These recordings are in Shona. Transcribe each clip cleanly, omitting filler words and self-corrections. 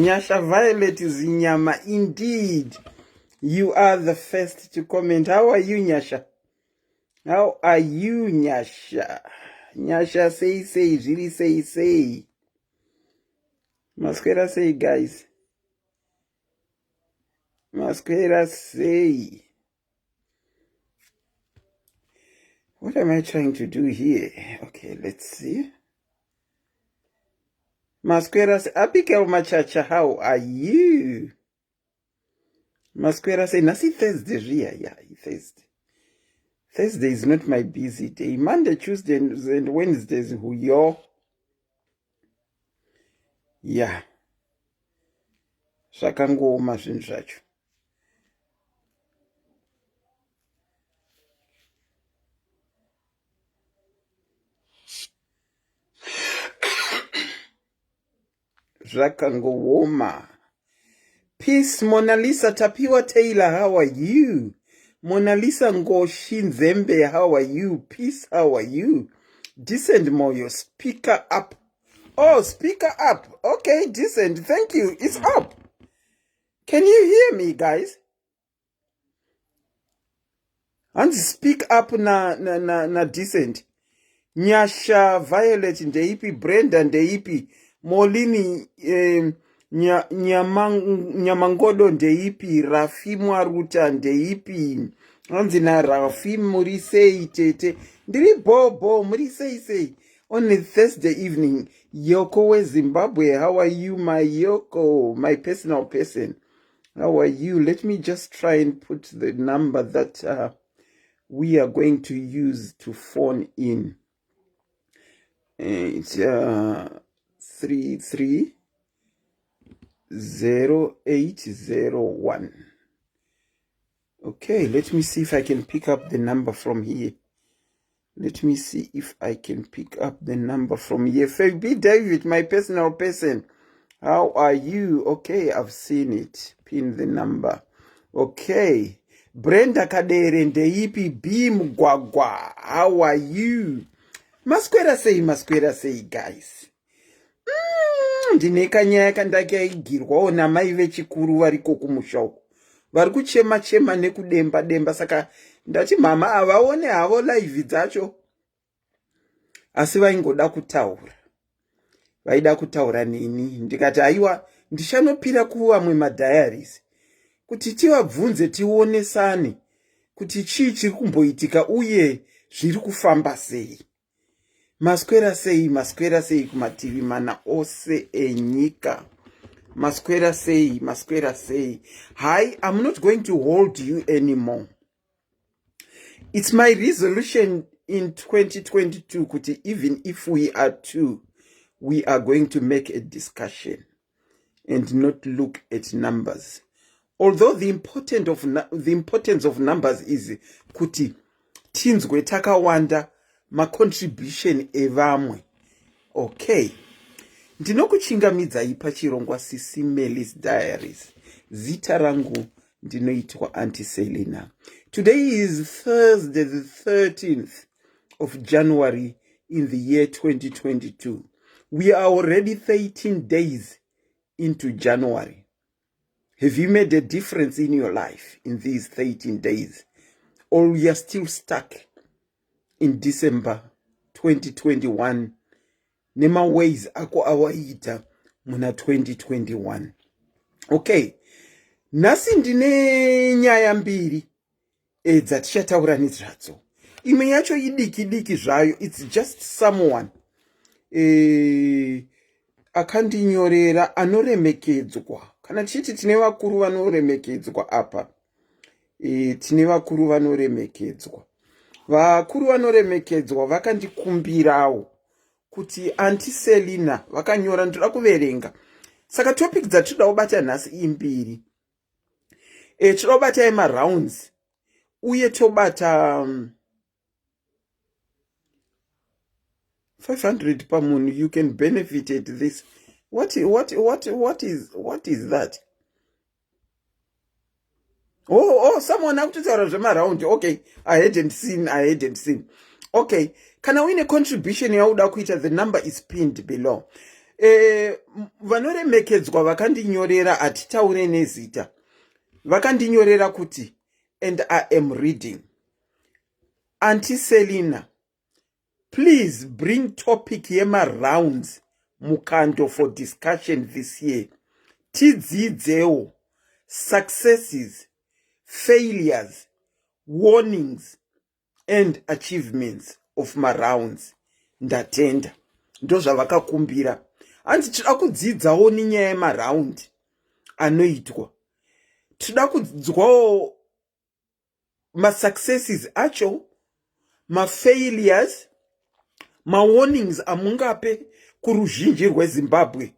Nyasha Violet Zinyama, indeed. You are the first to comment. How are you, Nyasha? How are you, Nyasha? Nyasha, say, say, zviri say, say. Maswera say, guys. Maswera say. What am I trying to do here? Okay, let's see. Maswera say, Abigail Machacha, how are you? Maswera say, Nasi Thursday, zviya, yeah, Thursday. Thursday is not my busy day. Monday, Tuesday, and Wednesdays, huyo. Yeah. Zvakangooma zvinhu zvacho. Zvakangooma. Peace, Mona Lisa Tapiwa Taylor, how are you? Mona Lisa Ngoshi Nzembe, how are you? Peace, how are you? Decent Moyo, speaker up. Oh, speaker up. Okay, decent. Thank you. It's up. Can you hear me, guys? Hanzi speak up na, na, na, na decent. Nyasha Violet ndeipi, Brenda ndeipi, Molini eh, nya, Nyamangodo ndeipi, Rafi Mwaruta ndeipi. Hanzi na Rafi muri sei tete? Ndiri bho bho, muri sei sei? On a Thursday evening, Yoko weZimbabwe, how are you, my Yoko, my personal person? How are you? Let me just try and put the number that we are going to use to phone in. It's 330801. Okay, let me see if I can pick up the number from here. Let me see if I can pick up the number from here. Fabi David, my personal person. How are you? Okay, I've seen it. Pin the number. Okay. Brenda Kadere ndeipi B Mugwagwa. How are you? Maswera sei, maswera sei, guys. Ndine kanyaya kandakaigirwawo namai vechikuru variko kumusha uko. Vari kuchema chema nekudemba demba, saka ndati mama avaone havo live dzacho, asi vaingoda kutaura, vaida kutaura neni. Ndikati aiwa, ndichanopira kuvamwe madiaries kuti tivabvunze, tionesane kuti chii chiri kumboitika uye zviri kufamba sei. Maswera sei, maswera sei kumativi mana ose enyika? Maswera sei, maswera sei? Hi, I'm not going to hold you anymore. It's my resolution in 2022 kuti even if we are two, we are going to make a discussion and not look at numbers. Although the importance of numbers is kuti tinzwe takawanda macontribution evamwe. Okay. Ndinokuchingamidzai pachirongwa Sisi Melis Diaries. Zita rangu ndinoitwa Auntie Selina. Today is Thursday the 13th of January in the year 2022. We are already 13 days into January. Have you made a difference in your life in these 13 days? Or we are still stuck in December 2021 nemaways ako awaiita muna 2021? Okay, nhasi ndine nyaya mbiri dzatichataura nezvadzo. Imwe yacho idiki diki zvayo, it's just someone akandinyorera anoremekedzwa. Kana tichiti tine vakuru vanoremekedzwa apa, tine vakuru vanoremekedzwa. Vakuru vanoremekedzwa vakandikumbirawo kuti Auntie Selina vakanyora, ndoda kuverenga. Saka topic dzatinoda kubata nhasi imbiri. Tinoda kubata yemarounds uye tobata 500 pamunhu. You can benefit at this. What is that? Oh, someone akutotaura zvemaraundi. Okay, I hadn't seen, I hadn't seen. Okay, kana uine contribution yauda kuita, the number is pinned below. E, vanoremekedzwa vakandinyorera hatitaure nezita vakandinyorera kuti and I am reading Auntie Selina please bring topic yemarounds mukando for discussion this year tidzidzewo successes failures warnings and achievements of marounds ndatenda ndozvavakakumbira hanzi tinoda kudzidzawo nenyaya yemaraundi anoitwa tinoda kudzwawo masuccesses acho mafailures mawarnings amungape kuruzhinji rwezimbabwe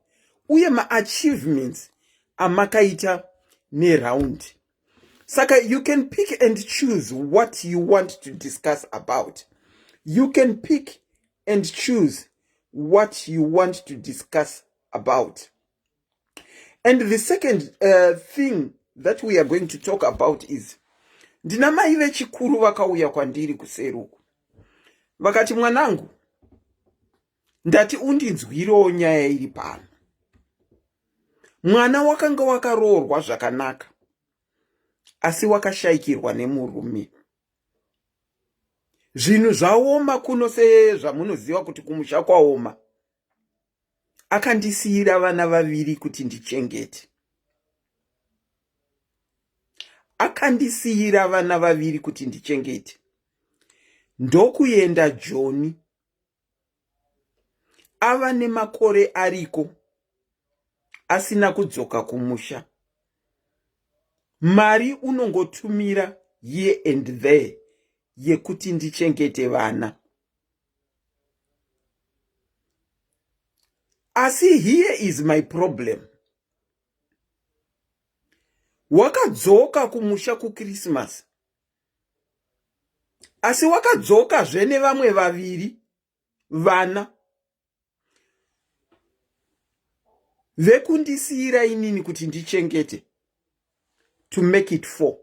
uye maachievements amakaita neraundi saka you can pick and choose what you want to discuss about you can pick and choose what you want to discuss about and the second thing that we are going to talk about is ndina mai vechikuru vakauya kwandiri kuseri uku vakati mwanangu ndati undinzwirewo nyaya iri pano mwana wakanga wakaroorwa zvakanaka asi wakashaikirwa nemurume zvinhu zvaoma kuno sezvamunoziva kuti kumusha kwaoma akandisiyira vana vaviri kuti ndichengete akandisiyira vana vaviri kuti ndichengete ndokuenda joni ava nemakore ariko asina kudzoka kumusha mari unongotumira here and there yekuti ndichengete vana asi here is my problem wakadzoka kumusha kukrisimasi asi wakadzokazve nevamwe vaviri vana vekundisiyira inini kuti ndichengete to make it four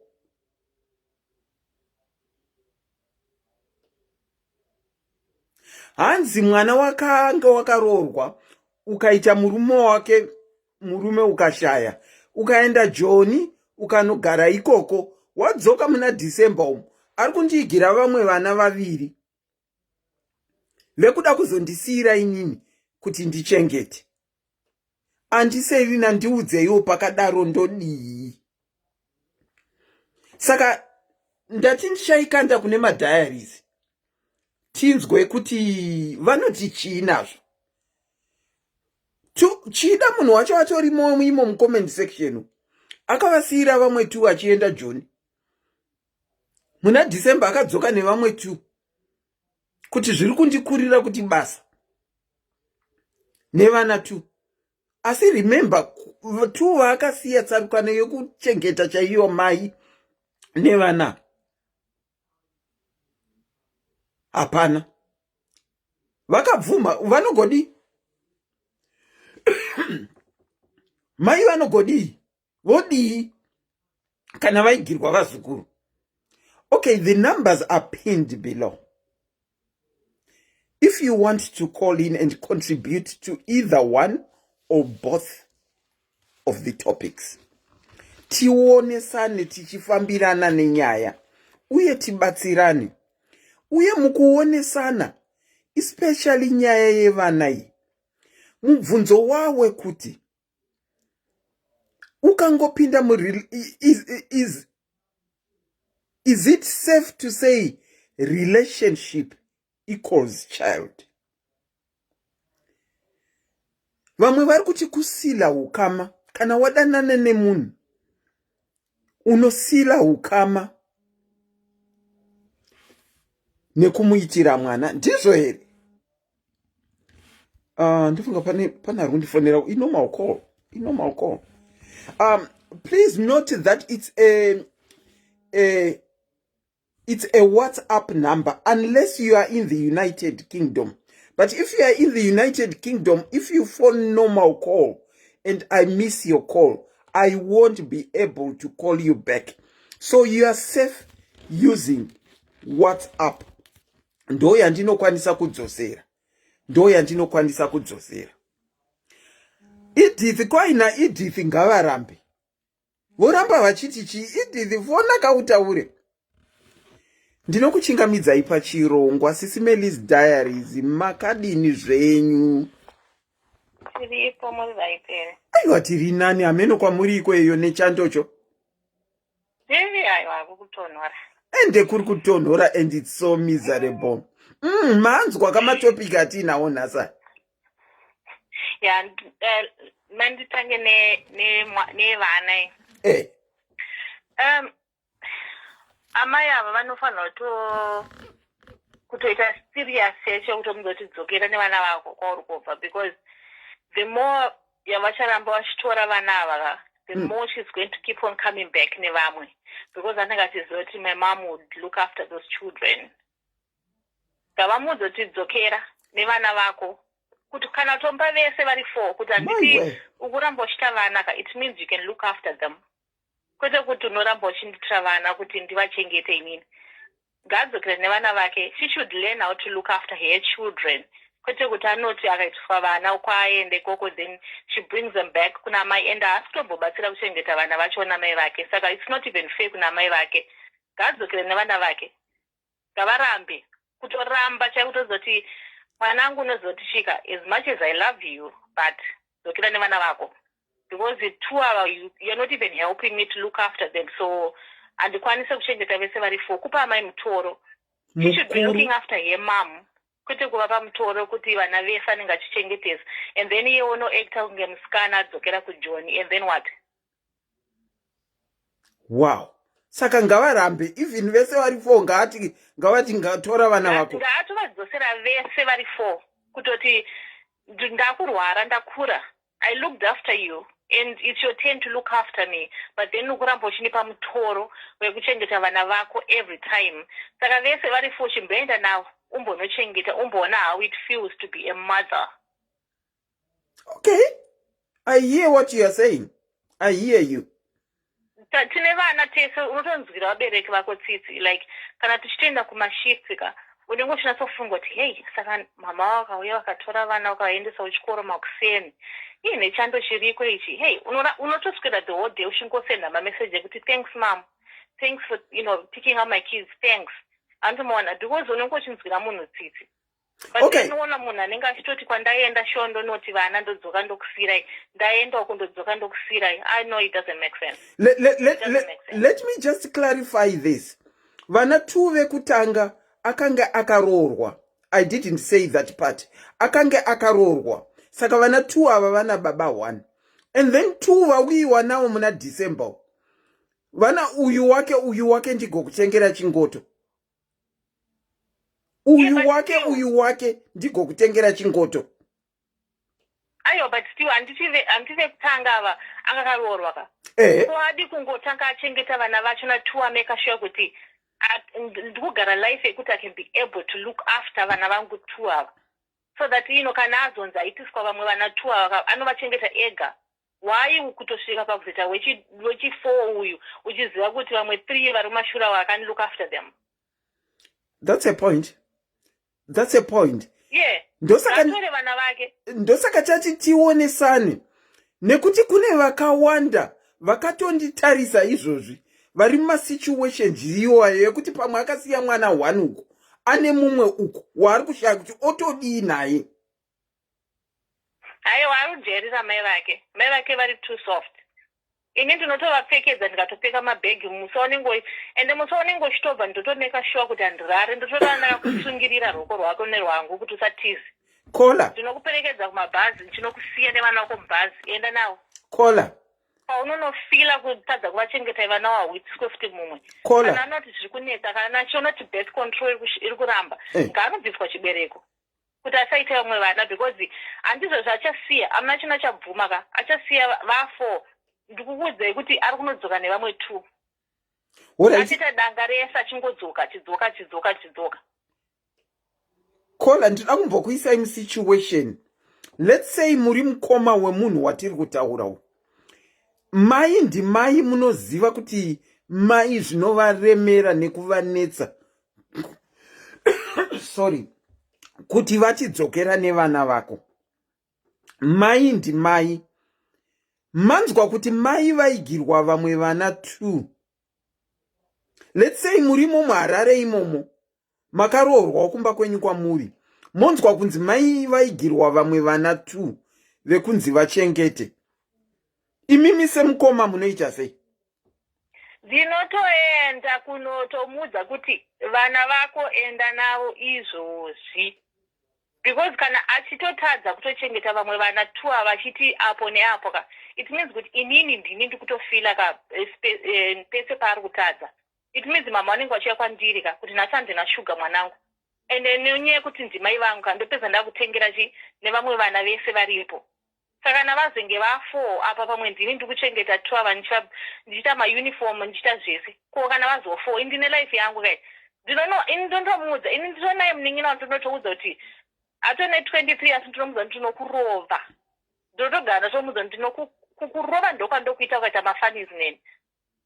hanzi mwana wakanga wakaroorwa ukaita murume wake murume ukashaya ukaenda joni ukanogara ikoko wadzoka muna december umu ari kundiigira vamwe vana vaviri vekuda kuzondisiyira inini kuti ndichengete andiserina ndiudzeiwo pakadaro ndodii saka ndati ndichaikanda kune madiaries tinzwe kuti vanoti chii nazvo chida munhu wacho atorimo imo mucomment section akavasiyira vamwe tu achienda joni muna december akadzoka nevamwe tu kuti zviri kundikurira kuti basa nevana tu asi remember tu vaakasiya tsarukano yekuchengeta chaiyo mai nevana hapana vakabvuma vanogodii mai vanogodii vodii kana vaigirwa vazukuru okay the numbers are pinned below if you want to call in and contribute to either one or both of the topics tionesane tichifambirana nenyaya uye tibatsirane uye mukuonesana especially nyaya yevana iyi mubvunzo wawe kuti ukangopinda mu is, is, is it safe to say relationship equals child vamwe vari kuti kusila ukama kana wadanana nemunhu unosila ukama nekumuitira mwana ndizvo here Ndifunga pane pane ari kundifonera inormal call inormal call please note that it's a, a it's a WhatsApp number unless you are in the United Kingdom. But if you are in the United Kingdom, if you phone normal call and I miss your call, I won't be able to call you back. So you are safe using WhatsApp. Ndo yandinokwanisa kudzosera. Ndo yandinokwanisa kudzosera. Edith, kwaina Edith, ngavarambe voramba vachiti chii? Edith, fona kautaure. Ndinokuchingamidzai pachirongwa Sisi Melis Diaries. Makadini zvenyu? Tiripo, muri vaipere? Aiwa, tiri nani, hameno kwamuri ikweyo nechandocho. Tiri, aiwa, kukutonhora. Ende kuri kutonhora and it's so miserable. Manzwa kamatopic atiinawo nhasa? Ya, manditange nevana. Amai ava vanofanira kutoita serious yacho yekutomudza kuti dzokera nevana vako kwauri kubva, because the more yavacharamba vachitora vana ava, the more she's going to keep on coming back nevamwe, because anenge achiziva kuti my mom would look after those children. Ngavamuudze kuti dzokera nevana vako, kuti kana tomba vese vari four, kuti handiti Maiwe. ukuramba uchiita vana ka, it means you can look after them, kwete kuti unoramba uchinditira vana kuti ndivachengete inini. Ngaadzokere nevana vake. She should learn how to look after her children, kwete kuti anoti akaitiswa vana kwaaende ikoko, then she brings them back kuna mai, and haasi kutombobatsira kuchengeta vana vacho namai vake. Saka it's not even fair kuna mai vake. Ngaadzokere nevana vake. Ngavarambe, kutoramba chaiko, kutozoti mwanangu, unozoti chika, as much as I love you, but dzokera nevana vako, because the two ava, you're not even helping me to look after them, so handikwanise kuchengeta vese vari four. Kupa amai mutoro. She should be mukuru looking after her mom, kwete kuvapa mutoro kuti vana vese anenge achichengetesa, and then iye unoacta kunge musikana adzokera kujoni, and then what? Wow, saka ngavarambe even vese vari four, ngaati ngavati ngatora vana vako. Ngaatovadzosera vese vari four, kutoti ndakurwara, ndakura, I looked after you and it's your turn to look after me, but then ukuramba uchindipa mutoro wekuchengeta vana vako every time. Saka vese vari four, chimboenda navo, umbonochengeta, umboona how it feels to be a mother. Okay, I hear what you are saying, I hear you. Tine vana tese, unotonzwira vabereki vako tsitsi. Like kana tichitoenda kumashifts ka, unenge uchinatsofunga kuti hei, saka mama vakauya vakatora vana vakavaendesa kuchikoro makuseni, ii nechando chiriko ichi, hei, unotoswera the whole day uchingosenda mameseji ekuti thanks mom, thanks for picking up my kids, thanks, andimaona, because unenge uchinzwira munhu tsitsi. But unoona munhu anenge achitoti kwandaenda sho, ndonoti vana ndodzoka ndokusiyirai, ndaenda uko, ndodzoka ndokusiyirai. I know it doesn't make sense. Let, Doesn't let, make sense. Let me just clarify this. Vana two vekutanga akanga akaroorwa. I didn't say that part. Akanga akaroorwa, saka vana two ava vana baba one, and then two vauyiwa navo muna December. Vana uyu wake, uyu wake, ndigokutengera chingoto, uyu Yeah, but wake, uyu wake, ndigokutengera chingoto. Aiwa, but still handiti vekutanga ava anga akaroorwa ka? So adi kungotanga achengeta vana vacho na two, amake sure kuti ndikugara life yekuti I can be able to look after vana vangu two ava, so that kana azonzi aitiswa vamwe vana two ava, anovachengeta ega. Why kutosvika pakuzoita wechi4 uyu, uchiziva kuti vamwe three vari kumashure avo acan look after them? That's a point, that's a point. Ndosaka Ngatore vana vake. Ndosaka chati tionesane, nekuti kune vakawanda vakatonditarisa izvozvi vari mumasituations iwayo yekuti pamwe akasiya mwana one uku, ane mumwe uku waari kushaya kuti otodii naye. Aiwa, ari kujairira mai vake. Mai vake vari too soft. Ini ndinotovapfekedza, ndikatopfeka mabhegi musi waunenge, ende musi waunenge uchitobva ndotomake sure kuti handirare, ndotorara ndakakusungirira ruoko rwako nerwangu kuti usatize. Kola. Ndinokuperekedza kumabhazi, ndinokusiya nevana vako mubhazi, enda nawo. Kola. Paunonofila kutadza kuvachengeta vana, wahwitiswe futi mumwe. Kola. Kana anoti zviri kunetsa, kana achiona kuti birth control iri kuramba, ngaanobviswa chibereko kuti asaite vamwe vana, because handizvo zvaachasiya. Amuna chino achabvuma ka, achasiya va4. Ndikukuudzai kuti ari kunodzoka nevamwe two. Achiita danga rese, achingodzoka, achidzoka, achidzoka, achidzoka. Kola, ndinoda kumbokuisai musituation. Let's say muri mukoma wemunhu watiri kutaura uyu. Mai ndimai, munoziva kuti mai zvinovaremera nekuvanetsa, sorry, kuti vachidzokera nevana vako. Mai ndimai. Manzwa kuti mai vaigirwa vamwe vana 2. Let's say murimo muHarare imomo, makaroorwawo kumba kwenyu kwamuri, monzwa kunzi mai vaigirwa vamwe vana 2 vekunzi vachengete. Imimi semukoma munoita sei? Ndinotoenda kunotomuudza kuti vana vako enda navo izvozvi, because kana achitotadza kutochengeta vamwe vana two ava achiti apo neapo ka, it means kuti inini ndini ndikutofila ka pese paari kutadza. It means mama vanenge vachiuya kwandiri ka kuti nhasi handina shuga mwanangu, ende nenyaya yekuti ndimai vangu ka, ndopedza ndakutengera chi nevamwe vana vese varipo. Saka kana vazenge va4 apa, pamwe ndini ndiri kuchengeta two ava, ndichiita mauniform, ndichiita zvese. Ko kana vazo4, indine life yangu kai. Ndinono ini ndondomuudza, ini nditonaye munin'ina wandinotoudza kuti atone 23, asi ndinomuudza kuti ndinokurova. Ndinotogara ndatomuudza kuti ndinokukurova, ndokwandokuita ukaita mafunnies neni,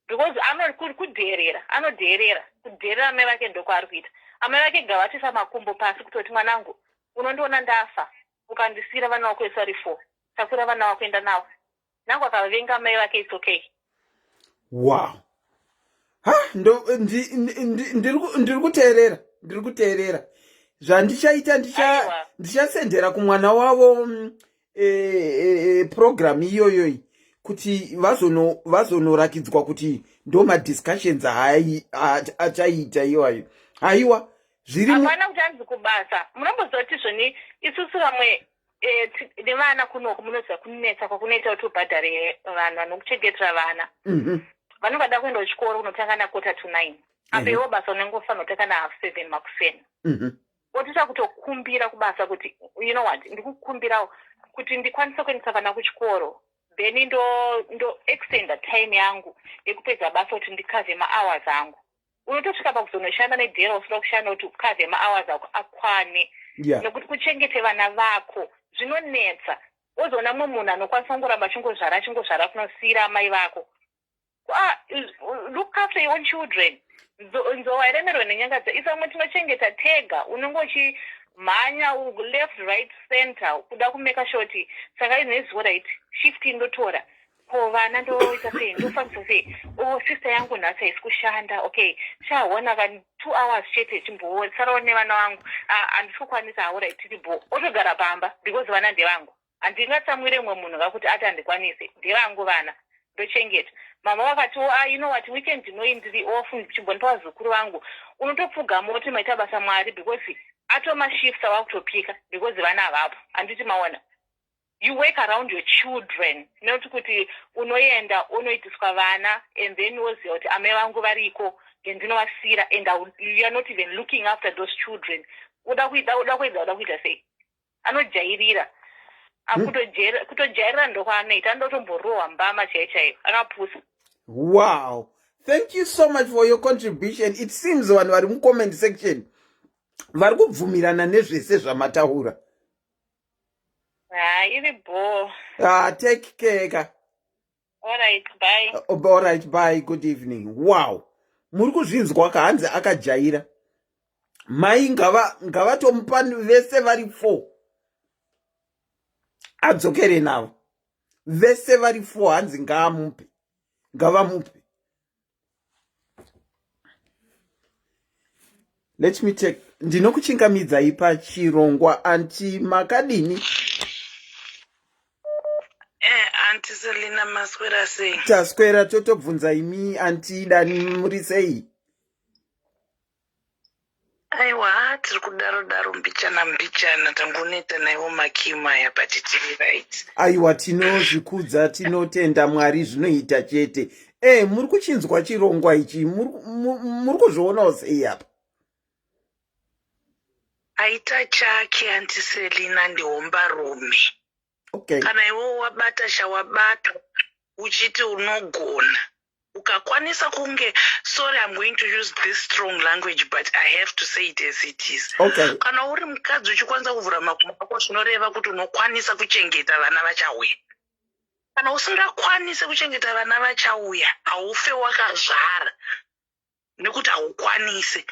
because anokudheerera, anodheerera, kudheerera amai vake ndokwaari kuita. Amai vake gavatoisa makumbo pasi kutoti, "Mwanangu, unondiona ndafa ukandisiyira vana vako vese vari four. Takura vana vako, enda navo." Nangu akavenga amai vake, it's okay. Wow, ha, ndiri kuteerera, ndiri kuteerera. Zvandichaita, ndichasendera kumwana wavo program iyoyoyi kuti vazonorakidzwa kuti ndo madiscussions achaita iwayo. Haiwa, zviri Hapana kuti anzi kubasa. Munomboziva kuti zvoni isusu vamwe nevana kunoku, munoziva kunetsa kwakunoita kuti ubhadhare vanhu vanokuchengetera vana. Vanongada kuenda kuchikoro kunotanga na8:45 apa. Iwo basa unenge ufanira kutanga na7:30 makuseni. Wotoita kutokumbira kubasa kuti, "You know what, ndikukumbirawo kuti ndikwanise kuendesa vana kuchikoro, then ndo extenda time yangu yekupedza basa kuti ndicover mahours angu." Unotosvika pakuzonoshanda nedhera usida kushanda kuti ucover mahours ako akwane, nekuti kuchengete vana vako zvinonetsa. Wozoona mumwe munhu anokwanisa kungoramba achingozvara, achingozvara, kunosiyira amai vako. Ah, look after your own children. Nzou hairemerwe nenyanga dza isu vamwe tinochengeta tega. Unenge uchimhanya left, right, center kuda kumake sure kuti saka izvinezvi, right, shift ndotora ko vana ndoita sei, ndofambisa sei? O, sister yangu nhasi haisi kushanda. Okay, chaona ka 2 hours chete, chimbosarawo nevana vangu. Ah, handisi kukwanisa. Alright, tiri bo otogara pamba because vana ndevangu. Handingatsamwire mumwe munhu kakuti ati handikwanisi, ndevangu vana, ndochengeta. Mama vakatiwo, "Ah, you know what, weekend inoi ndiri off, chimbonipa vazukuru vangu." Unotopfugama woti maita basa Mwari, because atoma shifts awakutopika because vana havapo. Handiti maona? You work around your children, not kuti unoenda unoitiswa vana and then woziva kuti amai vangu variko ngendinovasiyira, and you are not even looking after those children. Uda kuita, uda kuedza, uda kuita sei? Anojairira. Kutojairira ndokwaanoita. Anotomborohwa mbama chaiyo chaiyo, akapusa. Wow, thank you so much for your contribution. It seems vanhu vari mucomment section vari kubvumirana nezvese zvamataura. Ha, iri bho. Ah, take care ka. Alright, bye. Alright, bye, good evening. Wow, muri kuzvinzwa ka? Hanzi akajaira. Mai ngavatomupa vese vari four, adzokere navo vese vari four. Hanzi ngaamupe, ngavamupe. Let me take. Ndinokuchingamidzai pachirongwa, auntie, makadini? Auntie Selina, maswera sei? Taswera, totobvunza imi, auntie Dani, muri sei? Aiwa, tiri kudaro daro, mbichana mbichana, tangoneta naiwo makimu aya, but tiri right. Aiwa, tinozvikudza, tinotenda Mwari, zvinoita chete. Muri kuchinzwa chirongwa ichi? Muri kuzvionawo sei apa? Aita chake, Auntie Selina, ndihombarume. Kana iwewo wabata chawabata uchiti unogona, ukakwanisa kunge, sorry, I'm going to use this strong language, but I have to say it as it is. Kana uri mukadzi uchikwanisa kuvhura makumbo ako, zvinoreva kuti unokwanisa kuchengeta vana vachauya. Kana usingakwanisi kuchengeta vana vachauya, haufe wakazvara, nekuti haukwanisi.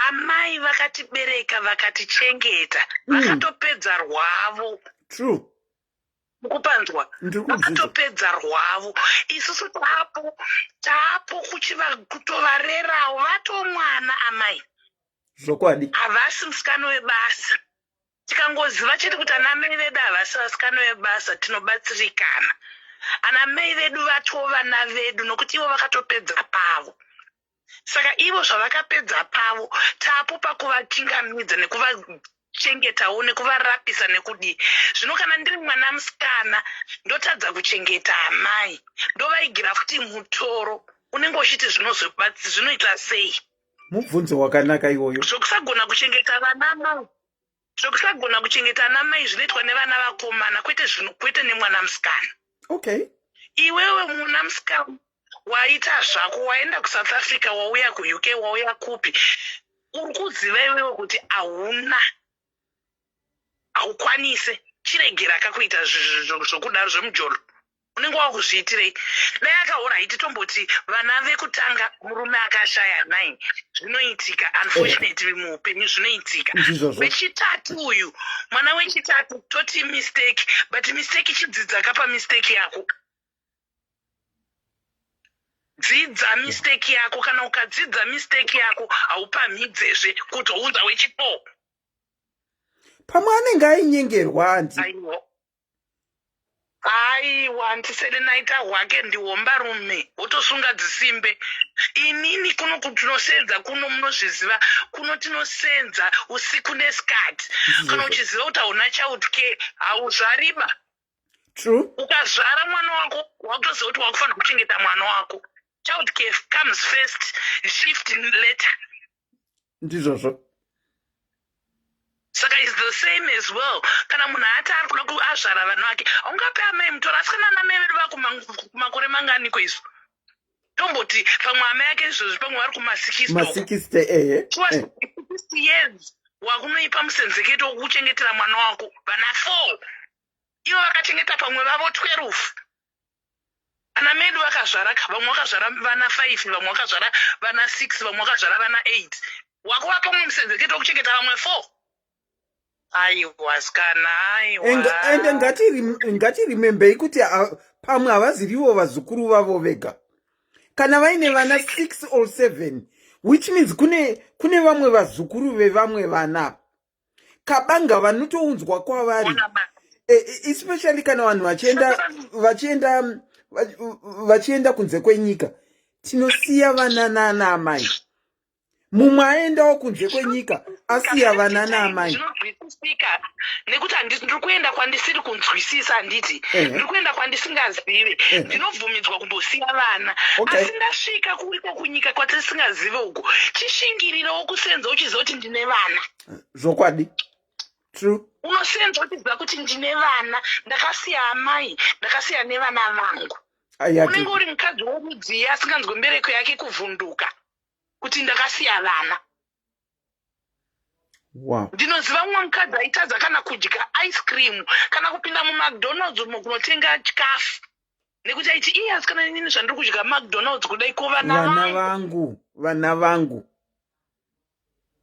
Amai vakatibereka, vakatichengeta, vakatopedza rwavo. True. Mukupanzwa? Ndiri kunzwa. Vakatopedza rwavo. Isusu tapo tapo kuchiva kutovarerawo vatomwana amai. Zvokwadi. Havasi musikana webasa. Tikangoziva chete kuti ana mai vedu havasi vasikana vebasa tinobatsirikana. Ana mai vedu vatovana vedu nokuti ivo vakatopedza pavo. Saka ivo zvavakapedza pavo tapo pakuvachingamidza nekuvachengetawo nekuvarapisa nekudii. Zvino kana ndiri mwana musikana ndotadza kuchengeta amai ndovaigira futi mutoro unenge uchiti zvinoita sei? Mubvunzo wakanaka iwoyo. Zvokusagona kuchengeta vana mai zvokusagona kuchengeta ana mai zvinoitwa nevana vakomana kwete zvino kwete nemwana musikana. Okay. Iwewe mwana musikana waita zvako waenda kuSouth Africa wauya kuUK wauya kupi uri kuziva iwewe kuti hauna haukwanise chiregera ka kuita zvokudaro zvemujolo unenge wakuzviitirei dai akaora haiti tomboti vana vekutanga murume akashaya nine zvinoitika unfortunately muupenyu zvinoitika wechitatu uyu mwana wechitatu toti mistake but mistake chidzidza ka pamistake yako dzidza mistake yako kana ukadzidza mistake yako haupamhidzezve kutounza wechifour. Pamwe anenge ainyengerwa anti. Aiwa antiserenaita hwake ndihombarume wotosunga dzisimbe. Inini kuno tinosenza kuno munozviziva kuno tinosenza usiku nesikati. Kana uchiziva kuti hauna child care hauzvariba. True. Ukazvara mwana wako wakutoziva kuti wakufanira kuchengeta mwana wako. Child care comes first, shift later. Ndizvozvo. Saka is the same as well kana munhu ati ari kuda kuazvara vana vake haungape amai mutoro asi kana ana mai vedu vakumakore manganiko isu tomboti pamwe amai ake izvozvi pamwe vari kumasikisty ehe years wakunoipa musenzeketo wekuchengetera mwana wako vana 4 ivo vakachengeta pamwe vavo 12 Ana medu vakazvara ka vamwe vakazvara vana 5 vamwe vakazvara vana 6 vamwe vakazvara vana 8 wakuvapa umwe musenzeketo wekuchengeta vamwe 4 aiwa sikana aiwa ende ngatirimembei kuti pamwe havazirivo vazukuru vavo vega kana vaine vana 6 or 7 which means kune kune vamwe vazukuru vevamwe vana kabanga vanotounzwa kwavari e, e, especially kana vanhu vachienda vachienda vachienda kunze kwenyika tinosiya vana nana amai mumwe aendawo kunze kwenyika asiya vana naamai zvinonzwisisika nekuti ndiri kuenda kwandisiri kunzwisisa handiti ndiri kuenda kwandisingazive ndinobvumidzwa kumbosiya vana asi ndasvika kuiko kunyika kwatisingazive uko chishingirirewo kusenza uchiziva kuti ndine vana. Zvokwadi. True. Unosenza uchiziva kuti ndine vana, ndakasiya amai, ndakasiya nevana vangu. Unenge uri mukadzi worudzii asinganzwe mbereko yake kuvhunduka kuti ndakasiya vana. Wow. Ndinoziva mumwe mukadzi aitadza kana kudya ice cream kana kupinda muMcDonald's umo kunotenga chikafu nekuti aiti iye asi kana inini zvandiri kudya McDonald's kudai ko vana vangu vana vangu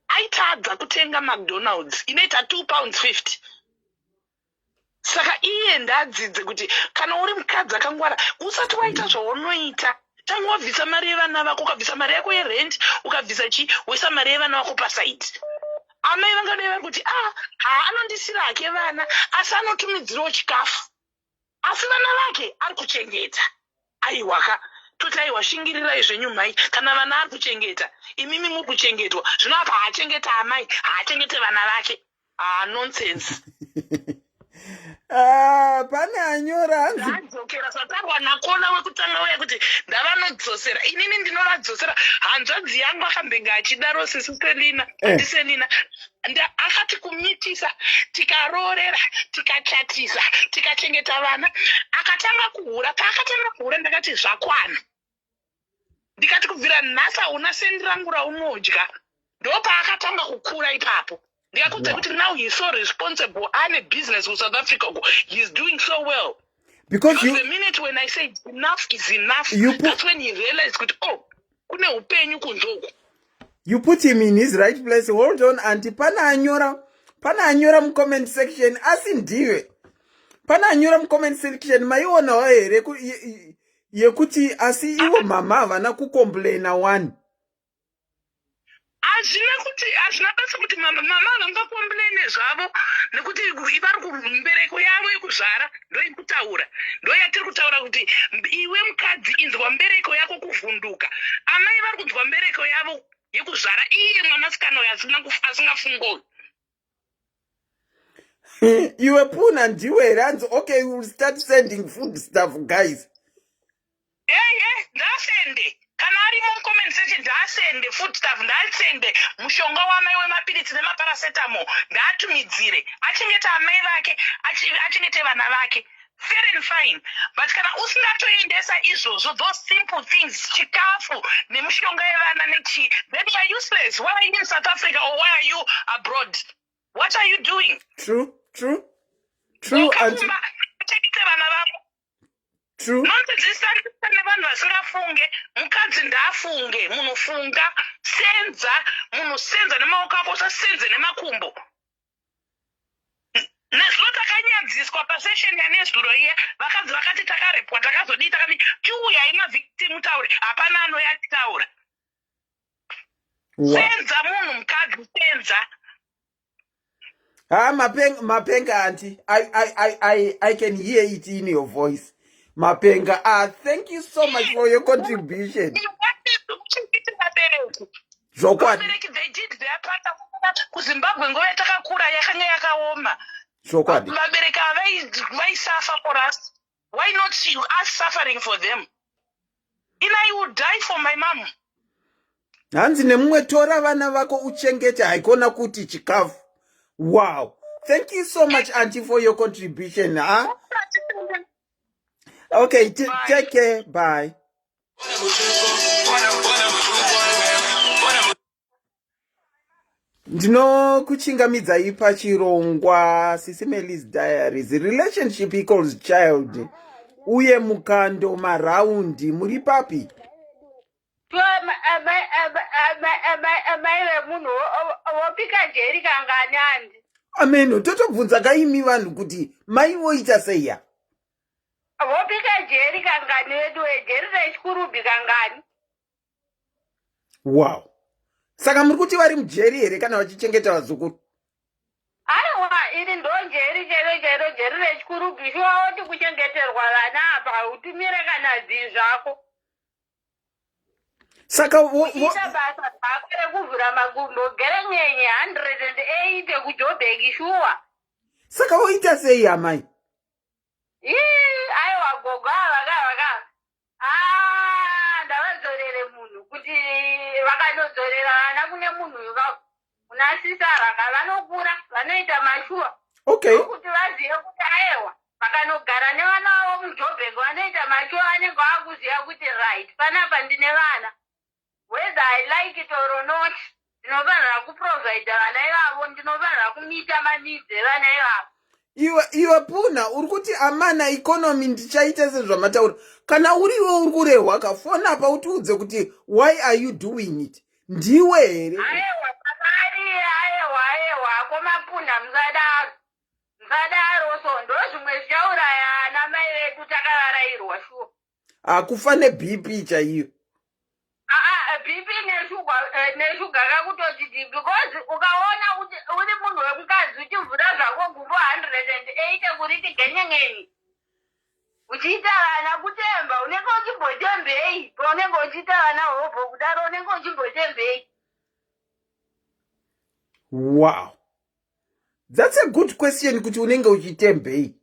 aitadza kutenga McDonald's inoita 2 pounds 50 saka iye ndadzidze kuti kana uri mukadzi akangwara usati waita zvaunoita tanga wabvisa mari yevana vako ukabvisa mari yako yerent ukabvisa chi woisa mari yevana vako pasaidi amai vangadai vari kuti ah haa anondisira hake vana asi anotumidzirawo chikafu asi vana vake ari kuchengeta aiwaka toti aiwa shingirirai zvenyu mhai kana vana ari kuchengeta imimi muri kuchengetwa zvino apa haachengeta amai haachengete vana vake ah nonsense. Ah, pane anyora hanzi ndadzokera satarwa nakona wekutanga uya kuti ndavanodzosera inini ndinovadzosera hanzvadzi yangu akambenge achidaro sisi Selina eh. Selina akati kumitisa tikaroorera tikachatisa tikachengeta vana akatanga kuhura paakatanga kuhura ndakati zvakwana ndikati kubvira nhasi hauna sendi rangu raunodya ndopaakatanga kukura ipapo ndikakudza kuti now he's so responsible ane business kusouth Africa uko he's doing so well because, you, the minute when I say enough is enough you put, that's when he realized kuti oh kune upenyu kunze uku. You put him in his right place. Hold on auntie, pane anyora pane anyora mucomment section asi ndiwe. Pane anyora mucomment section, maionawo here yekuti asi ivo mama havana kucomplaina one? Hazvina kuti, hazvina basa kuti mama vangacomplaine zvavo, nekuti vari kumbereko yavo yekuzvara. Ndoikutaura, ndoyatiri kutaura kuti iwe mukadzi, inzwa mbereko yako kuvhunduka. Amai vari kunzwa mbereko yavo yekuzvara iye mwanasikana uyo asingafungoyo. Iwe Puna, ndiwe here? Hanzi okay, we will start sending food stuff, guys. Eye, ngaasende. Kana arimo mucomment section, ngaasende food stuff, ngaasende mushonga wamai wemapiritsi nemaparacetamol, ngaatumidzire, achengete amai vake, achengete vana vake. Fair and fine. But kana usingatoendesa izvozvo, those simple things, chikafu nemishonga yevana nechii, then you are useless. Why are you in South Africa or why are you abroad? What are you doing? True, auntie. Kumba, chengete vana vako. True. Nonsense isandisa nevanhu vasingafunge. Mukadzi ndaafunge. Munhu funga, senza. Munhu senza nemaoko ako, usasenze nemakumbo. Nezuro takanyadziswa pasession yanezuro iya. Vakadzi vakati takarepwa, takazodii, takadii. Chiuyai mavictim, taure. Hapana anoyataura. Senza munhu mukadzi, senza. Ah, mapenga, mapenga, auntie. I can hear it in your voice. Mapenga. Ah, thank you so much for your contribution. Uchengete vabereki. Zvokwadi. Vabereki, they did their part. KuZimbabwe nguva yatakakura yakanga yakaoma. Zvokwadi. Vabereki ava vaisafa for us. Why not you us suffering for them? In I would die for my mom. Hanzi nemumwe, tora vana vako uchengete, haikona kuti chikafu. Wow. Thank you so much, auntie, for your contribution. Huh? Okay, take care. Bye. Ndinokuchingamidzai pachirongwa Sisi Melis Diaries. Relationship equals child. Uye mukando maraundi muri papi? Amai vemunhu vopika jeri kangani, andi? Ameno, totobvunza kaimi vanhu kuti mai voita seiya. Vopika jeri kangani vedu? Jeri rechikurubhi kangani? Wow, saka muri kuti vari mujeri here kana vachichengeta vazukuru? Aiwa, iri ndo jeri chero chero, jeri rechikurubhi. Shuwa, woti kuchengeterwa vana apa, utumire kana dhii zvako. Saka Ita basa zvako rekuvhura makumbo gerenyenye 108 kuJobheki, shuwa. Saka voita sei, amai? Ii, aiwa, gogo ava kava Ah, ndavadzorere munhu kuti vakanodzorera vana kune munhu uyu kuna sisaraka, vanokura vanoita mashuwa. Kuti vazive kuti aiwa, vakanogara nevana vavo muJobhek vanoita mashuwa, vanenge vakuziva kuti right, panapa ndine vana, whether I like it or not, ndinofanira kuprovida vana ivavo, ndinofanira kumeeta maneeds evana ivavo. Iwe Puna, uri kuti amana economy ndichaita sezvamataura. Kana uriwe uri kurehwa, kafona apa utiudze kuti why are you doing it? Ndiwe here? Aiwa, pakari, aiwa, aiwa, komapuna, musadaro, musadaro. So ndo zvimwe zvichauraya ana mai vedu takavarairwa, shuwa. Hakufa neBP chaiyo. Aa, BP neshuga kakutoti, because ukaona kuti uri munhu wemukadzi uchivhura zvako gumbo 180 kuriti genyengeni uchiita vana, kutemba unenge uchimbotembei? Paunenge uchiita vana hobho kudaro, unenge uchimbotembei? Wow, that's a good question, kuti unenge uchitembei.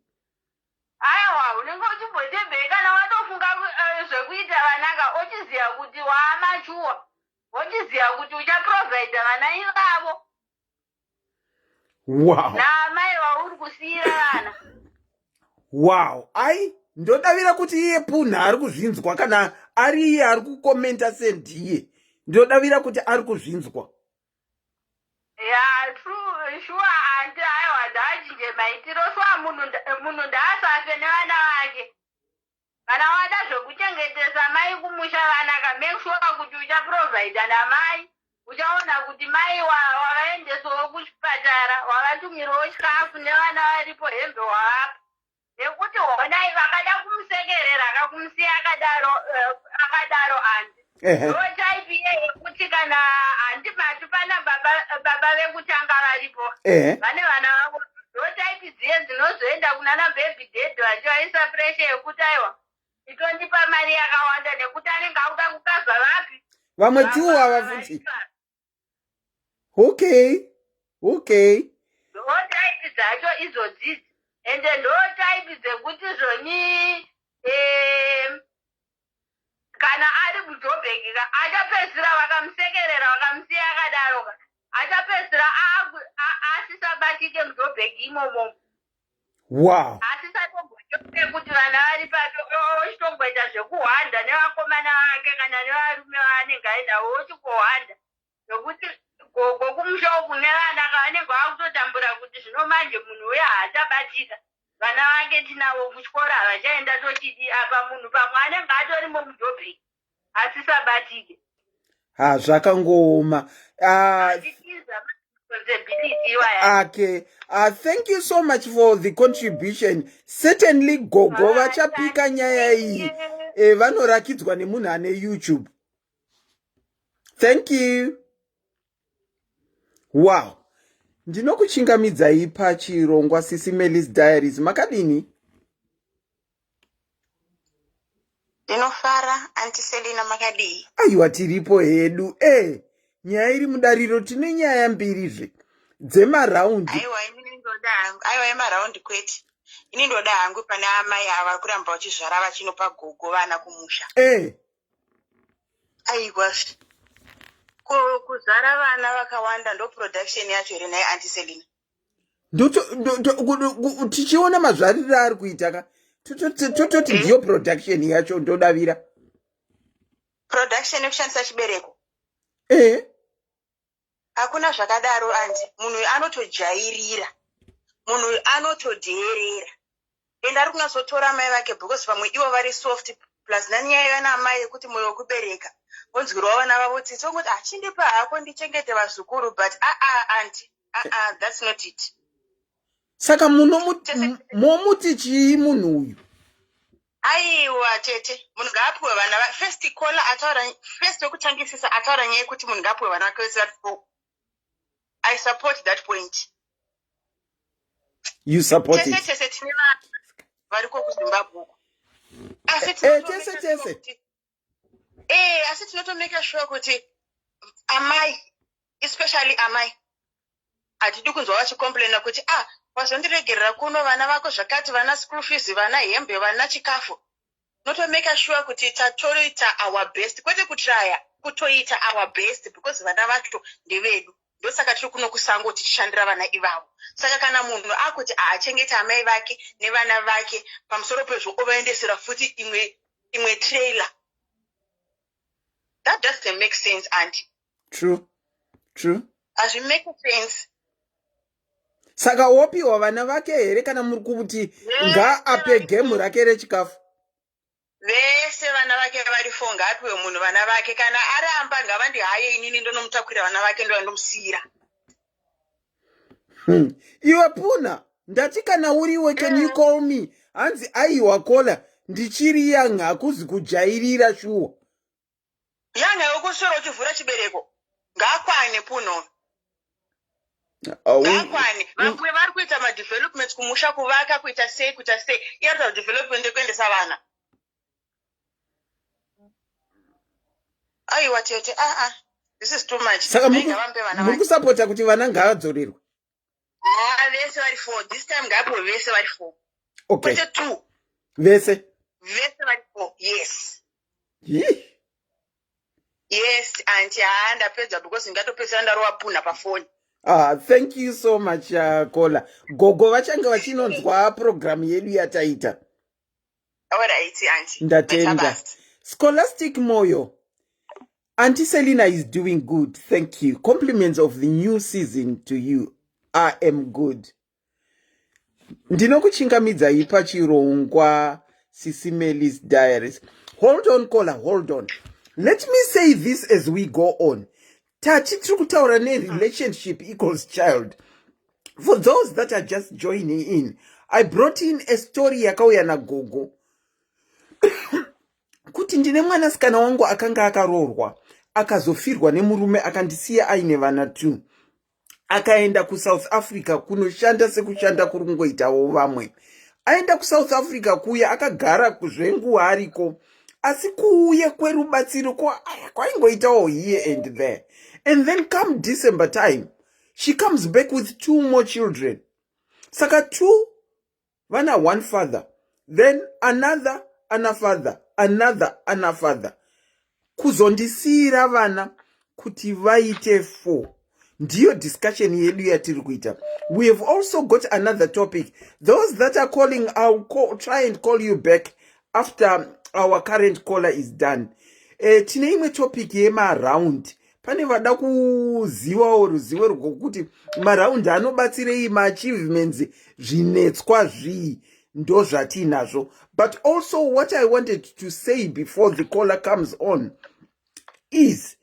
Aiwa, unenge uchimbotembei kana watofunga zvekuita vanaka, ochiziva kuti waamachuwa, wochiziva kuti uchaprovhaidha vana ivavo naamai vauri kusiyira vana. Wow, ai, ndodavira kuti iye Punha ari kuzvinzwa. Kana ari iye ari kukomenta sendiye, ndodavira kuti ari kuzvinzwa. Ya, true, sure, auntie. Aiwa, ndaachinje maitiro. Swa munhu ndaasafe nevana vake. Kana wada zvekuchengetesa mai kumusha vana ka, make sure kuti uchaprovhaidha namai, uchaona kuti mai wavaendesawo kuchipatara, wavatumirawo chikafu nevana varipo, hembe wavapa. Honai vakada kumusekerera kakumusiyai akadaro eh, akadaro andi ndotype iye yekuti kana handi mati pana baba baba vekutanga varipo vane vana vavo ndotype dziye dzinozoenda kunana baby dad vachivaisa pressure yekuti aiwa itondipa mari yakawanda nekuti anenge akuda kukavha vapi vamwe two ava futi okay okay ndotype dzacho izodzidzi ende ndotype dzekuti zvoni eh, kana ari kujobheki ka achapedzisira vakamusekerera vakamusiya akadaro ka achapedzisira asisabatike mujobheki imomo wow asisatombonyore kuti vana vari papi ochitomboita zvekuhwanda nevakomana vake kana nevarume vaanenge ainavo ochikohwanda nokuti gogo kumusha uku nevana ka vanenge vakutotambura kuti zvino manje munhu uya haachabatika vana vake tinavo kuchikoro havachaenda tochidii apa munhu pamwe anenge atorimo mujobheki asisabatike ha zvakangooma ah, ake uh, thank you so much for the contribution certainly gogo vachapika nyaya iyi eh, vanorakidzwa nemunhu ane youtube thank you wow ndinokuchingamidzai pachirongwa sisi melis diaries makadini ndinofara anti selina makadii aiwa tiripo hedu e eh, nyaya iri mudariro tine nyaya mbirizve dzemaraundi aiwa ini ndoda hangu aiwa yemaraundi kwete ini ndoda hangu pane amai ava kuramba vachizvara vachinopa gogo vana kumusha e eh. Aiwa ko kuzvara vana vakawanda ndo production yacho here nhai auntie Selina? Tichiona mazvariro aari kuita ka tototi ndiyo production yacho ndodavira. Production yekushandisa chibereko? Eh. Hakuna zvakadaro auntie, munhu uyu anotojairira, munhu uyu anotodheerera and ari kunyatsotora amai vake because pamwe ivo vari soft plus nanyaya yana amai yekuti moyo wekubereka vonzwirawo vana vavo tsitsi vongoti ah, chindipa hako ndichengete vazukuru but aa ah, auntie aa ah, that's not it. Saka munomuti chii munhu uyu? Aiwa tete, munhu ngaapiwe vana va first caller ataura first wekutangisisa ataura nyaya yekuti munhu ngaapiwe vana vake vese vari four. I support that point. You support tese it. Tese tine vana variko kuZimbabwe uko. Asi eh, eh, tese tese. Eh, asi tinotomeka sure kuti amai especially amai hatidi kunzwa vachicomplaina kuti ah wazondiregerera kuno vana vako zvakati vana school fees vana hembe vana chikafu notomeka sure kuti tatoita our best kwete kutraya kutoita our best because vana vacho ndevedu ndosaka tiri kuno kusango tichishandira vana ivavo saka kana munhu akuti haachengete amai vake nevana vake pamusoro pezvo ovaendesera futi imwe imwe trailer that doesn't make sense auntie true true hazvimake sense saka wopiwa vana vake here kana muri kuti ngaape gemu rake rechikafu vese vana vake vari fo ngaapiwe munhu vana vake kana aramba ngavandihaye inini ndonomutakurira vana vake ndoya ndomusiyira hmm. Iwe puna ndati kana uriwe can you call me hanzi aiwa kola ndichiri young hakuzi kujairira shuwa Young yokuswera uchivhura chibereko ngaakwane puno ngaakwane vamwe vari kuita madevelopments kumusha kuvaka kuita sei kuita sei iye ari kuita development yekuendesa vana aiwa tete aa ah, ah. this is too much saka muri kusapota kuti vana ngavadzorerwe ah, vese vari four this time ngaapiwe vese vari four okay kwete two vese vese vari four yes yes anti haa ndapedza because ndingatopedzisira ndarova punha pafoni Ah, thank you so much uh, kola gogo vachange vachinonzwa programu yedu yataita Alright, auntie. Ndatenda. Scholastic Moyo. Auntie Selina is doing good. Thank you. Compliments of the new season to you. I am good. Ndinokuchingamidzai pachirongwa Sisi Melis Diaries. Hold on, caller, hold on. Let me say this as we go on. Tati tiri kutaura nerelationship equals child. For those that are just joining in, I brought in a story yakauya nagogo kuti ndine mwanasikana wangu akanga akaroorwa, akazofirwa nemurume, akandisiya aine vana two, akaenda kuSouth Africa kunoshanda sekushanda kuri kungoitawo vamwe. Aenda kuSouth Africa kuya, akagara zvenguva ariko, asi kuuye kwerubatsiro kwaingoitawo here and there. And then come December time, she comes back with two more children. Saka two vana, one father, then another ana father, another ana father, kuzondisiyira vana kuti vaite four. Ndiyo discussion yedu yatiri kuita. We have also got another topic. Those that are calling, I'll try and call you back after our current caller is done. Tine imwe topic yemaround. Pane vada kuzivawo ruzivo rwokuti maround anobatsirei, maachievements, zvinetswa zvii, ndo zvatiinazvo. But also what I wanted to say before the caller comes on is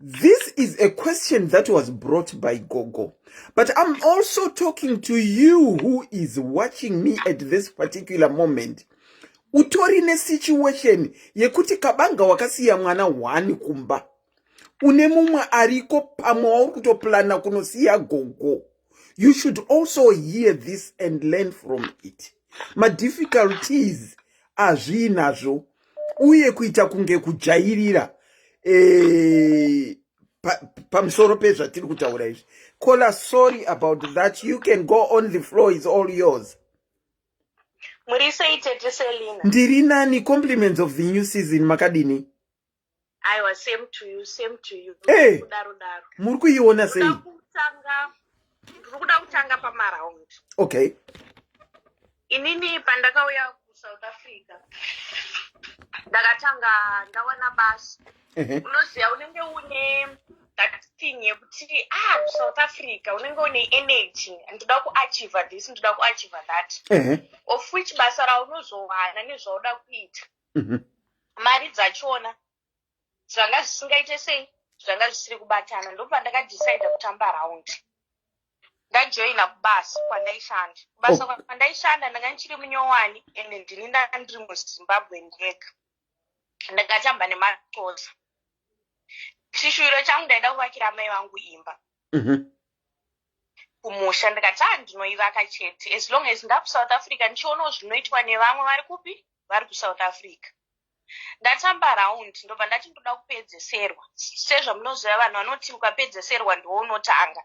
this is a question that was brought by Gogo. But I'm also talking to you who is watching me at this particular moment. Utori nesituation yekuti kabanga wakasiya mwana one kumba, une mumwe ariko, pamwe wauri kutoplana kunosiya gogo. You should also hear this and learn from it. Madifficulties azviinazvo uye kuita kunge kujairira pamusoro pezvatiri kutaura izvi. Caller, sorry about that. You can go on, the floor is all yours. Muri sei, Tete Selina? Ndiri nani. Compliments of the new season. Makadini? Aiwa, same to you, same to you. Eh. Kudaro daro. Muri kuiona sei? Kutanga, ndiri kuda kutanga pamaround. Inini pandakauya kuSouth Africa, ndakatanga ndawana basa. Unoziva, unenge une that thing yekuti, ah, kuSouth Africa unenge une energy, ndoda kuachieve this, ndoda kuachieve that, of which basa raunozowana nezvauda kuita, mari dzachona zvanga zvisingaite sei, zvanga zvisiri kubatana. Ndopandakadecida kutamba round. Ndajoina kubasa kwandaishanda, kubasa kwandaishanda ndanga ndichiri munyowani, ende ndini ndanga ndiri muZimbabwe ndega. Ndakatamba nemaXhosa. Chishuviro changu, ndaida kuvakira amai vangu imba kumusha. Ndikati, a, ndinoivaka chete as long as ndakuSouth Africa, ndichionawo zvinoitwa nevamwe vari kupi, vari kuSouth Africa. Ndatamba round, ndobva ndati ndoda kupedzeserwa. Sezvamunoziva, vanhu vanoti ukapedzeserwa ndiwo unotanga.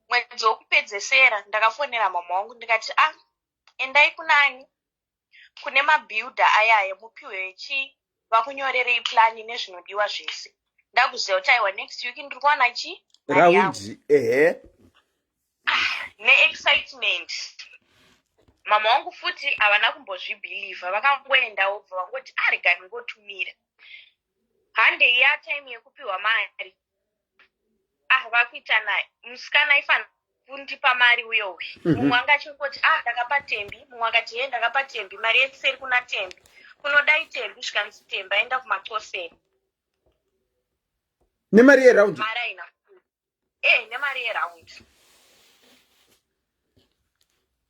Mwedzi wokupedzesera ndakafonera mama wangu, ndikati, ah, endai kunani, kune mabuilder ayaya, mupiwe chi, vakunyorerei plani nezvinodiwa zvese. Ndakuziva kuti aiwa, next week ndiri kuwana chi, mari yangu. Round, ehe. Neexcitement, mama wangu futi havana kumbozvibhilivha. Vakangoendawo, bva vangoti, arega ndingotumira, handei yatime yekupiwa mari. Ah, vakuita naye musikana aifanira kundipa mari uyowe. Mumwe anga achingoti, ah, ndakapa Tembi. Mumwe akati, ye, ndakapa Tembi mari yese iri kuna Tembi. Kunodai Tembi, zvikanzi Tembi aenda kumaXhoseni. Nemari yeround? Mari aina nemari yeround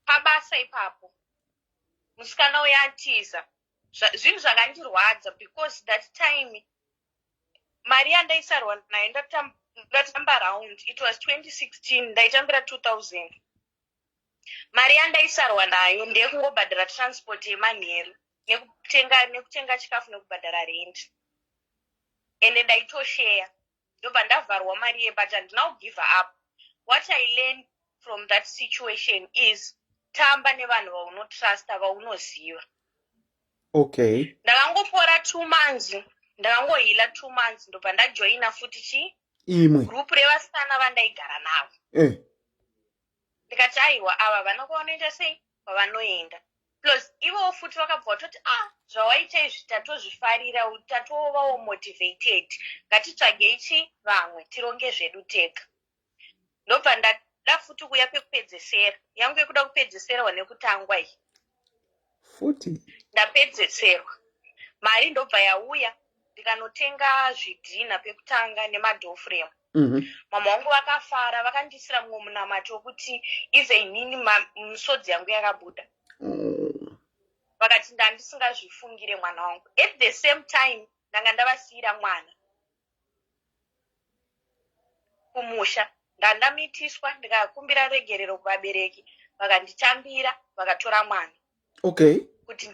pabasa ipapo. Musikana uyo atiza. Zvinhu zvakandirwadza because that time mari yandaisarwa nayo, ndatamba round, it was 2016, ndaitambira 2000. Mari yandaisarwa nayo ndeyekungobhadhara transport yemanheru nekutenga chikafu nekubhadhara rent, ende ndaitosheya. Ndobva ndavharwa mari ye, but handina kugive up. What I learned from that situation is tamba nevanhu vaunotrusta, vaunoziva. Ndakangopora 2 months, ndakangoheala 2 months, ndobva ndajoina futi chi Imwe group revasikana vandaigara navo. Ndikati, aiwa, ava vana kwavanoenda sei, kwavanoenda. Plus ivowo futi vakabva vatoti, ah, zvawaita izvi tatozvifarira, tatovawo motivated, ngatitsvagei chi vamwe tironge zvedu tega. Ndobva ndada futi kuuya pekupedzesera yangu yekuda kupedzeserwa nekutangwa iyi. Futi. Ndapedzeserwa, mari ndobva yauya, ndikanotenga zvidhina pekutanga nemadoor frame. Mama vangu vakafara, vakandiisira mumwe munamato wekuti even inini misodzi yangu yakabuda. Vakati ndandisingazvifungire, mwana wangu. At the same time ndanga ndavasiyira mwana kumusha, ndandamitiswa, ndikakumbira regerero kuvabereki, vakanditambira, vakatora mwana. Kuti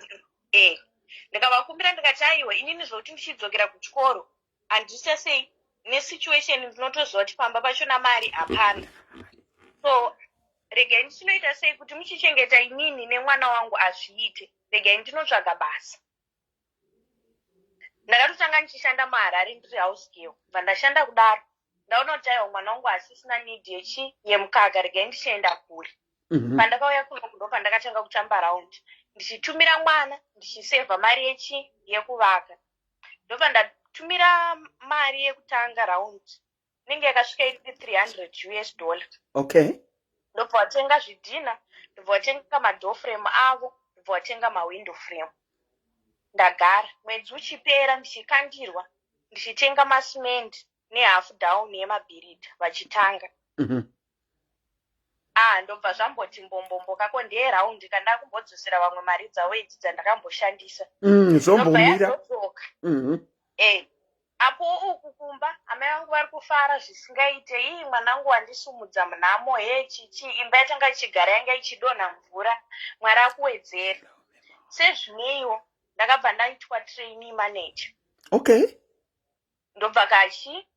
ndikavakumbira, ndikati, "Aiwa, inini zvokuti ndichidzokera kuchikoro handisa sei nesituation, ndinotoziva kuti pamba pachona mari hapana, so regai ndichinoita sei kuti muchichengeta inini nemwana wangu azviite. Regai ndinotsvaga basa." Ndakatotanga ndichishanda muHarare ndiri house girl. Bva ndashanda kudaro, ndaona kuti aiwa, mwana wangu asisina need yechi yemukaka, regai ndichienda kure. Pandakauya kuno, ndo pandakatanga kutamba round, ndichitumira mwana, ndichisevha mari yechi yekuvaka. Ndobva ndatumira mari yekutanga round, inenge yakasvika iri 300 US dollar. Ndobva watenga zvidhina, ndobva watenga madoor frame avo, ndobva watenga mawindow frame. Ndagara mwedzi uchipera, ndichikandirwa, ndichitenga masimendi nehalf down yemabhiridha vachitanga. Ah, ndobva zvamboti mbombombo kako, ndeye round kanda kumbodzosera vamwe mari dzavo idzi dzandakamboshandisa. Ndobva Zvombomira. yazodzoka. Apo uku kumba amai vangu vari kufara zvisingaite. "Ii, mwanangu, wandisumudza munhamo. He, chichi imba yatanga ichigara yanga ichidonha mvura, Mwari akuwedzera." Sezvineiwo ndakabva ndaitwa trainee manager. Ndobva kachi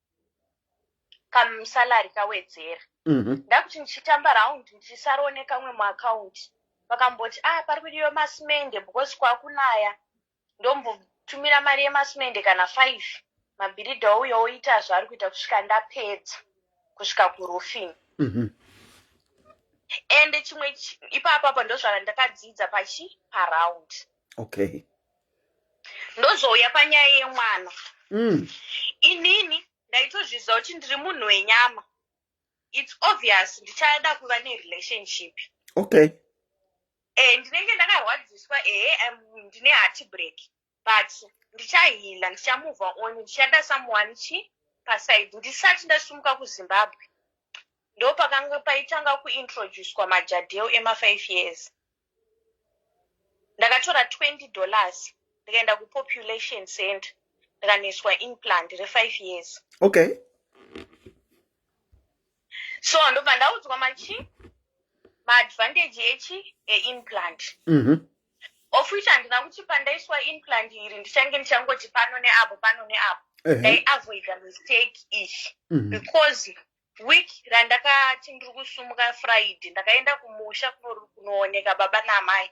kamusalary kawedzera. Ndakuti ndichitamba round, ndichisarawo nekamwe muakaunti. Vakamboti, "Ah, pari kudiwa masimende because kwakunaya." Ndombotumira mari yemasimende kana 5, mabhiridha ouya oita zvaari kuita kusvika ndapedza, kusvika kuroofing. Ende chimwe ipapo apo ndozvandakadzidza pachi paround. Ndozouya panyaya yemwana. Inini ndaitozviziva kuti ndiri munhu wenyama, it's obvious ndichada kuva nerelationship. Ndinenge ndakarwadziswa, ehe, ndine heart break, but ndichaheala, ndichamove on, ndichada someone chi paside. Ndisati ndasumuka kuZimbabwe, ndo pakanga paitanga kuintroducwa majadel ema5 years. Ndakatora $20, ndikaenda kupopulation center, ndikanoiswa implant re5 years. So ndobva ndaudzwa machi maadvantage echi eimplant, of which handina kuti pandaiswa implant iri ndichange ndichangoti pano neapo, pano neapo. Ndaiavoida mistake iyi because week randakati ndiri kusumuka Friday, ndakaenda kumusha kunooneka baba naamai.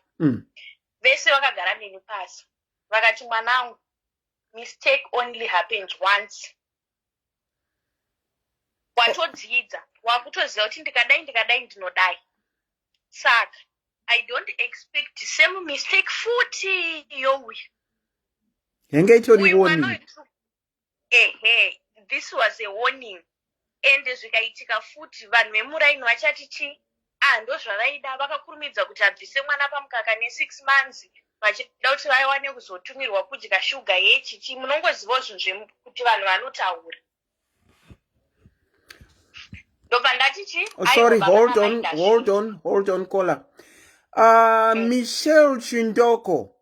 Vese vakagara neni pasi, vakati, "Mwanangu, mistake only happens once. Watodzidza, wakutoziva kuti ndikadai, ndikadai, ndinodai. Saka I don't expect same mistake futi youya." Yanga itori Uyu mwana warning. Ehe, this was a warning. Ende zvikaitika futi, vanhu vemuraini vachati chi, ah, ndozvavaida, vakakurumidza kuti abvise mwana pamukaka ne6 months, vachida kuti vawane kuzotumirwa kudya shuga yechichi. Munongozivawo zvinhu zvekuti vanhu vanotaura. Ndobva ndati chi Oh, sorry, aiwa, baba hold namai, on, ndazvinzwa. Hold on, hold on, caller. Michelle Chindoko,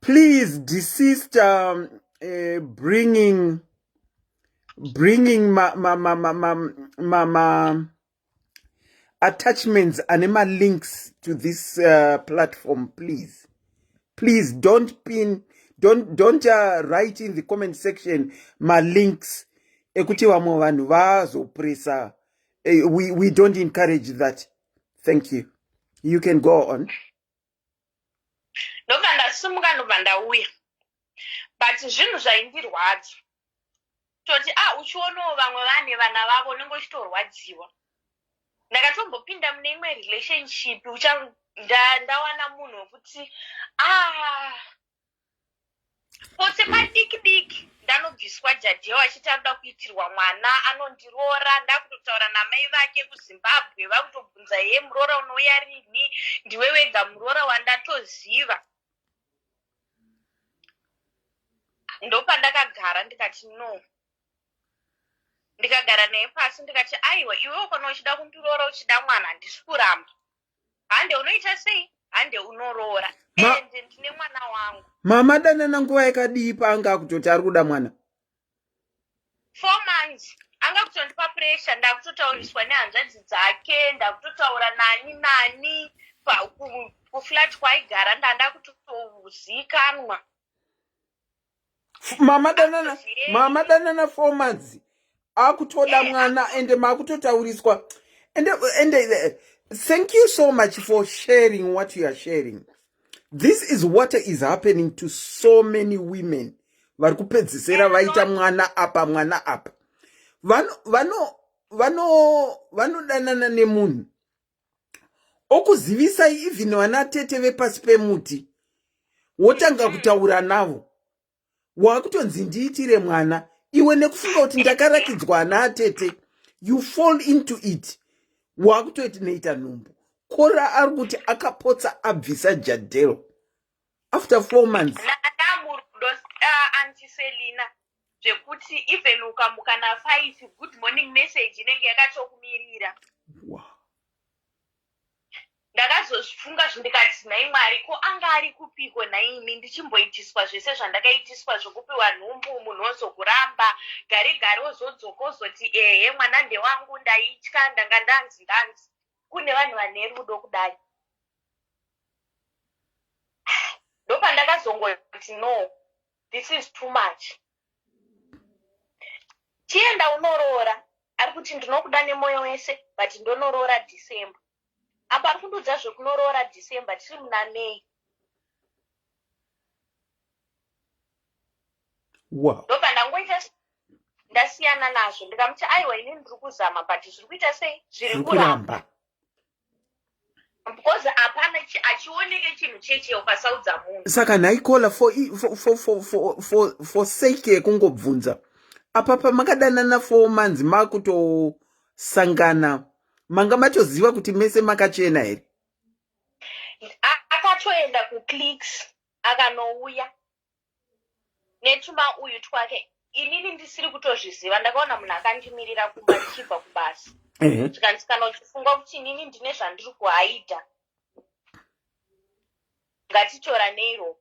please desist bringing ma attachments and ma links to this platform, please. Please don't pin, don't write in the comment section ma links ekuti vamwe vanhu vazopresa. We don't encourage that. Thank you. You can go on. Ndobva ndasimuka, ndobva ndauya, but zvinhu zvaindirwadza toti a uchionawo vamwe vane vana vavo, unenge uchitorwadziwa. Ndakatombopinda mune imwe relationship, ndawana munhu wekuti ah, pose padiki diki ndanobviswa jadheo, achiti anoda kuitirwa mwana, anondiroora. Ndakutotaura namai vake kuZimbabwe, vakutobvunza, "Ye, muroora unouya rini? Ndiwe wega muroora wandatoziva." Ndopandakagara ndikati, "No." Ndikagara naye pasi ndikati aiwa iwewo kana uchida kundiroora uchida mwana handisi kuramba. Hande unoita sei? Hande unoroora. Ende ndine mwana wangu. Mama danana nguva yakadii paanga akutoti ari kuda mwana? Four months anga kutondipa pressure ndakutotauriswa nehanzvadzi dzake ndakutotaura nani nani kuflat kwaigara ndanda kutozikanwa. Mama danana mama danana 4 months akutoda mwana ende makutotauriswa ende ende thank you so much for sharing what you are sharing. This is what is happening to so many women vari kupedzisira vaita mwana apa mwana apa vanodanana nemunhu okuzivisai even vana tete vepasi pemuti wotanga kutaura navo wakutonzi ndiitire mwana iwe nekufunga kuti ndakarakidzwa ana atete. You fall into it, wakutonoita nhumbu. Kora ari kuti akapotsa abvisa Jadel after 4 months. Ndamurudo, Auntie Selina, zvekuti even ukamuka na5, good morning message inenge yakatokumirira. Ndakazozvifunga zvindikati nhai Mwari, ko anga ari kupiko nhaimi ndichimboitiswa zvese zvandakaitiswa zvokupiwa nhumbu, munhu ozokuramba, gare gare ozodzoka ozoti ehe mwana ndewangu, ndaitya, ndanga ndanzi ndanzi kune vanhu vane rudo kudai. Ndopandakazongoti no, this is too much, chienda unoroora. Ari kuti ndinokuda nemwoyo wese but ndonoroora December. Apa ari kundiudza zvekunoroora December, tiri muna May. Ndobva ndangoita ndasiyana nazvo, ndikamuti aiwa inini ndiri kuzama but zviri kuita sei, zviri kuramba because hapana achioneke chinhu cheche ukasaudza munhu. Saka nhaikola for sake yekungobvunza, apa pamakadanana 4 months makutosangana, manga matoziva kuti mese makachena here? Akatoenda kuClicks akanouya netuma uyu twake, inini ndisiri kutozviziva. Ndakaona munhu akandimirira kumba ndichibva kubasa, zvikanzi kana uchifunga kuti inini ndine zvandiri kuhaidha, ngatitoranei ropa.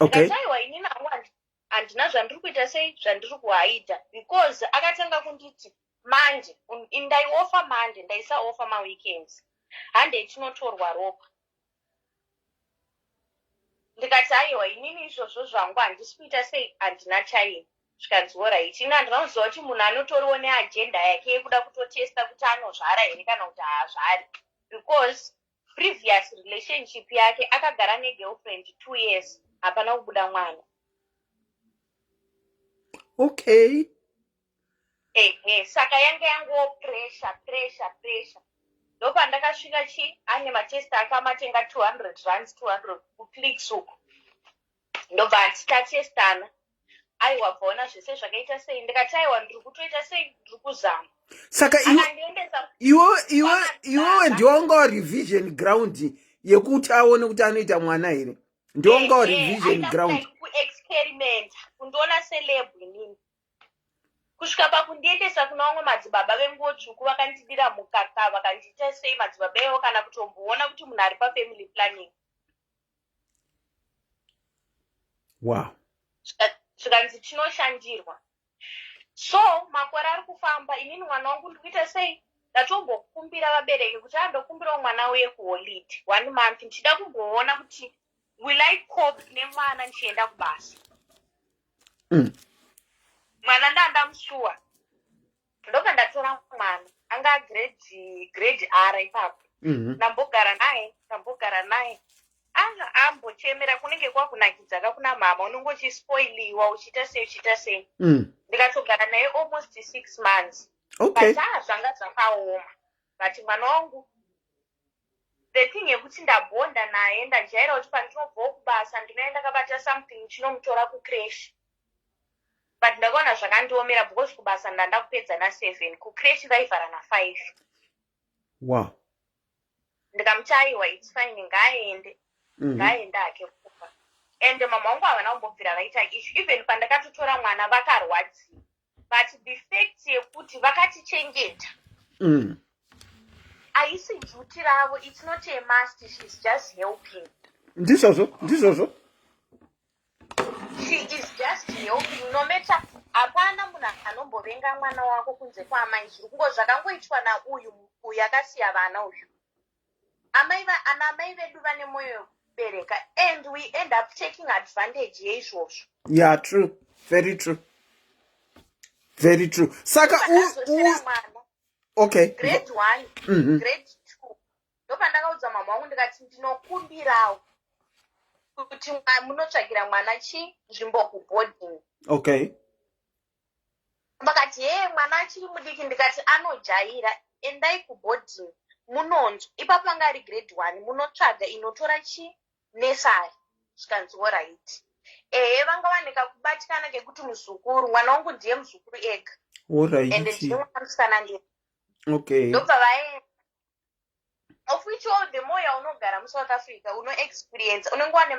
Ndikati aiwa, inini hangu handina zvandiri kuita sei, zvandiri kuhaidha, because akatanga kunditi manje ndaiofa manje, ndaisaofa maweekends, handei tinotorwa ropa. Ndikati aiwa, inini izvozvo zvangu handisi kuita sei, handina time. Zvikanzi alright. Ini handina kuziva kuti munhu anotoriwo neagenda yake yekuda kutotesta kuti anozvara here kana kuti haazvari, because previous relationship yake akagara negirlfriend 2 years, hapana kubuda mwana. Ehe, saka yanga yanguwo pressure, pressure, pressure. Ndopandakasvika chi ane matest akamatenga 200 rands, 200 kuClicks uku. Ndobva ati tatestana. Aiwa, bvaona zvese zvakaita sei. Ndikati aiwa, ndiri kutoita sei, ndiri kuzama. Saka Akandiendesa iwewe ndiwanga warevision ground yekuti aone kuti anoita mwana here? Ndiwanga warevision ground? Kuexperiment, kundiona celeb inini, kusvika pakundiendesa kuna vamwe madzibaba venguo tsvuku, vakandidira mukaka, vakandiita sei madzibaba ivo kana kutomboona kuti munhu ari pafamily planning. Zvikanzi tinoshandirwa. So makore ari kufamba, inini mwana wangu ndikuita sei, ndatombokumbira vabereki kuti andokumbirawo mwana uye kuholiday one month, ndichida kumboona kuti will I cope nemwana ndichienda kubasa. Mwana ndandamusuwa, ndobva ndatora mwana anga grade R ipapo. Ndambogara naye, ndambogara naye, anga ambochemera, kunenge kwakunakidza ka kuna mama, unenge uchispoiliwa, uchiita sei, uchiita sei. Ndikatogara naye almost 6 months. But ah, zvanga zvakaoma, but mwana wangu, the thing yekuti ndabhonda naye, ndajaira kuti pandinobvawo kubasa ndinoenda ndakabata something chinomutora kucreche, but ndakaona zvakandiomera because kubasa ndanda kupedza na7, kucreche vaivhara na5. Ndikamuti aiwa, it's fine, ngaaende. Ngaaende hake kumba. Ende mama vangu havana kumbobvira vaita issue, even pandakatotora mwana vakarwadziwa. But the fact yekuti vakatichengeta haisi duty ravo. It's not a must. She's just helping. Ndizvozvo, ndizvozvo. She is just helping. No matter, hapana munhu anombovenga mwana wako kunze kwaamai. Zviri kungo zvakangoitwa nauyu uyu akasiya vana uyu. Amai, ana amai vedu vane mwoyo wekubereka and we end up taking advantage yeizvozvo. Yeah, true, very true, very true. Saka Pandazosera mwana grade 1, grade 2, ndopandakaudza mama wangu ndikati ndinokumbirawo kuti munotsvagira mwana chi nzvimbo kuboarding. Vakati, "Hee, mwana achiri mudiki." Ndikati, "Anojaira, endai kuboarding munonzwa." Ipapo anga ari grade 1. Munotsvaga inotora chi nursery. Zvikanzi, "Alright." Ehe, vanga vane kakubatikana kekuti muzukuru, mwana wangu ndiye muzukuru ega ende ndine mwana musikana ndiye. Ndobva vaenda, of which all the more yaunogara muSouth Africa, unoexperience, unenge wane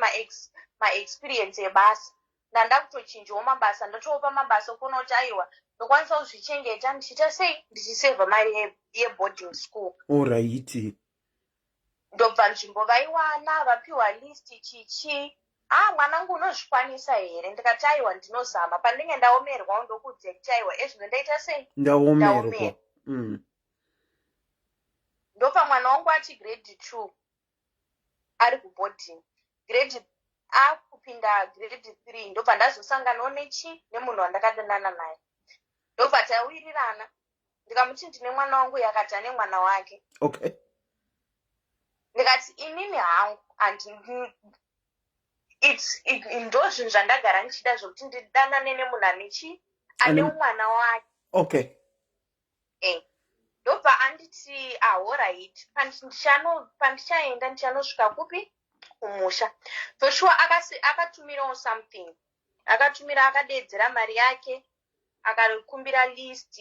maexperience ebasa. Ndanda kutochinjawo mabasa, ndotopa mabasa okuona kuti aiwa, ndokwanisa kuzvichengeta ndichiita sei, ndichisevha mari yeboarding school. Ndobva nzvimbo vaiwana, vapiwa list chichi. "Ah, mwanangu, unozvikwanisa here?" Ndikati, "Aiwa, ndinozama. Pandinge ndaomerwawo ndokuudza kuti aiwa, ezvino ndaita sei?" Ndaomerwa. Ndaomerwa. Ndopa mwana wangu achi grade 2 ari kuboarding, grade akupinda grade 3, ndobva ndazosanganawo nechi nemunhu wandakadanana naye. Ndobva tawirirana, ndikamuti ndine mwana wangu, yakati ane mwana wake. Ndikati inini hangu ndo zvinhu zvandagara ndichida, zvokuti ndidanane nemunhu ane chi ane mwana wake. Ndobva anditi, "Alright, pandichaenda ndichanosvika kupi? Kumusha." For sure akatumirawo something, akatumira, akadeedzera mari yake, akakumbira list,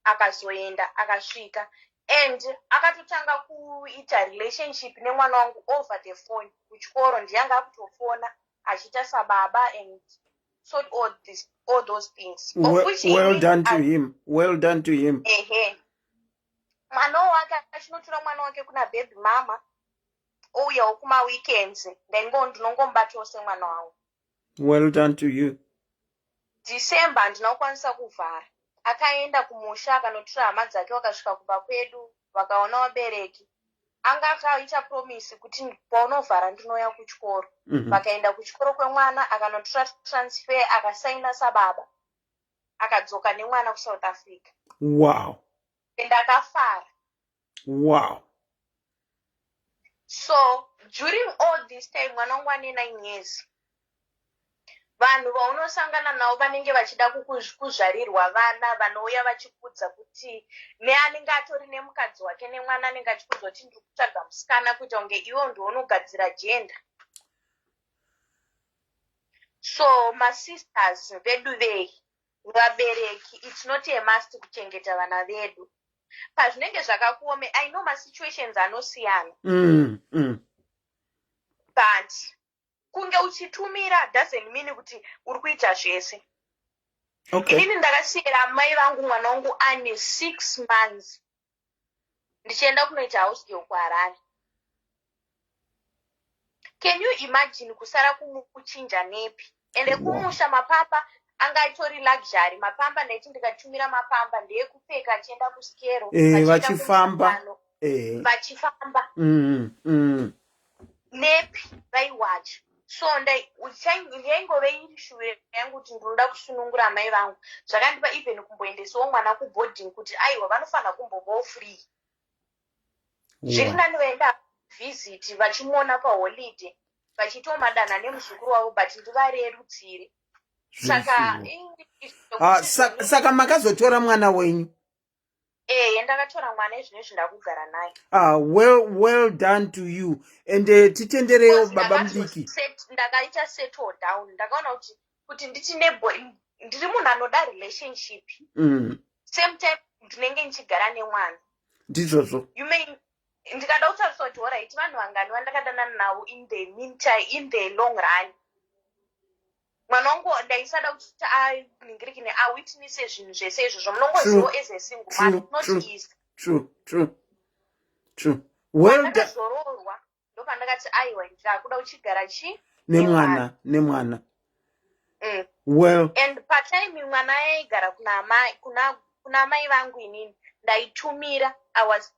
akazoenda, akasvika and akatotanga kuita relationship nemwana wangu over the phone kuchikoro. Ndiyanga akutofona achiita sababa and sort all those things, of which Well inini done to him, well done to him. Ehe, mwana wake achinotora mwana wake kuna baby mama, ouyawo kumaweekends, ndaingo ndinongomubatawo semwana wangu. Well done to you. December handina kukwanisa kuvhara. Akaenda kumusha, akanotora hama dzake, vakasvika kumba kwedu, vakaona vabereki. Anga akaita promise kuti paunovhara ndinouya kuchikoro. Vakaenda kuchikoro kwemwana, akanotora transfer, akasaina sababa, akadzoka nemwana kuSouth Africa. And akafara. So during all this time, mwana wangu ane 9 years. Vanhu vaunosangana navo vanenge vachida kuzvarirwa vana, vanouya vachikudza kuti neanenge atori nemukadzi wake nemwana, anenge achikudza kuti ndiri kutsvaga musikana, kuita kunge iwe ndiunogadzira gender. So masisters vedu vei, vabereki, it's not a must kuchengeta vana vedu pazvinenge zvakakuome. I know masituations anosiyana, but kunge uchitumira doesn't mean kuti uri kuita zvese. Inini ndakasiyira mai vangu mwana wangu ane 6 months, ndichienda kunoita house girl kuHarare. Can you imagine kusara kumuchinja nappy? Ende kumusha mapamba anga atori luxury. Mapamba ndaiti ndikatumira mapamba ndeyekupfeka achienda kuskero, vachienda Vachifamba. kumusangano, vachifamba. Nappy vaiwacha. So yaingove iri shuviro yangu kuti ndinoda kusunungura amai vangu. Zvakandipa even kumboendesawo mwana kuboarding, kuti aiwa, vanofanira kumbovawo free. Zviri nani vaenda visit, vachimuona paholiday, vachiitawo madanha nemuzukuru wavo, but ndivarerutsire. Saka Ah, saka makazotora mwana wenyu? Ehe, ndakatora mwana. Izvinezvi ndakugara naye. Ah, well done to you. And titenderewo Because baba mudiki. Ndakaita settle down, ndakaona kuti nditi neboy, ndiri munhu anoda relationship, same time ndinenge ndichigara nemwana. Ndizvozvo. You may ndikada kutarisa kuti alright, vanhu vangani vandakadanana navo in the meantime, in the long run. Mwana wangu ndaisada kuti aningirikine, awitnesse zvinhu zvese izvozvo. Munongozivo, as a single mother, not easy. True. Well done. Pandakazoroorwa, ndopandakati, "Aiwa, ndakuda kuchigara chi Nemwana, nemwana. Well, And patime mwana aigara kuna mai vangu, inini ndaitumira. I was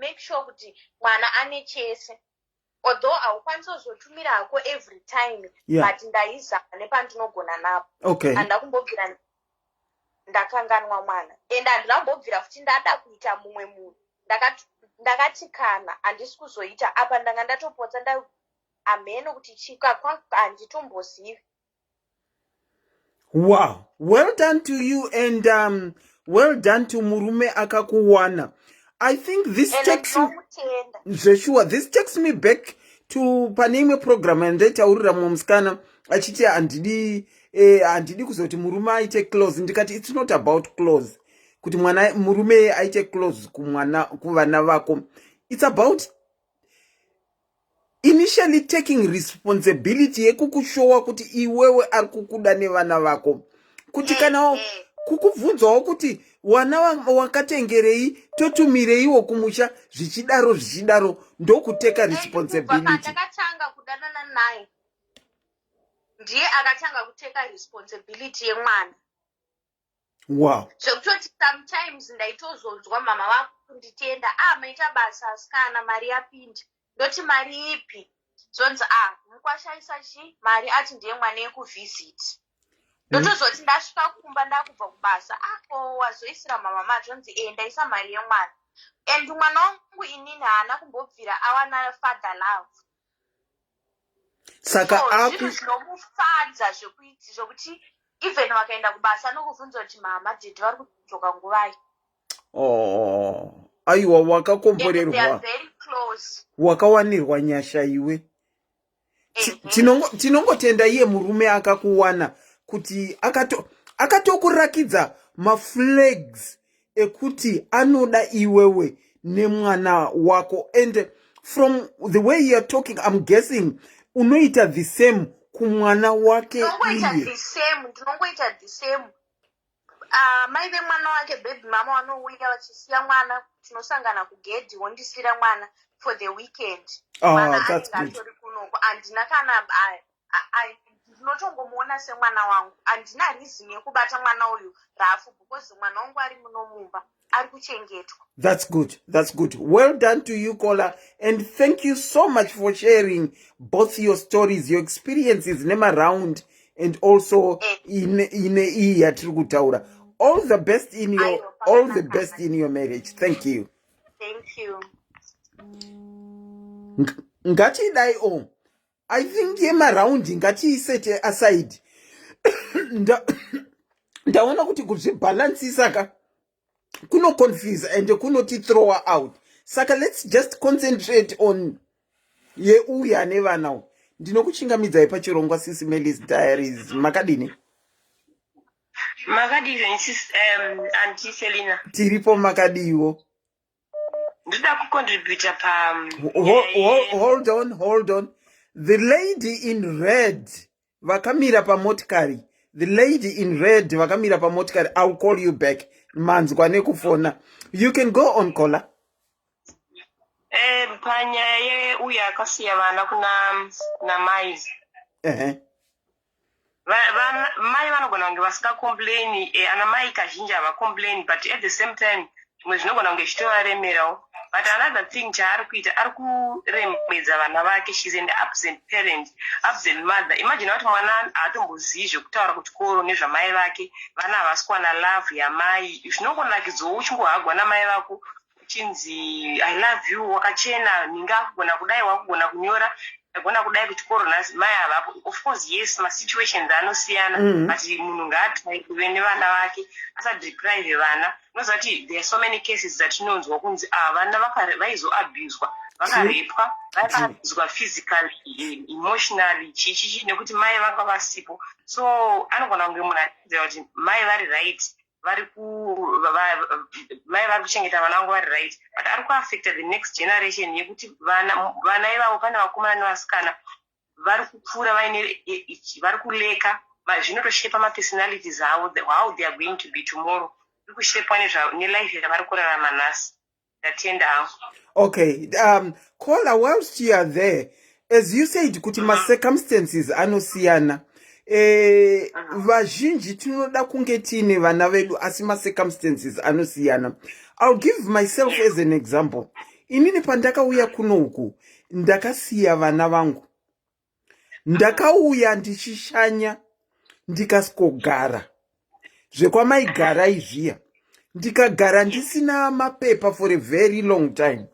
make sure kuti mwana ane chese, although haukwanisi kuzotumira hako every time, but ndaizama nepandinogona napo. Handina kumbobvira ndakanganwa mwana, and handina kumbobvira futi ndada kuita mumwe munhu. Ndakati kana handisi kuzoita apa, ndanga ndatopotsa nda hameno kuti chika handitombozivi. Wow. Well done to you and well done to murume akakuwana. I think this Ende takes ndinomutenda. Zvesure, this takes me back to pane imwe program yandaitaurira mumwe musikana achiti, "Handidi kuzoti murume aite close." Ndikati, "It's not about close, kuti mwana murume aite close kumwana, kuvana vako. It's about initially taking responsibility yekukushowa kuti iwewe ari kukuda nevana vako, kuti kana kukubvunzawo kuti wana wakatengerei, totumireiwo kumusha, zvichidaro zvichidaro, ndokuteka And kubva responsibility." pandakatanga kudanana naye, ndiye akatanga kuteka responsibility yemwana, zvekutoti sometimes ndaitozonzwa mama vakunditenda, "Ah, maita basa asikana, mari yapinda." Ndoti, "Mari ipi?" Zvonzi, "Ah, mukwashaisa chi mari, ati ndiye mwana yekuvisit." Ndotozoti ndasvika kumba, ndakubva kubasa, "Ah, ko wazoisira mama mari?" Zvonzi, "E, ndaisa mari yemwana." And mwana wangu inini haana kumbobvira awana father love. Saka So, aku zvinhu zvinomufadza zvokuti even vakaenda kubasa, anokubvunza kuti, "Mama, daddy vari kudzoka nguvai?" Oh, aiwa, And they are wakakomborerwa. very close. Wakawanirwa nyasha iwe. Tinongotenda iye murume akakuwana kuti akatokurakidza maflags ekuti anoda iwewe nemwana wako. And from the way you are talking, I'm guessing unoita the same kumwana wake. Ndinongoita Iye the same, ndinongoita the same. Mai vemwana wake, baby mama, vanouya vachisiya mwana, tinosangana kugedhi, wondisiyira mwana for the weekend. Ah, Mwana that's anenge good. atori kunoko. Handina kana ndinotongomuona semwana wangu. Handina reason yekubata mwana uyu rough, because mwana wangu ari muno mumba, ari kuchengetwa. That's good. That's good. Well done to you, caller. And thank you so much for sharing both your stories, your experiences, nema round, and also in iyi yatiri kutaura. All the best in your Aiwa, all the pakanaka. best in your marriage. Thank you. Thank you. Ngatidai o. I think yemaraundi ngatiisete aside. Ndaona kuti kuzvibhalansisa ka kunoconfuse and kunotithrowa out, saka let's just concentrate on yeuya nevana uyu. Ndinokuchingamidzai pachirongwa Sisi Melis Diaries. Makadini? Makadii, Auntie Selina? Tiripo, makadiwo? Ndoda kucontributa pa Hold on, hold on. The lady in red vakamira pamotikari, the lady in red vakamira pamotikari, I will call you back. Manzwa nekufona. You can go on, caller. Panyaya yeuyo akasiya vana kuna namai, mai vanogona kunge vasingacomplaini. Ana mai kazhinji havacomplaini, but at the same time zvimwe zvinogona kunge zvichitovaremerawo. But another thing chaari kuita, ari kuremedza vana vake. She's an absent parent, absent mother. Imagine kuti mwana haatombozivi zvekutaura kuchikoro nezvamai vake. Vana havasi kuwana love yamai. Zvinongonakidzawo uchingohagwa namai vako, uchinzi, "I love you, wakachena, ninga akugona kudai, wakugona kunyora, agona kudai kuchikoro nhasi," mai havapo. Of course, yes, masituations anosiyana, but munhu ngaatry kuve nevana vake, asadeprive vana. Unoziva kuti there are so many cases dzatinonzwa kunzi, ah, vana vaizoabuswa, vakarepwa, vakaabuswa physically, emotionally, chichichi, nekuti mai vanga vasipo. So anogona kunge munhu achiziva kuti mai vari right, vari ku mai vari kuchengeta vana vangu vari right, but ari kuaffecta the next generation yekuti vana ivavo, pane vakomana nevasikana vari kupfuura vaine vari kulacka Zvinotoshepa mapersonalities avo, how they are going to be tomorrow. Iri kushepwa nelife yavari kurarama nhasi. Ndatenda hangu. Okay, caller, whilst you are there, as you said kuti macircumstances anosiyana, vazhinji tinoda kunge tiine vana vedu, asi macircumstances anosiyana. I'll give myself as an example. Inini pandakauya kuno uku, ndakasiya vana vangu. Ndakauya ndichishanya, ndikasvikogara zvekwamaigarai zviya, ndikagara ndisina mapepa for a very long time.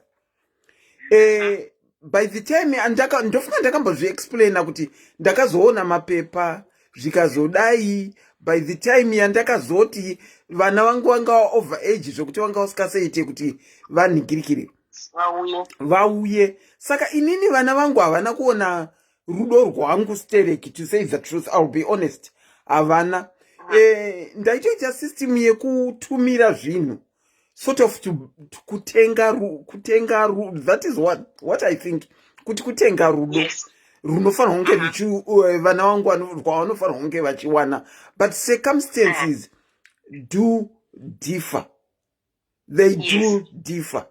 By the time ndofunga ndakambozviexplaina kuti ndakazoona mapepa zvikazodai, by the time yandakazoti vana vangu vanga over age zvekuti vanga vasikasaite kuti vanhingirikire vauye. Vauye. Saka inini vana vangu havana kuona rudo rwangu stereki. To say the truth, I'll be honest, havana. Ndaitoita system yekutumira zvinhu, sort of to kutenga that is what I think kuti kutenga rudo runofanirwa kunge vana vangu rwavanofanirwa kunge vachiwana. But circumstances do differ, they do differ.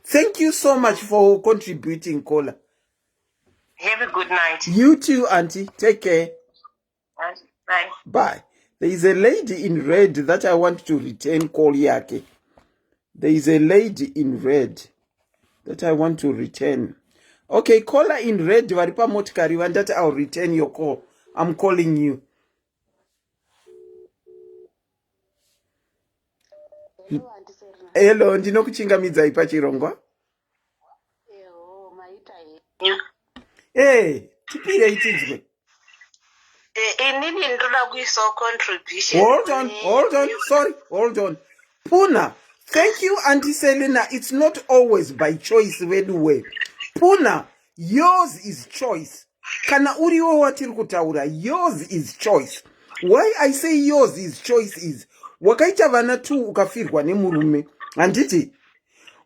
Thank you so much for contributing, caller. Have a good night. You too, auntie. Take care. Bye. Bye. There is a lady in red that I want to return call yake. There is a lady in red that I want to return. Okay, caller in red, vari pamotikari vandati I'll return your call. I'm calling you. Hello, ndinokuchingamidzai pachirongwa. Eho, maita henyu. Tipirei tinzwe. Inini ndoda kuisawo contribution. Hold on, hold on, sorry, hold on. Puna, thank you, Auntie Selina. It's not always by choice veduwe. Puna, yours is choice. Kana uriwo watiri kutaura, yours is choice. Why I say yours is choice is wakaita vana two, ukafirwa nemurume, handiti?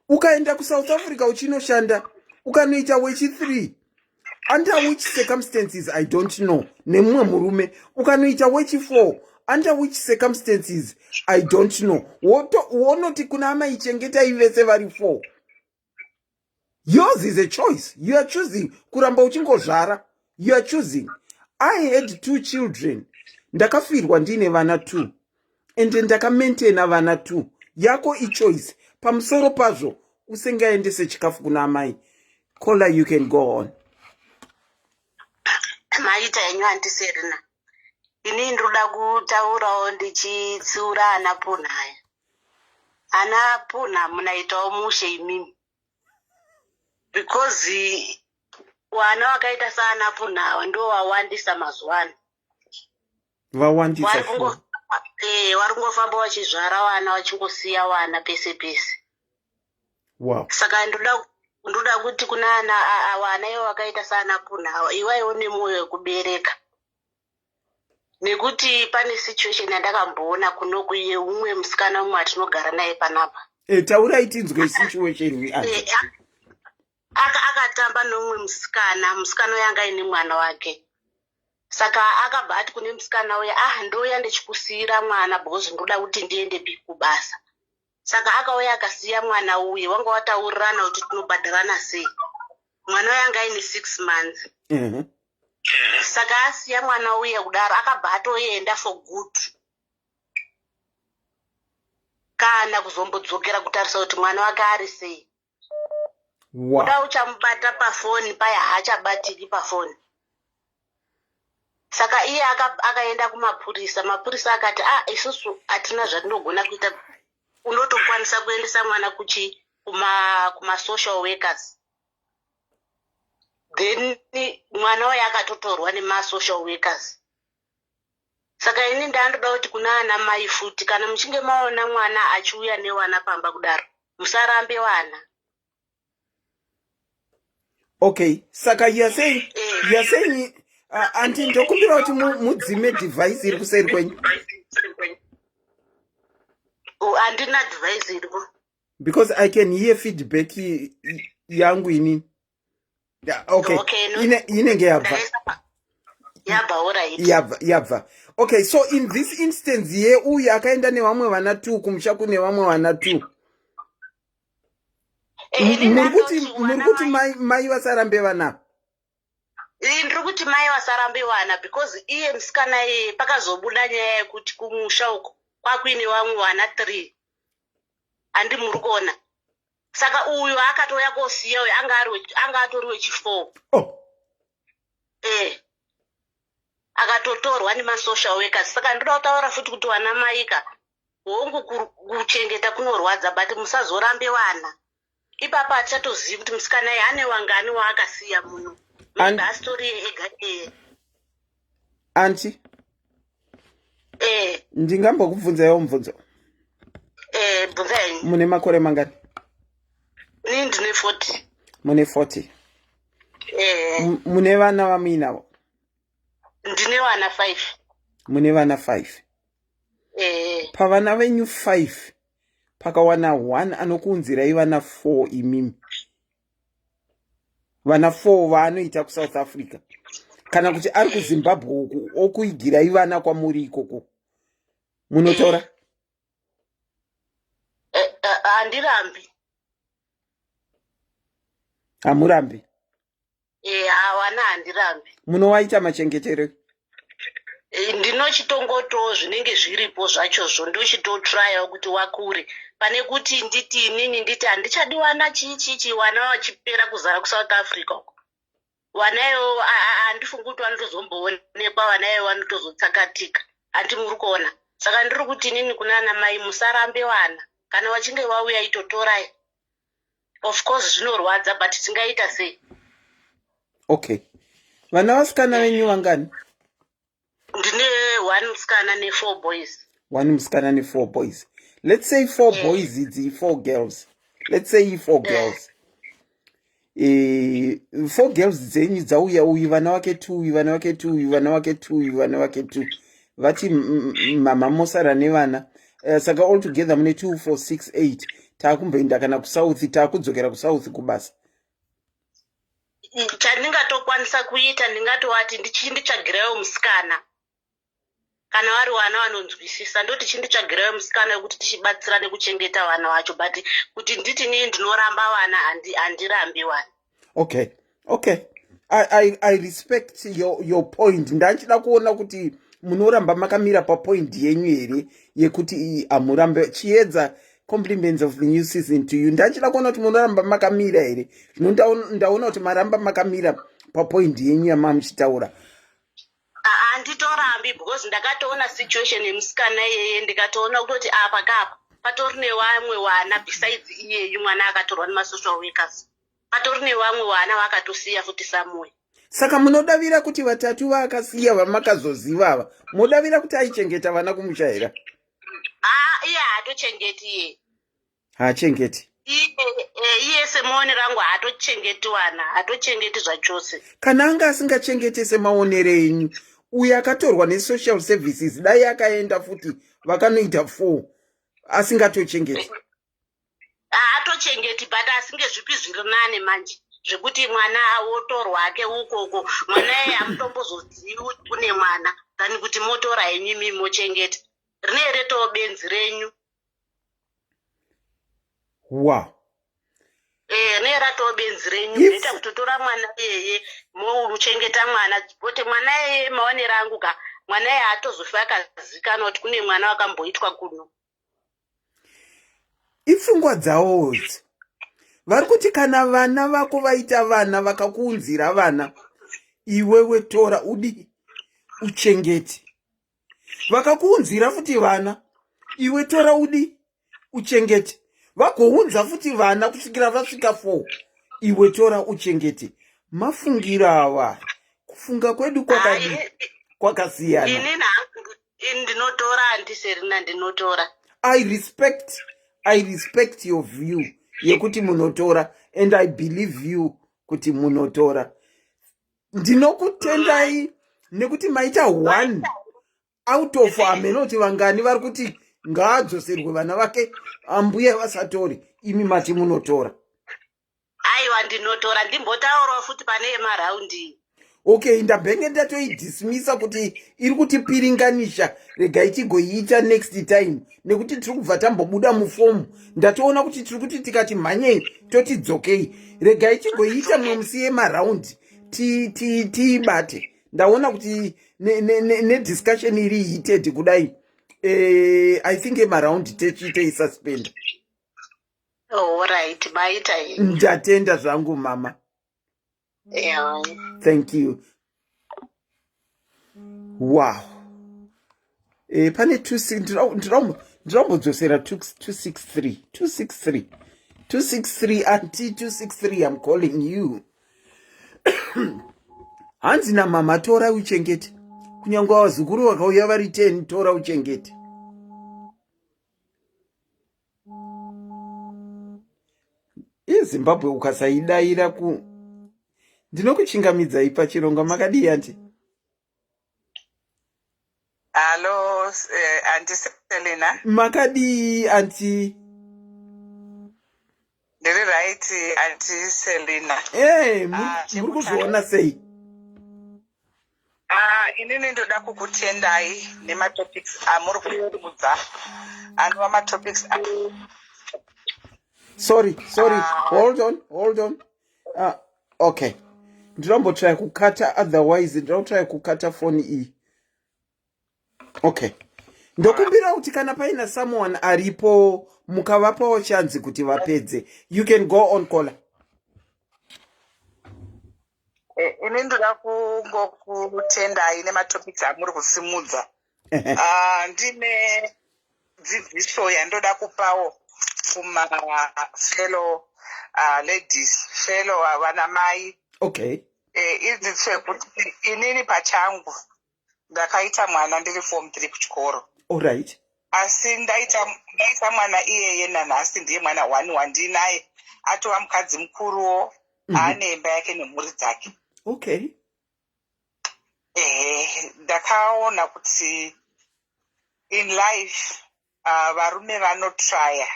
Ukaenda kuSouth Africa uchinoshanda, ukanoita wechi3 under which circumstances I don't know, nemumwe murume, ukanoita wechi4 under which circumstances I don't know. Wonoti kuna amai, chengetai vese vari 4. Yours is a choice. You are choosing kuramba uchingozvara. You are choosing. I had two children. Ndakafirwa ndiine vana two, ende ndakamaintaina vana two. Yako ichoice. Pamusoro pazvo usingaendese chikafu kuna amai. Caller, you can go on. Maita henyu, Auntie Serina. Inini ndoda kutaurawo ndichitsiura ana Puna aya. Ana Puna, munaitawo mushe imimi, because vana vakaita saana Puna ava ndo vawandisa mazuva ano. Vawandisa. Vari kungofamba vachizvara vana, vachingosiya vana pese pese. Saka ndoda kuti kuna ana vana ivo vakaita saana Puna ava, iwaiwo nemwoyo wekubereka, nekuti pane situation yandakamboona kunoku yeumwe musikana umwe atinogara naye panapa. Taurai tinzwe situation. Akatamba neumwe musikana. Musikana uyo anga aine mwana wake, saka akabva ati kune musikana uya, "Ah, ndouya ndichikusiyira mwana because ndoda kuti ndiende kubasa." Saka akauya akasiya mwana uye, wanga wataurirana kuti tinobhadharana sei. Mwana uyo anga aine 6 months. Saka asiya mwana uye kudaro, akabva atoenda for good, kana kuzombodzokera kutarisa kuti mwana wake ari sei. Kuda uchamubata pafoni paya, haachabatiki pafoni. Saka iye akaenda kumapurisa. Mapurisa akati, "A, ah, isusu hatina zvatinogona kuita. Unotokwanisa kuendesa mwana kuchi kumasocial workers." Then mwana uyo akatotorwa nemasocial workers. Saka ini ndandoda kuti kuna ana mai futi, kana muchinge maona mwana achiuya newana pamba kudaro, musarambe wana. Okay, saka you are saying, auntie, ndokumbira kuti mudzime device iri kuseri kwenyu. Handina device iriko. Because I can hear feedback yangu inini. Yeah, okay. Okay, no. Inenge yabva. Yabva, alright. Yabva, yabva. Okay, so in this instance ye uyu akaenda nevamwe vana two kumusha kune vamwe vana two. Eh, muri kuti mai vasarambe vana? Ndiri kuti mai vasarambe vana because iye musikana iyeye pakazobuda nyaya yekuti kumusha uko kwakuine vamwe vana three, handi muri kuona? Saka uyu akatouya kosiya uyu anga atori wechifour. Oh. Akatotorwa nemasocial workers. Saka ndoda kutaura futi kuti vana maika, hongu, kuchengeta kunorwadza, but musazorambe vana. Ipapa hatichatozivi kuti musikana iye ane wangani waakasiya muno. Maybe asitori ega iye. Auntie. Eh. Ndingambokubvunzaiwo mubvunzo? Eh, bvunzai. Mune makore mangani? Ni ndine 40. Mune 40? Eh. Mune vana vamuinavo? Ndine vana 5. Mune vana 5? Eh. Pavana venyu 5, pakawana 1 anokuunzirai vana 4, imimi vana 4 vaanoita kuSouth Africa kana kuti ari kuZimbabwe uku, okuigirai vana kwamuri ikoko, munotora? Handirambi. Hamurambi? Hawana, handirambi. Munowaita machengetero? Ndinochitongotowo zvinenge zviripo zvachozvo, ndochitotryawo kuti wakure, pane kuti nditi inini nditi handichadi wana chii chii chii, wana wachipera kuzara kuSouth Africa uko. Wana iwo handifungi kuti vanotozomboonekwa, vana ivo vanotozotsakatika, handi muri kuona? Saka ndiri kuti inini kuna ana mai, musarambe vana. Kana vachinge vauya, itotorai. Of course zvinorwadza, but tingaita sei? Okay, vana vasikana venyu vangani? Ndine one musikana ne-four boys. One musikana ne-four boys. Let's say four boys idzi, four girls, let's say four girls. Four girls dzenyu dzauya, uyu vana vake two, uyu vana vake two, uyu vana vake two, uyu vana vake two. Vati mama mosara nevana. Saka all together mune 2 4 6 8. Taakumboenda kana kuSouth, taakudzokera kuSouth kubasa. Chandingatokwanisa kuita, ndingatovati ndichinditsvagirayo musikana. Kana vari vana vanonzwisisa, ndoti chinditsvagirayo musikana wekuti tichibatsira nekuchengeta vana vacho. But kuti nditi nii ndinoramba vana, handirambi vana. Okay, I respect your point. Ndachida kuona kuti munoramba makamira papoint yenyu here yekuti hamurambe. Chiedza, compliments of the new season to you. Ndachida kuona kuti munoramba makamira here. Zvino ndaona kuti maramba makamira papoint yenyu yamamuchitaura. Handitorambi because ndakatoona situation yemusikana iyeye, ndikatoona kutoti apa kapa patori nevamwe vana besides iyeyu mwana akatorwa nemasocial workers, patori nevamwe vana vakatosiya futi somewhere. Saka munodavira kuti vatatu vaakasiya vamakazoziva ava, modavira kuti aichengeta vana kumusha here? Ah, iye haatochengeti iye. Haachengeti? Iye semaonero angu haatochengeti vana, haatochengeti zvachose. Kana anga asingachengete semaonero enyu, uyo akatorwa nesocial services dai akaenda futi vakanoita four asingatochengeti? Haatochengeti, but asinge zvipi zviri nane manje zvekuti mwana wotorwa ake ukoko, mwana iye hamutombozozivi kuti kune mwana, than kuti motora henyu imi mochengeta, rinee retoo benzi renyu. Rinee ratoo benzi renyu. Inoita kutotora mwana iyeye mochengeta mwana, kuti mwana iyeye, maonero angu ka, mwana iye haatozofi akazikanwa kuti kune mwana wakamboitwa kuno. Ipfungwa dzavo idzi. Vari kuti kana vana vako vaita vana, vakakuunzira vana, iwewe tora udi uchengete. Vakakuunzira futi vana, iwe tora udi uchengete. Vagounza futi vana kusvikira vasvika 4, iwe tora uchengete. Mafungiro ava, kufunga kwedu kwakadi kwakasiyana. Inini hangu ndinotora, handiserina, ndinotora. I respect your view yekuti munotora, and I believe you kuti munotora. Ndinokutendai nekuti maita one out of amenoti vangani vari kuti ngaadzoserwe vana vake, ambuya vasatori. Imi mati munotora. Aiwa, ndinotora. Ndimbotaurawo futi pane yemaraundi. Okay, ndabhenge ndatoidismisa kuti iri kutipiringanisha, regai tigoiita next time nekuti tiri kubva tambobuda mufomu. Ndatoona kuti tiri kuti tikati mhanyei toti dzokei, regai tigoiita mumwe musi yemaraundi tiibate. Ndaona kuti nediscussion ne, ne, ne iri heated kudai, I think yemaraundi techiitei suspend. Alright, maita. Ndatenda zvangu mama. Yeah. Thank you. Wow. Pane ndirambodzosera 263 263 263 anti 263, I'm calling you. Hanzi namama, tora uchengete, kunyange vazukuru vakauya vari 10, tora uchengete. Izimbabwe ukasaidayira ku ndinokuchingamidzai pachirongwa. Makadii, auntie? Hallo, Auntie Selina. Makadii, auntie? Ndiri right, Auntie Selina. Ee, muri kuzviona sei? Ah, inini ndoda kukutendai nematopics amuri kuudza, anova matopics. Sorry, sorry. Hold on, hold on. Okay, ndinombotry kukata, otherwise ndinotry kukata foni iyi. Okay, ndokumbira kuti kana paina someone aripo mukavapawo chanzi kuti vapedze. You can go on, caller. Ini ndoda kungokutendai nematopics amuri kusimudza. Ah, ndine dzidziso yandoda kupawo kumafellow ladies, fellow vana mai. Idzidziso yekuti inini pachangu ndakaita mwana ndiri form 3 kuchikoro. Asi ndaita mwana iyeye nanhasi ndiye mwana one wandinaye, atova mukadzi mukuruwo, aane imba yake nemhuri dzake. Ehe, ndakaona kuti in life varume vanotraya,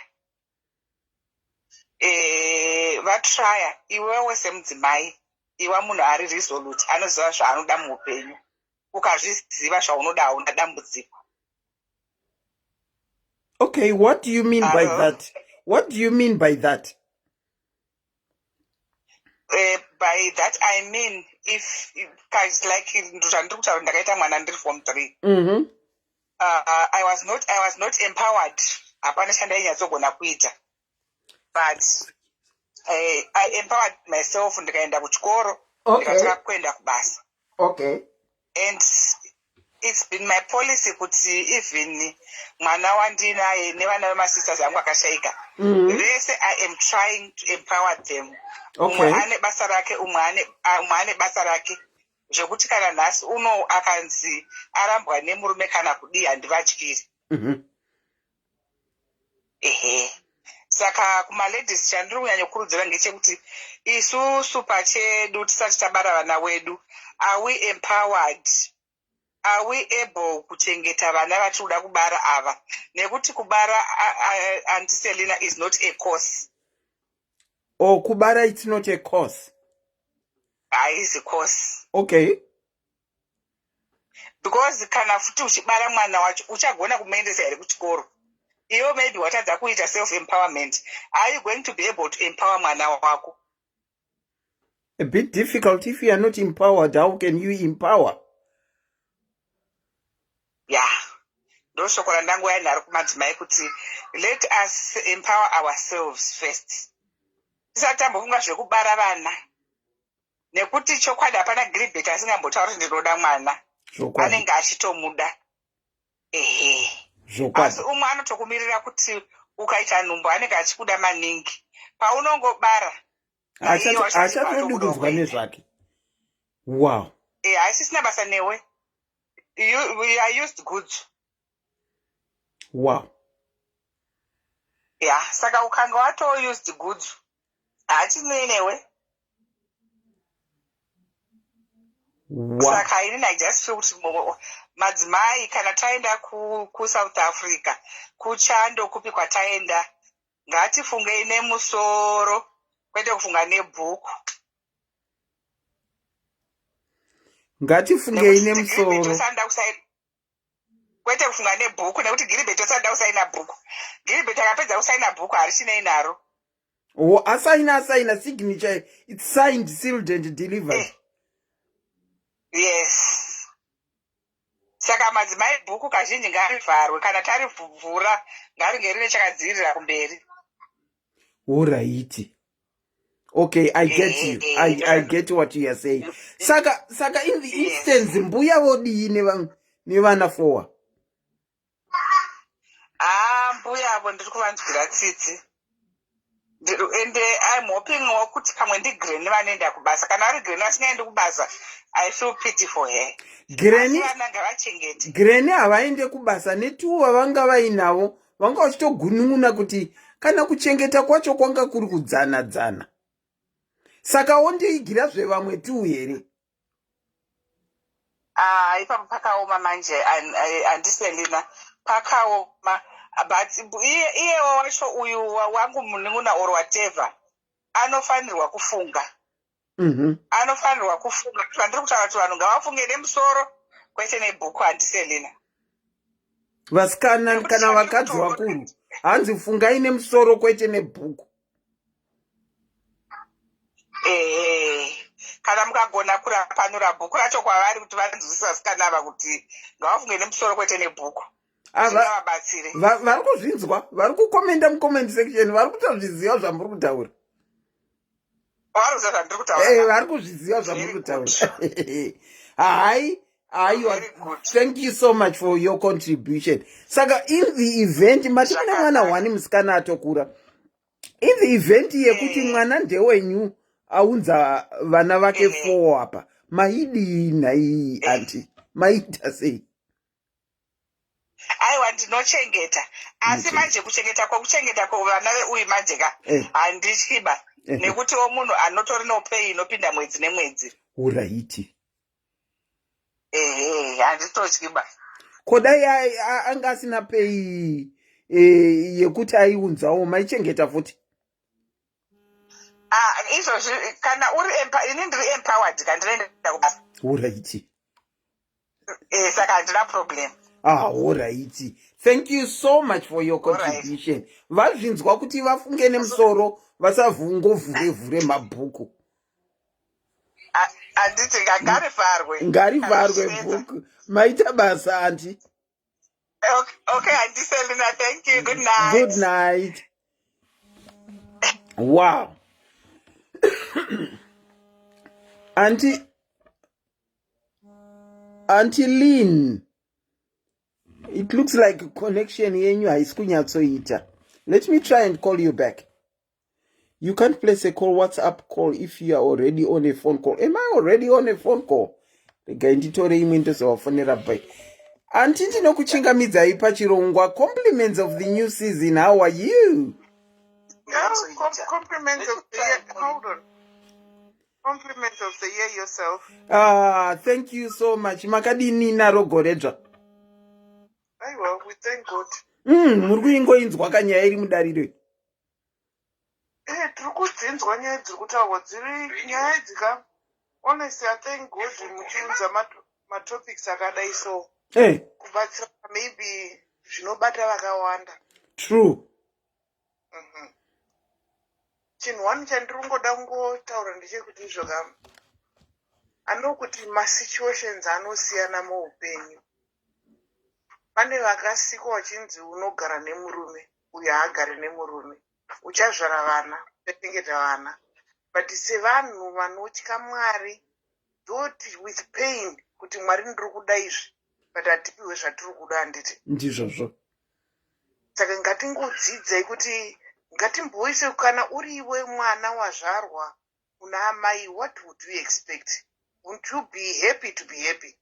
vatraya. Iwewe semudzimai, iwa munhu ari resolute, anoziva zvaanoda muupenyu. Ukazviziva zvaunoda, hauna dambudziko. Okay, what do you mean by Hello? that? What do you mean by that? By that I mean, if guys, like zvandiri kutaura, ndakaita mwana ndiri form 3. I was not empowered, hapana chandainyatsogoona kuita, but I empowered myself, ndikaenda kuchikoro, ndikatanga kuenda kubasa. And it's been my policy kuti even mwana wandinaye nevana vemasisters angu akashaika vese, I am trying to empower them. Umwe ane basa rake, umwe ane basa rake, zvekuti kana nhasi uno akanzi arambwa nemurume kana kudii, handivatyiri. Ehe, saka kumaladies chandiri kunyanyokurudzira ngechekuti isusu pachedu tisati tabara vana wedu, are we empowered? Are we able kuchengeta vana vatiri kuda kubara ava? Nekuti kubara, Auntie Selina, is not a course. Oh, kubara it's not a course. Haizi course. Because kana futi uchibara mwana wacho, uchagona kumuendesa here kuchikoro? Iwe maybe watadza kuita self empowerment, are you going to be able to empower mwana wako? A bit difficult. If you are not empowered, how can you empower? Ya, ndo shoko randangouya naro kumadzimai kuti let us empower ourselves first tisati tambofunga zvekubara vana, nekuti chokwadi hapana Gilbert asingambotaura kuti ndinoda mwana. Anenge achitomuda, ehe. Asi umwe anotokumirira kuti ukaita nhumbu anenge achikuda maningi. Paunongobara, naiye wacho Haachatodi achibva kunzwa atokuda. Nezvake. Wow. Haisisina basa newe. We are used goods. Ya, saka ukanga wato used goods, haachinei newe. Saka inini I just feel kuti madzimai kana taenda kuSouth Africa, kuchando kupi kwataenda, ngatifungei nemusoro kwete kufunga nebhuku. Ngatifungei nemusoro. Kwete kufunga nebhuku, nekuti Giribheti osada kusaina bhuku. Giribheti akapedza kusaina bhuku, harichinei naro. Oh, asaina, asaina signature, it's signed, sealed and delivered. Yes. Saka madzimai, bhuku kazhinji ngarivharwe. Kana tarivhura, ngaringe rine chakadzivirira kumberi. Alright, okay, I get you. I get what you are saying. Saka in the instance, mbuya vodii nevana four? Ah, mbuya avo ndiri kuvanzwira tsitsi. Ende I'm hoping wo kuti pamwe ndigranny vanoenda kubasa. Kana vari granny vasingaendi kubasa, I feel pity for her. Granny? Asi vana ngavachengete. Granny havaende kubasa netuva vanga vainavo, vanga vachitogunun'una kuti kana kuchengeta kwacho kwanga kuri kudzana dzana, saka wondiigira zvevamwe tu here? Ah, ipapo pakaoma manje, andiselina, pakaoma. But iyewo wacho uyu wangu munun'una or whatever anofanirwa kufunga. Anofanirwa kufunga. Vandiri kutaura kuti vanhu ngavafunge nemusoro, kwete nebhuku, andiselina. Vasikana Nekuti kana chandiri vakadzi vakuru, hanzi fungai nemusoro kwete nebhuku. Ehe, kana mukagona kurapanura bhuku racho kwavari kuti vanzwisise, vasikana ava, kuti ngavafunge nemusoro kwete nebhuku, Ah, zvingavabatsire. Vari kuzvinzwa, vari kukomenda mucomment section, vari kutozviziva zvamuri kutaura. Vari kuziva zvandiri kutaura? Vari kuzviziva zvamuri Very kutaura. Hai, aiwa. Very good. Thank you so much for your contribution. Saka in the event mati mune mwana Zvakanaka. one musikana atokura, in the event yekuti mwana ndewenyu aunza vana vake four apa, maidii nhai aunty? Maita sei? Aiwa, ndinochengeta, asi manje kuchengeta kwokuchengeta kwevana veuyu manje ka, handityiba, nekutiwo munhu anotori nopay inopinda mwedzi nemwedzi. Alright. Ehe, handitotyiba. Ko dai anga asina pay yekuti aiunzawo, maichengeta futi? Ah, izvozvi kana uri ini ndiri empowered ka, ndinoenda kubasa. Alright. Saka handina problem. Ah, alright, thank you so much for your contribution. Vazvinzwa kuti vafunge nemusoro, vasavhungovhure vhure mabhuku. Handiti ngarivharwe. Ngarivharwe Kana bhuku. Maita basa, aunty. Okay, Auntie Selina, thank you. Good night. Good night. Wow, Aunty, Aunty Lynn, it looks like connection yenyu haisi kunyatsoita. Let me try and call you back. You can't place a call, WhatsApp call, if you are already on a phone call. Am I already on a phone call? Regai nditore imwe, ndozovafonera bai. Aunty, ndinokuchingamidzai pachirongwa. Compliments of the new season. How are you? No, compliments of the year. Hold on. Compliments of the year yourself. Ah, thank you so much. Makadini naro goredzva? Aiwa, we thank God. Muri kuingoinzwa kanyaya iri mudariro iyi? Eh, tiri kudzinzwa nyaya dziri kutaurwa, dziri nyaya dzika. Honestly, I thank God muchiunza matopics akadai so. Kubatsira maybe zvinobata vakawanda. True. Chinhu one chandiri kungoda kungotaura ndechekuti izvo kam anokuti masituations anosiyana muupenyu. Pane vakasikwa vachinzi unogara nemurume, uyo haagari nemurume, uchazvara vana, uchachengeta vana. But sevanhu vanotya Mwari, thought with pain kuti Mwari, ndiri kuda izvi, but hatipiwe zvatiri kuda, handiti? Ndizvozvo. Saka ngatingodzidzai kuti ngatimboise, kana uriwe mwana wazvarwa kuna amai, what would you expect? Won't you be happy to be happy?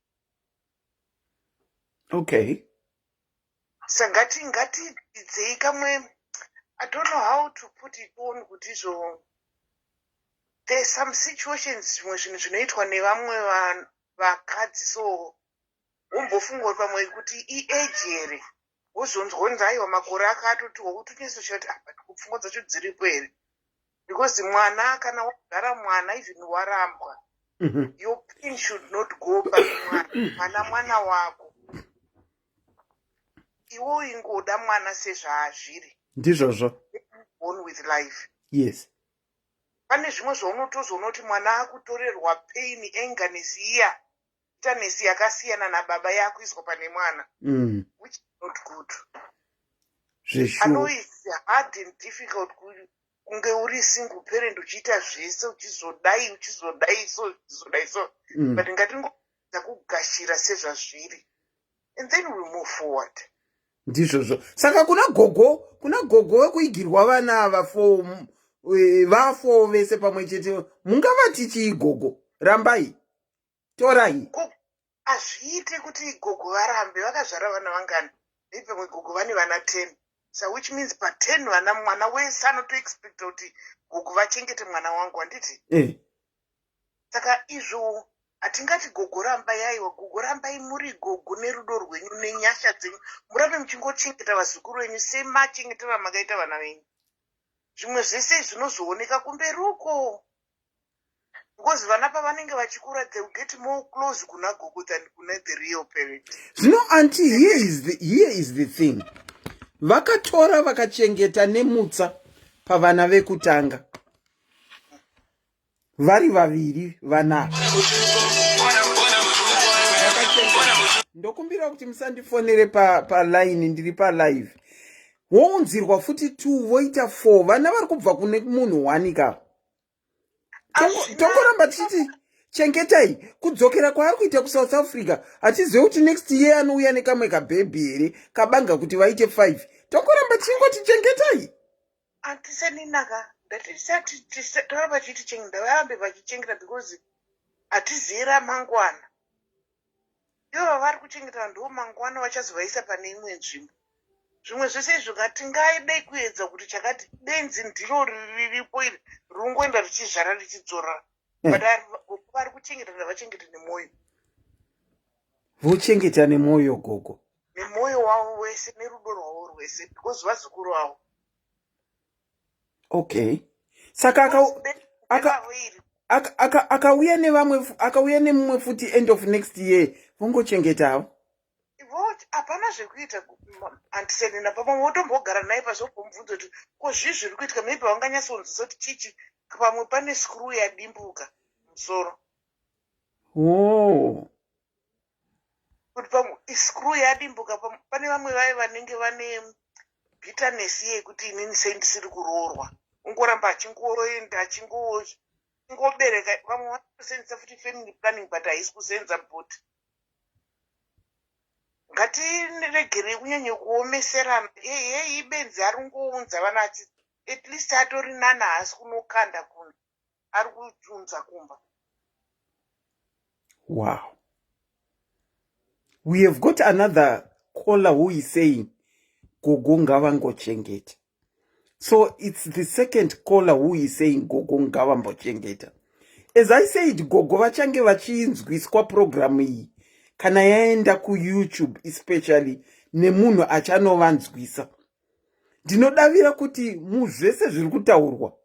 Okay. Saka ngatidzidzei kamwe, I don't know how to put it on, kuti izvo there's some situations, zvimwe zvinhu zvinoitwa nevamwe vakadzi so, wombofunga kuti pamwe kuti iage here, wozonzwa kunzi aiwa, makore akatotiwa, utonyatsoshaa kuti apa pfungwa dzacho dziripo here, because mwana kana wagara mwana, even warambwa. Your pain should not go pamwana. Mwana mwana wako. Iwe ingoda mwana sezvaazviri. Ndizvozvo. On with life. Yes. Pane zvimwe zvaunotozoona kuti mwana akutorerwa pain, angerness iya, bitterness yakasiyana nababa yakuiswa pane mwana, which is not good. I know it's hard and difficult kunge uri single parent, uchiita zvese, uchizodai, uchizodai so, uchizodai so, but ngatingoedza kugashira sezvazviri and then we move forward. Ndizvozvo. Saka kuna gogo vekuigirwa vana ava four, va4 vese pamwe chete, mungavati chii? Gogo, rambai, torai. Hazviite kuti gogo varambe. Vakazvara vana vangani? Maybe pamwe gogo vane vana 10, so which means pa10 vana, mwana wese anotoexpecta kuti gogo vachengete mwana wangu, handiti? Eh. Saka izvo hatingati gogo rambai. Aiwa, gogo, rambai muri gogo nerudo rwenyu nenyasha dzenyu. Murambe muchingochengeta vazukuru venyu semachengetero amakaita vana venyu. Zvimwe zvese zvinozooneka kumberi uko, because vana pavanenge vachikura, they will get more close kuna gogo than kuna the real parent. Zvino auntie, here is the thing. Vakatora, vakachengeta nemutsa pavana vekutanga vari vaviri. Vana ndokumbira kuti musandifonere palaini, ndiri palive. Wounzirwa futi 2, voita 4. Vana vari kubva kune munhu 1 ka. Tongoramba tichiti chengetai. Kudzokera kwaari kuita kuSouth Africa, hatizive kuti next year anouya nekamwe kabhebhi here kabanga kuti vaite 5. Tongoramba tichingoti chengetai. Auntie Selinaka, ndatisati toramba tichiti chengeta, varambe vachichengeta, because hatizivi ramangwana. Ivo vari kuchengeta ndo mangwana vachazovaisa pane imwe nzvimbo. Zvimwe zvese izvo ngatingaide kuedza kuti chakati benzi ndiro riripo iri ringoenda richizvara richidzora, but vari kuchengeta, ndavachengete nemwoyo. Vochengeta nemwoyo gogo. Nemwoyo wavo wese, nerudo rwavo rwese, because vazukuru vavo. Okay, saka akauya nevamwe, akauya nemumwe futi end of next year, vongochengetawo. Hapana zvekuita, Auntie Selina. Pamwe wotombogara naye pazombomubvunza kuti ko zvii zviri kuitika. Maybe vanganyatsonzwisa kuti chichi. Pamwe pane screw yadimbuka musoro. Oh. Kuti pamwe screw yadimbuka. Pane vamwe vaye vanenge vane bitterness yekuti inini sei ndisiri kuroorwa, ungoramba achingoenda achingobereka. Vamwe vanotosenzesa futi family planning, but haisi kusenza. But ngatiregerei kunyanya kuomeserana. Hei, ibenzi, ari kungounza vana achi at least atori nana, haasi kunokanda kunze, ari kuunza kumba. Wow, we have got another caller who is saying gogo ngavangochengeta. So it's the second caller who is saying gogo ngavambochengeta. As I said, gogo vachange vachinzwiswa programu iyi kana yaenda kuYouTube, especially nemunhu achanovanzwisa. Ndinodavira kuti muzvese zviri kutaurwa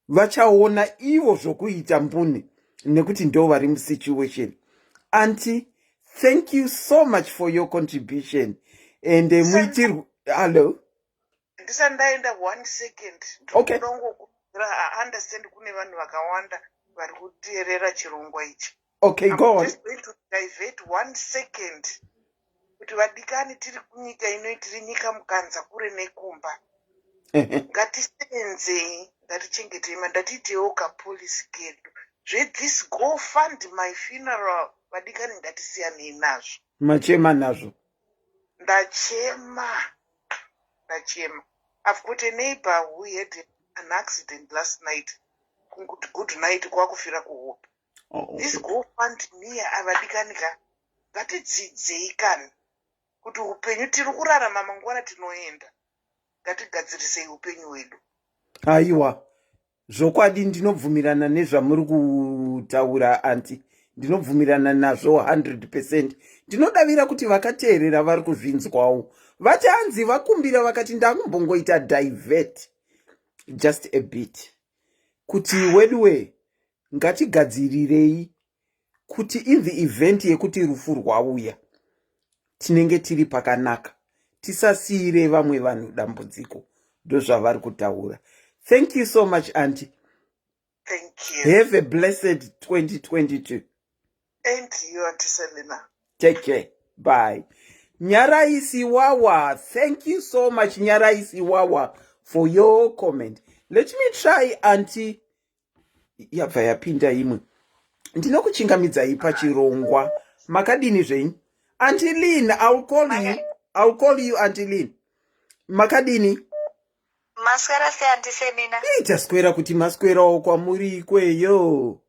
vachaona ivo zvokuita mbune, nekuti ndo vari musituation. Auntie, thank you so much for your contribution and muitirwe. Hallo. Ndisati ndaenda, one second. Okay. Ndinongokumbira, understand kune vanhu vakawanda vari kuteerera chirongwa ichi. Okay, I'm go on. just going to divert one second kuti vadikani, tiri kunyika ino, tiri nyika mukanza kure nekumba. Ngatisenzei, ngatichengetei, mandatiitewo kapolisi kedu. Zvethis go fund my funeral, vadikani, ngatisiyanei nazvo. Machema nazvo. Ndachema, ndachema. I've got a neighbor who had an accident last night. Kunguti good night, kwakufira kuhope. This go fund me, avadikani ka, ngatidzidzei kani kuti upenyu tiri kurarama, mangwana tinoenda. Ngatigadzirisei upenyu hwedu. Aiwa, zvokwadi, ndinobvumirana nezvamuri kutaura, auntie. Ndinobvumirana nazvo 100%. Ndinodavira kuti vakateerera vari kuzvinzwawo. Vati hanzi vakumbira, vakati ndakumbongoita divert just a bit kuti weduwe. Ngatigadzirirei kuti in the event yekuti rufu rwauya tinenge tiri pakanaka, tisasiire vamwe vanhu dambudziko. Ndozvavari kutaura. Thank you so much, auntie. Thank you. Have a blessed 2022. And you, Auntie Selina. Take care. Bye. Nyarai Siwawa, thank you so much, Nyarai Siwawa, for your comment. Let me try auntie. Yabva yapinda imwe. Ndinokuchingamidzai pachirongwa. Makadini zvenyu? Auntie Lynn, I'll call you. I'll call you, Auntie Lynn. Makadini? Maswera sei, Auntie Selina? Ii, taswera kuti maswerawo kwamuri ikweyo.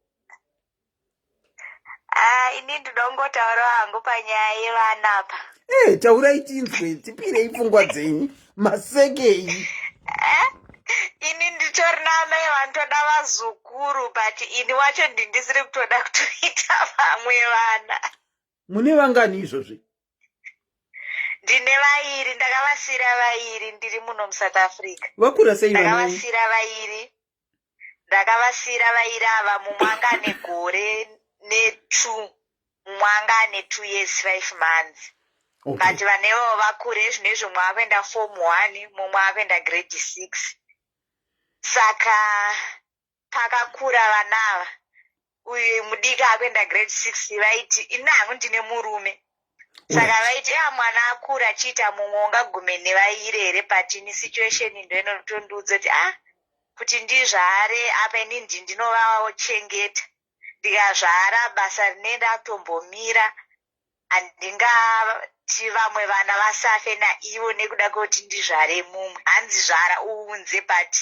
Ah, ini ndinongotaurawo hangu panyaya yevana apa. Eh, taurai tinzwe, tipirei pfungwa dzenyu. Masekei. Eh, ini nditori naamai vanotoda vazukuru, but ini wacho ndindisiri kutoda kutoita vamwe vana. Mune vangani izvozvi? Ndine vairi, ndakavasira vairi ndiri muno muSouth Africa. Vakura sei vana venyu? Ndakavasira vairi. Ndakavasira vairi ava, mumwe anga ane gore ne2, mumwe anga ane 2 years 5 months. But vanevo vakure zvinezvi, mumwe akuenda form 1, mumwe akuenda grade 6. Saka pakakura vana ava, uyu mudiki akuenda grade 6, vaiti ini hangu ndine murume, saka vaiti a mwana akura achiita mumwe ungagume nevairi here? But ini situation ndo inotondiudza kuti a kuti ndizvare apa, ini ndi ndinovachengeta, ndikazvara basa rinenda akutombomira. Handingati vamwe vana vasafe naivo nekuda kwekuti ndizvare mumwe. Hanzi zvara uunze, but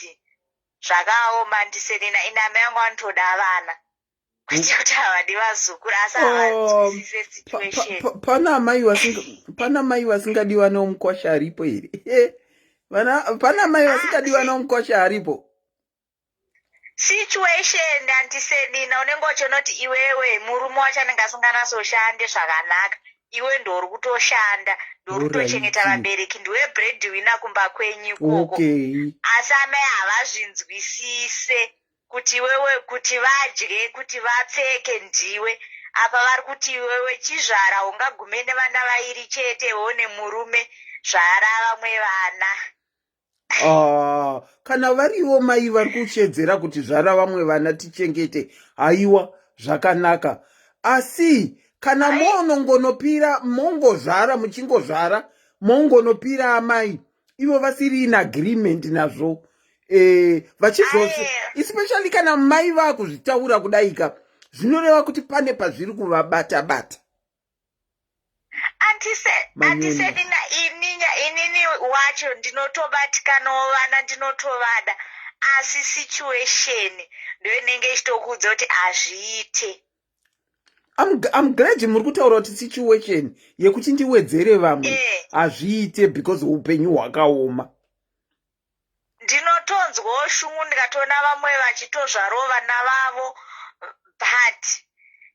zvakaoma, Auntie Selina. Ini amai vangu vanotoda vana, kwete kuti havadi vazukuru, asi havanzwisise situation. Pana mai vasingadiwa neomukwasha aripo here? Pana mai vasingadiwa neomukwasha aripo? Situation, Auntie Selina, unenge uchinoti iwewe murume wacho anenge asinganatsoshande zvakanaka, iwe ndori kutoshanda, ndori kutochengeta vabereki, ndiwe breadwinner kumba kwenyu ikoko. Asi amai havazvinzwisise kuti iwewe kuti vadye, kuti vapfeke, ndiwe. Apa vari kuti iwewe chizvara, ungagume nevana vairi chete, iwewo nemurume, zvara vamwe vana. Ah, kana varivo mai vari kushedzera kuti zvara vamwe vana tichengete, haiwa, zvakanaka. Asi kana monongonopira, mongozvara, muchingozvara mongonopira amai, ivo vasiri in agreement nazvo, vachizo especially kana mai vaakuzvitaura kudaika, zvinoreva kuti pane pazviri kuvabata bata. Auntie Selina, inini wacho ndinotobatikanawo, vana ndinotovada, asi situation ndo inenge ichitokuudza kuti hazviite. I'm glad muri kutaura kuti situation yekuti ndiwedzere vamwe hazviite because upenyu hwakaoma. Ndinotonzwawo shungu ndikatoona vamwe vachitozvarawo vana vavo, but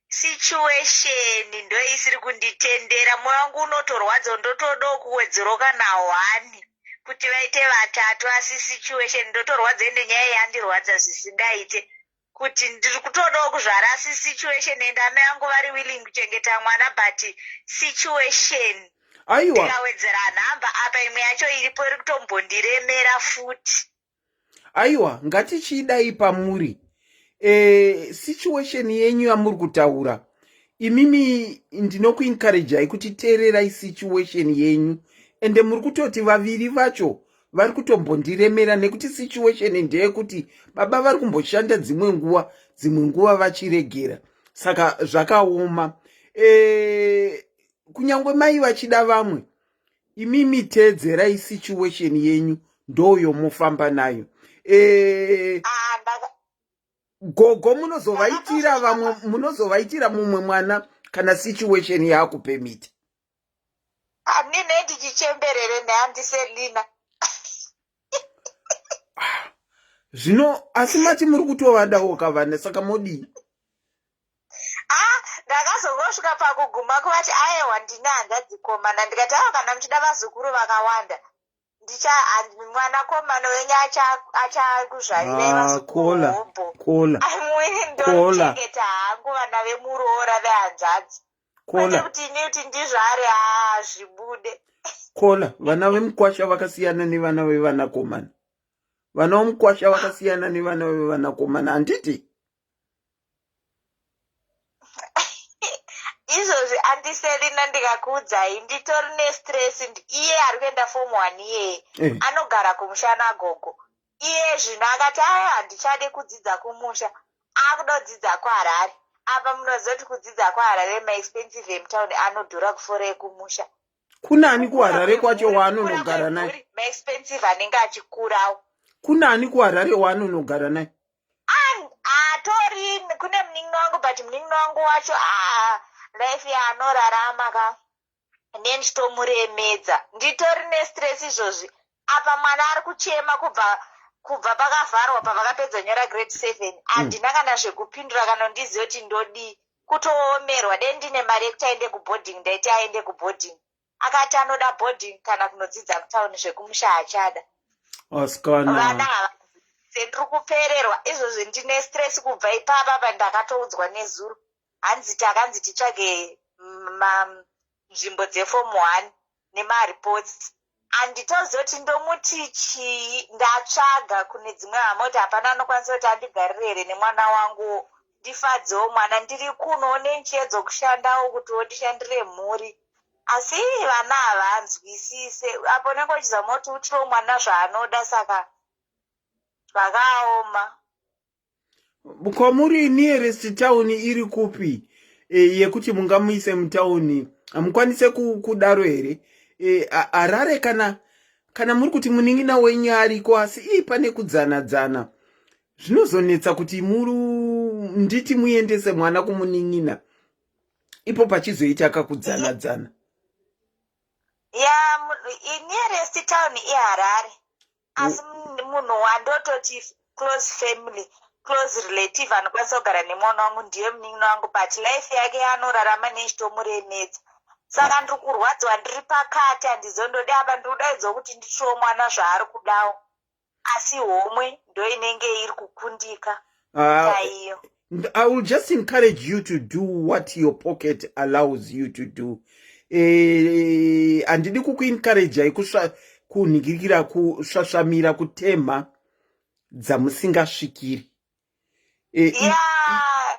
situation ndo isiri kunditendera. Mwoyo wangu unotorwadza, ndotodawo kuwedzerawo kana one kuti vaite vatatu, asi situation ndotorwadza. Ende nyaya yandirwadza zvisingaite kuti ndiri kutodawo kuzvara, asi situation, ende amai vangu vari willing kuchengeta mwana, but situation Aiwa, ndikawedzera nhamba apa, imwe yacho iripo iri kutombondiremera futi. Aiwa, ngatichidai pamuri situation yenyu yamuri kutaura imimi, ndinokuencouragei kuti teererai situation yenyu. Ende muri kutoti vaviri vacho vari kutombondiremera nekuti situation ndeyekuti baba vari kumboshanda dzimwe nguva, dzimwe nguva vachiregera, saka zvakaoma. Kunyange mai vachida vamwe, imimi teedzerai situation yenyu, ndoyo mofamba nayo. Gogo munozovaitira vamwe, munozovaitira mumwe mwana kana situation yakupermita. Handine ndichichemberere neAuntie Selina. Zvino asi mati muri kutovadawo kavana, saka modii? Ah, ndakazongosvika pakuguma kuvati ayewa, ndine hanzvadzikomana, ndikati aiwa, kana muchida vazukuru vakawanda. Ndicha mwanakomana wenyu achakuzvarirai Ah, vazukuru kola hobho. kola Amweni kola ndochengeta hangu vana vemuroora vehanzvadzi. Kwete kola kuti ini kuti ndizvare haa zvibude. Kola vana vemukwasha vakasiyana nevana vevanakomana. Vana vemukwasha vakasiyana nevana vevanakomana handiti? Izvozvi andiselina ndikakuudzai nditori nestress iye ari kuenda form one iyeye Eh. anogara kumusha nagogo iye zvino akati aya handichade kudzidza kumusha akuda kudzidza kuharare apa munoziva kuti kudzidza kuharare maexpensive emutauni anodhura kufora ekumusha Kunani kukura kuHarare kwacho kwemhuri kukura waanonogara naye? kwemhuri maexpensive anenge achikurawo Kunani kuHarare waanonogara naye? Atori kune munin'ina wangu but munin'ina wangu wacho aa life yaanorarama ka nenditomuremedza nditori nestress izvozvi apa mwana ari kuchema kubva kubva pakavharwa pavakapedza nyora grade seven hmm. handina kana zvekupindura kana ndizive kuti ndodii kutoomerwa dei ndine mari yekuti aende kuboarding ndaiti aende kuboarding akati anoda boarding kana kunodzidza kutown zvekumusha haachada asikana vana havadzidze ndiri kupererwa izvozvi ndine stress kubva ipapa pandakatoudzwa nezuro hanzi takanzi titsvage nzvimbo dzeform one nemareports handitozivi kuti ndomuti chii ndatsvaga kune dzimwe hama kuti hapana anokwanisa kuti andigarire here nemwana wangu ndifadzewo mwana ndiri kuno nenchiyedzo kushandawo kutiwo ndishandire mhuri asi vana havanzwisise apo unenge uchizama kuti utirewo mwana zvaanoda saka zvakaoma Kwamuri nearest town iri kupi e, yekuti mungamuise mutauni hamukwanise kudaro here e, Harare kana kana muri kuti munin'ina wenyu ariko asi ii pane kudzana dzana zvinozonetsa kuti muru nditi muendese mwana kumunin'ina ipo pachizoita kakudzana dzana ya nearest town iharare asi munhu wandototi close family close relative anokwanisa kugara nemwana wangu ndiye munin'ina wangu but life yake yaanorarama neichitomuremedza saka ndiri kurwadziwa ndiri pakati handizondodi apa ndiri kudaidzwa kuti nditiwo mwana zvaari kudawo asi homwe ndo inenge iri kukundika ah, chaiyo I will just encourage you to do what your pocket allows you to do. Eh, handidi kukuencouragei kunhingirikira kusvasvamira kutemha dzamusingasvikiri. Eh,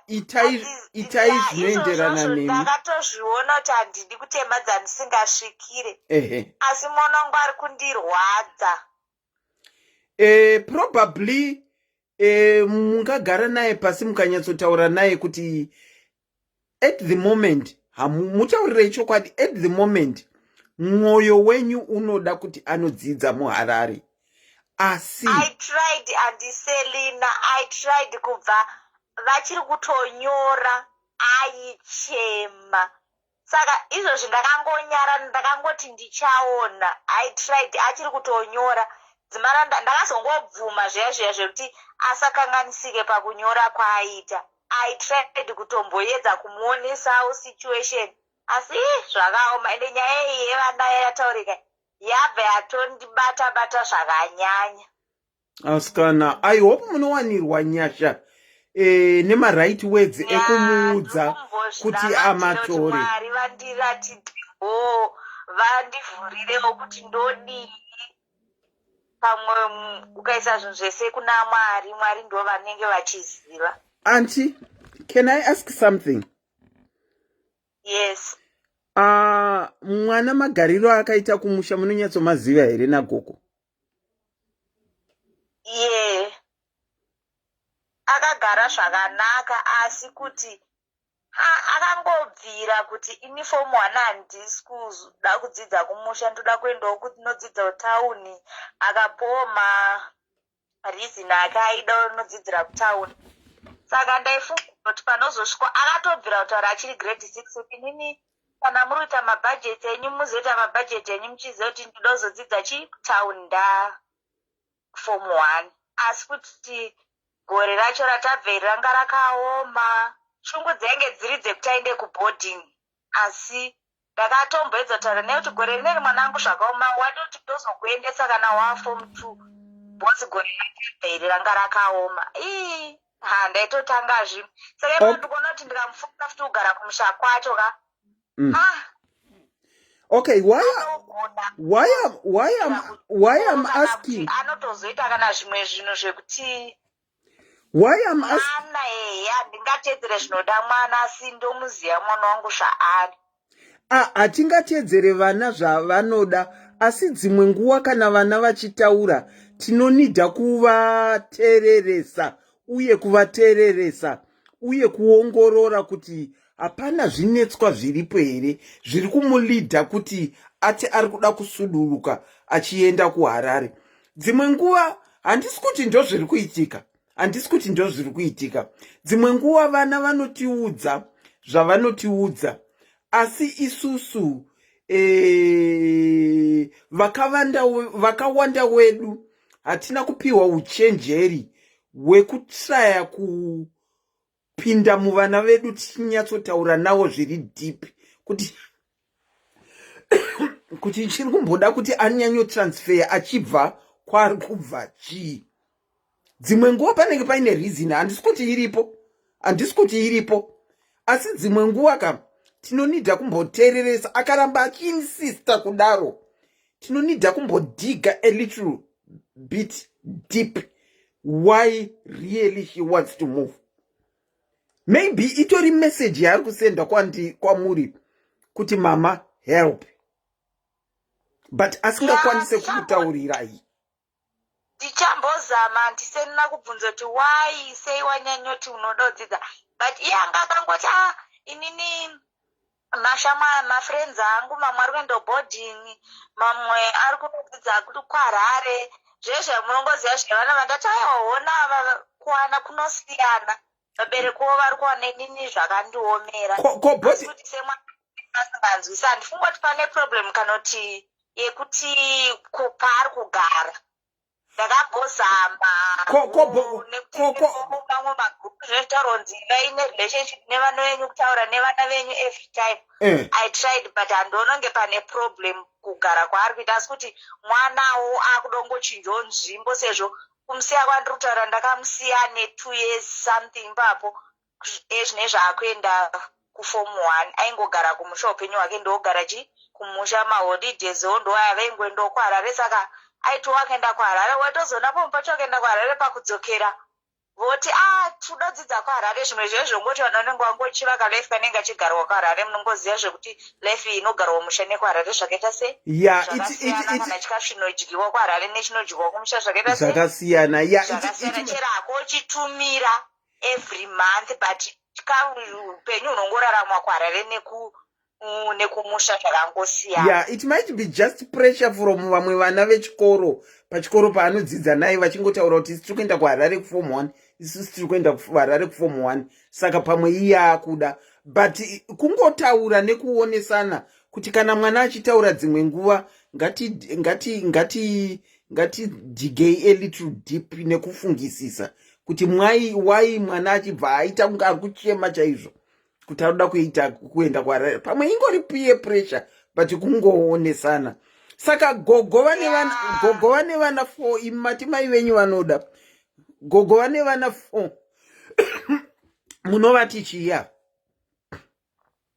itai itai zvinoenderana nemi. Ndakatozviona kuti handidi kutemha dzandisingasvikire. Asi mwana wangu ari kundirwadza. Eh, probably e, mungagara naye pasi mukanyatsotaura naye kuti at the moment hamutaurirei chokwadi at the moment mwoyo wenyu unoda kuti anodzidza muharare asi i tried andiselina i tried kubva vachiri kutonyora aichema Saka izvozvi ndakangonyara ndakangoti ndichaona. I tried achiri kutonyora dzimara ndakazongobvuma zviya zviya zvekuti asakanganisike pakunyora kwaaiita. I tried kutomboedza kumuonesawo situation asi zvakaoma ende nyaya iyi yevana yataurika yabva yatondibata bata zvakanyanya. Asikana, I hope munowanirwa nyasha e, nemaright words ekumuudza kuti amatore. Mwari vandiratidzewo vandivhurirewo kuti ndodii pamwe ukaisa zvinhu zvese kuna Mwari, Mwari ndo vanenge vachiziva. Auntie, can I ask something? Yes. Uh, mwana magariro akaita kumusha munonyatsomaziva here nagogo? Ye akagara zvakanaka asi kuti akangobvira kuti ini form one handisi kuda kudzidza kumusha ndoda kuendawo kunodzidza kutauni akapuwo mareason ake aida kunodzidzira kutauni saka ndaifunga kuti panozosvikwa akatobvira kutaura achiri grade six kuti inini kana muri kuita mabhajeti enyu muzoita mabhajeti enyu muchiziva kuti ndinoda kuzodzidza chii kutown nda form one asi kuti gore racho ratabva iri ranga rakaoma shungu dzainge dziri dzekuti aende kuboarding asi Ndakatomboedza kutaura naye kuti gore rineri mwanangu zvakaoma watoti ndozokuendesa kana waform two boss gore rakabva iri ranga rakaoma ii ha ndaitotanga zvimwe saka ipapo ndikuona kuti ndikamufunga futi kugara kumusha kwacho ka mm. ha okay why why am why am why am asking anotozoita kana zvimwe zvinhu zvekuti why am asking mwana eya ndingatedzere zvinoda mwana asi ndomuziva mwana wangu zvaari Hatingatedzere vana zvavanoda asi dzimwe nguva kana vana vachitaura tinonidha kuvateereresa uye kuvateereresa uye kuongorora kuti hapana zvinetswa zviripo here zviri kumulidha kuti ati ari kuda kusuduruka achienda kuharare dzimwe nguva handisi kuti ndozviri kuitika handisi kuti ndozviri kuitika dzimwe nguva vana vanotiudza zvavanotiudza asi isusu e, vakawanda vakawanda wedu hatina kupiwa uchenjeri hwekutraya kupinda muvana vedu tichinyatsotaura navo zviri deep kuti kuti chiri kumboda kuti anyanyotransfer achibva kwaari kubva chii dzimwe nguva panenge paine reason handisi kuti iripo handisi kuti iripo asi dzimwe nguva ka tinonidha kumboteereresa akaramba achiinsista kudaro tinonidha kumbodhiga a little bit deep why really she wants to move maybe itori message yaari kusenda kwandi kwamuri kuti mama help but asingakwanise kukutaurirai Ndichambozama handisenina kubvunza kuti why sei wanyanyoti unoda kudzidza but iye anga akangoti ah inini mashamwa mafriends angu mamwe ari kuenda boarding mamwe ari kunodzidza kuharare zvezve munongoziva zvevana vandati aiwa hona kuwana kunosiyana vaberekiwo vari kuwana inini zvakandiomera kuti semwana asinganzwisi handifungi kuti pane problem kana kuti yekuti paari kugara ndakambozama nekuti magroup zvinotaurwa kunzi vaine relationship nevana venyu kutaura nevana venyu every time eh. I tried but handiona kunge pane problem kugara kwaari kuita asi kuti mwanawo akudongochinjawo nzvimbo sezvo kumusiya kwandiri kutaura ndakamusiya ane two years something ipapo ezvinezvi akuenda kuform one aingogara kumusha upenyu hwake ndogara chi kumusha maholidays o ndoaya vaingoendawo kuharare saka aitiwo akaenda kuharare waitozoona pamwe pacho akaenda kuharare pakudzokera voti a ah, tinodzidza kuharare zvimwe zviye zvongoti vanhu vanenge vangochivaka life kanenge achigarwa kuharare munongoziva zvekuti life inogarwa musha nekuharare zvakaita sei zvakasiyana kana chikafu chinodyiwa kuharare nechinodyiwa kumusha zvakaita sei zvakasiyana zvakasiyana chero hako uchitumira every month but upenyu hunongoraramwa kuharare neku nekumusha zvakangosiyana yeah it might be just pressure from vamwe vana vechikoro pachikoro paanodzidza naye vachingotaura kuti isu tiri kuenda kuharare kuform one isusu tiri kuenda kuharare kuform one saka pamwe iye akuda but kungotaura nekuonesana kuti kana mwana achitaura dzimwe nguva ngati ngati ngati ngatidigei a little deep nekufungisisa kuti mwai wai mwana achibva aita kunge ari kuchema chaizvo kuti anoda kuita kuenda kuharare pamwe ingori peer pressure but kungoonesana saka gogo vane vana gogo vane vana four imi mati mai venyu vanoda gogo vane vana four munovati chiya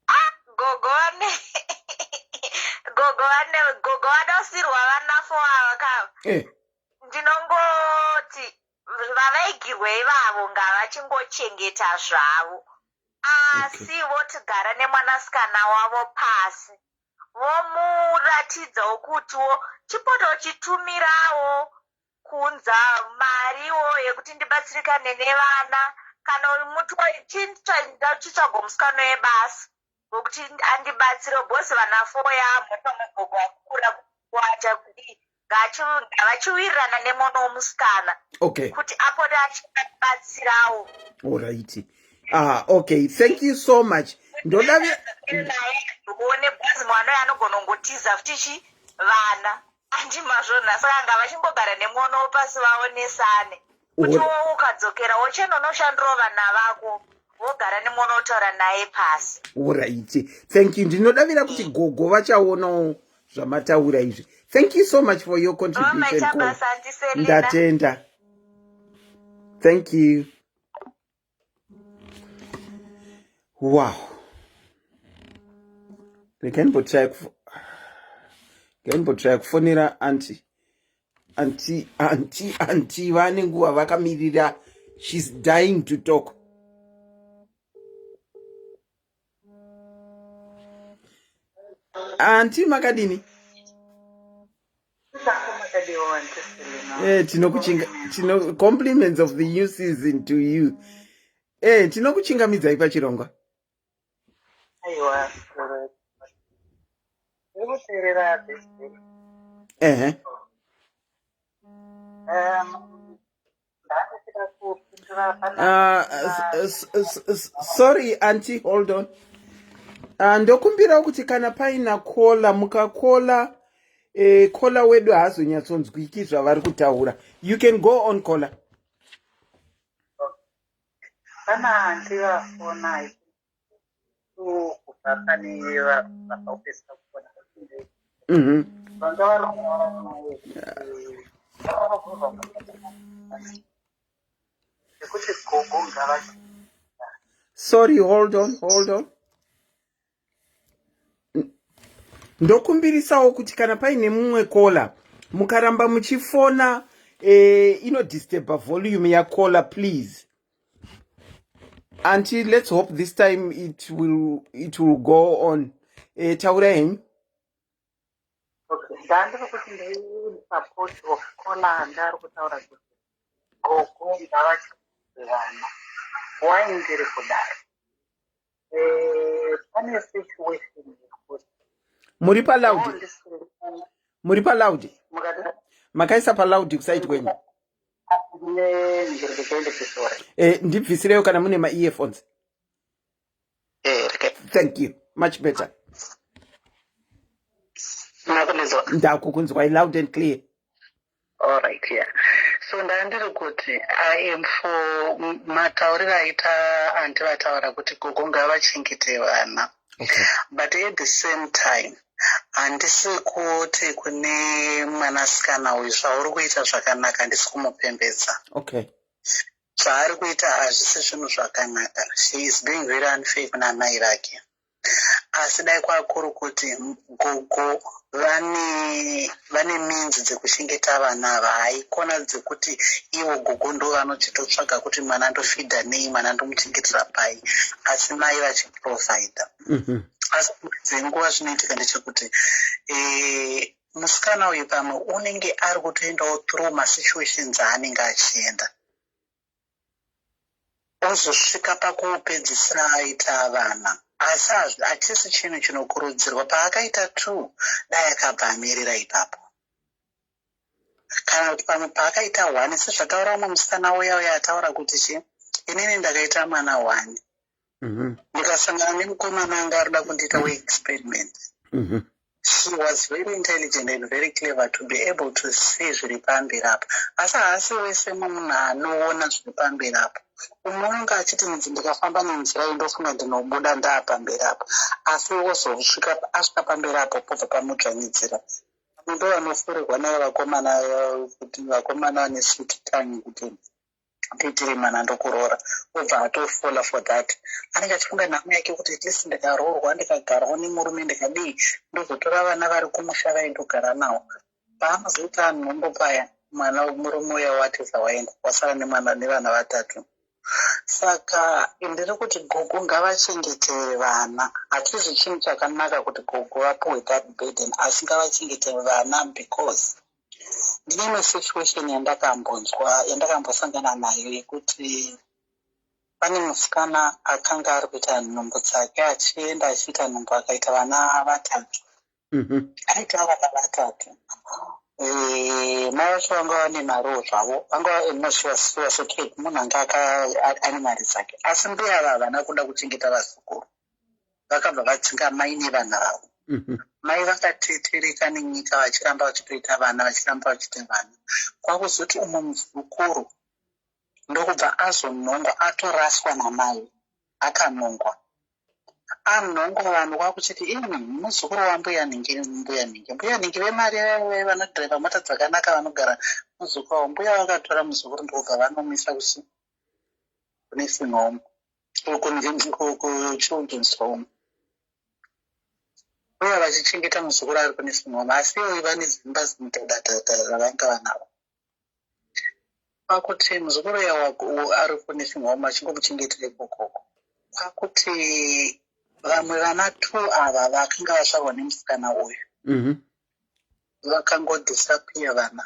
ah, gogo vane gogo vane gogo vanosirwa vana four ava kava eh. Ndinongoti vavaigirwe ivavo ngavachingochengeta zvavo asi okay. Votigara nemwanasikana wavo pasi vomuratidzawo kutiwo chipota uchitumirawo kunza mariwo yekuti ndibatsirikane nevana kana muti chitsvago musikana webasa wekuti andibatsire bhosi vana foya pamwe gogo akura kuacha kudii ngavachiwirirana nemwana womusikana okay kuti apote achibatsirawo alright ah okay thank you so much ndoda uone bhozi mwana uyo anogona kungotiza futi chi vana andimazvona saka ngavachimbogara nemwana wopasi vaonesane kuti wo ukadzokera wochena unoshandirawo vana vako. Vogara nemwana otaura naye pasi. Alright. Thank you. Ndinodavira kuti gogo vachaonawo zvamataura izvi. Thank you so much for your contribution. Oh, Ndatenda. Thank you. Wow. Regai ndimbotry kufonera auntie. Auntie, auntie, auntie vane nguva vakamirira. She's dying to talk. Auntie makadini? Eh, tinokuchinga tino compliments of the new season to you. Eh, tinokuchingamidzai pachirongwa. Aiwa, ndiri this day. Ehe. Sorry auntie, hold on. Ndokumbirawo kuti kana paina kola mukakola eh, kola wedu haazonyatsonzwiki zvavari kutaura. You can go on kola. Pana auntie vafona kubva pane vakaupesa kufona. Vanga vari nekuti gogo ngavati. Sorry, hold on, hold on. Ndokumbirisawo kuti kana paine mumwe kola mukaramba muchifona eh, inodisturba volume yakola please. Auntie, let's hope this time it will go on. Eh, taura henyu. Okay, ndandiri kuti ndiri support of kola anga ari kutaura kuti gogo ngavachengete vana. Why ndiri kudaro? Eh, pane situation yekuti muri paloud, muri paloud, makaisa paloud kuside kwenyu. Eh, ndibvisireyo kana mune maearphones. Eh, thank you, much better. Ndakukunzwai loud and clear. All right, yeah. So ndandiri kuti I am for matauriro aita auntie vataura kuti gogo ngavachengete vana. But at the same time handisi kuti kune mwanasikana uyu zvauri kuita zvakanaka, handisi kumupembedza. Zvaari kuita hazvisi zvinhu zvakanaka. She is being very unfair kuna amai vake. Asi dai kwakuri kuti gogo vane means dzekuchengeta vana ava, haikona dzekuti ivo gogo ndo vanochitotsvaga kuti mwana ndofidha nei, mwana ndomuchengetera pai, asi mai vachiprovhaidha. Asi dzenguva zvinoitika ndechekuti musikana uyu pamwe unenge ari kutoendawo through masituations aanenge achienda, ozosvika pakupedzisira aita vana, asi hachisi chinhu chinokurudzirwa. Paakaita two dai akabva amirira ipapo, kana kuti pamwe paakaita one, sezvataura umwe musikana uya uya ataura kuti chi inini ndakaita mwana one, ndikasangana nemukomana anga arida kundiita weexperiment. She was very intelligent and very clever to be able to see zviri pamberi apo, asi haasi wese munhu anoona zviri pamberi apo. Umwe unenge achiti ndikafamba nenzira iyi ndofunga ndinobuda ndaapamberi apo, asi wozosvika asvika pamberi apo pobva pamudzvanyidzira. Vamwe ndo vanofurirwa navo vakomana, kuti vakomana vane sweet tongue, kuti ndiitire mwana ndokuroora, obva atofola for that. Anenge achifunga nhamo yake kuti at least ndikaroorwa, ndikagarawo nemurume, ndikadii, ndozotora vana vari kumusha vaindogara nawo. Paanozoita nhombo paya, mwana murume uya watiza, waenda, wasara nemwana nevana vatatu. Saka ndiri kuti gogo ngavachengetere vana. Hatizi chinhu chakanaka kuti gogo vapuhwe that burden, asi ngavachengete vana, because ndine imwe situation yandakambonzwa, yandakambosangana nayo, yekuti pane musikana akanga ari kuita nhumbu dzake, achienda achiita nhumbu, akaita vana vatatu. Aita vana vatatu. Mai vacho vanga vane mariwo zvavo, vanga okay, munhu anga ane mari dzake, asi mbuya ava havana kuda kuchengeta vazukuru, vakabva vadzinga mai nevana vavo. Mai vakatetereka nenyika vachiramba vachitoita vana, vachiramba vachiita vana, kwakuzoti umwe muzukuru ndokubva azonhongwa atoraswa namai. Akanongwa. Anhongwa vanhu kwakuchiti imi muzukuru wambuya nhingi mbuya nhingi mbuya nhingi vemari vaive vanodhiraivha mota dzakanaka vanogara muzukuru wavo mbuya vakatora muzukuru ndokubva vanomisa kusi kunursing home kuchildren's home uye vachichengeta muzukuru ari kunursing home asi ivo vane zimba zimudhadhadha ravanga vanavo Kwakuti muzukuru uya ari kunursing home achingomuchengetera ikokoko. Kwakuti vamwe vana two ava vakanga vazvarwa nemusikana uyu vakangodisappear vana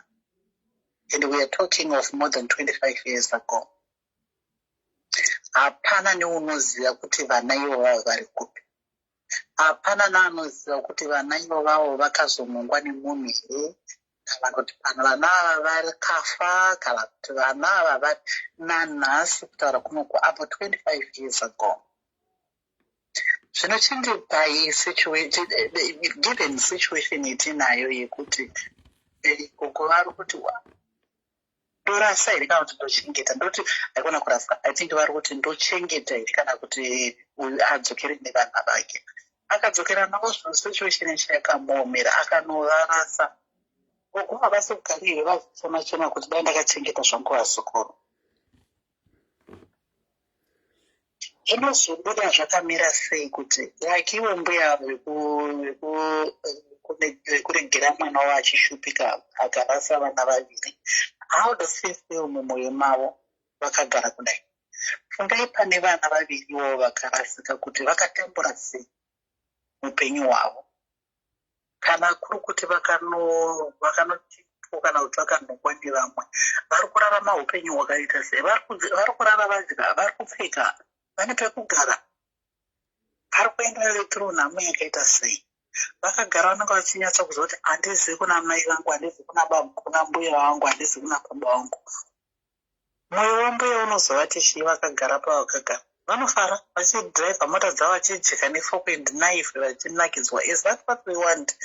and we are talking of more than 25 years ago. Hapana neunoziva kuti vana ivo vavo vari kupi. Hapana neanoziva kuti vana ivo vavo vakazonongwa nemunhu here kana kuti pano vana ava vakafa kana kuti vana ava vari nanhasi kutaura kunoku apo 25 years ago. Zvino chindipai given situation yetinayo yekuti gogo vari kuti ndorasa here kana kuti ndochengeta ndoti haikona kurasa i think vari kuti ndochengeta here kana kuti uyu adzokere nevana vake akadzokera navo zvinhu situation yacho yakamuomera akanovarasa gogo havasi kugari here vazochema chema kuti dai ndakachengeta zvangu vazukuru Zvinozobuda zvakamira sei kuti like ivo mbuya vekuregera mwana wavo achishupika akarasa vana vaviri how does she feel mumwoyo mavo vakagara kudai fungai pane vana vaviri ivovo vakarasika kuti vakatambura sei mupenyu hwavo Kana kuri kuti vakanochipwa kana kuti vakanhongwa nevamwe, vari kurarama upenyu hwakaita sei? Vari kurara vadya, vari kupfeka, vane pekugara, vari kuenda through nhamo yakaita sei? Vakagara vanenge vachinyatsa kuziva kuti handizi kuna mai vangu, handizi kuna baba, kuna mbuya vangu, handizi kuna baba vangu. Moyo wambuya unozovati chii vakagara pavakagara? Vanofara vachidriver mota dzavo vachidya nefork and knife vachinakidzwa. Is that what we want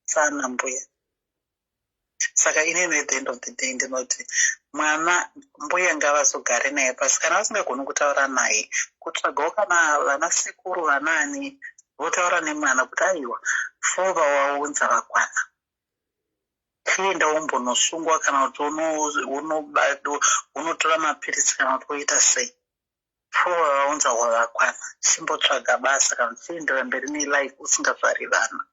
saana mbuya? Saka inini at the end of the day ndinoti mwana mbuya ngavazogare naye pasi kana vasingagoni kutaura naye kutsvagawo kana vana sekuru vanaani votaura nemwana kuti aiwa fo vawaunza vakwana. Chienda umbonosungwa kana kuti unotora mapiritsi kana kuti woita sei. Pfuva vaunza hwavakwana. Chimbotsvaga basa kana kuti chiendera mberi nelife usingazvari vana.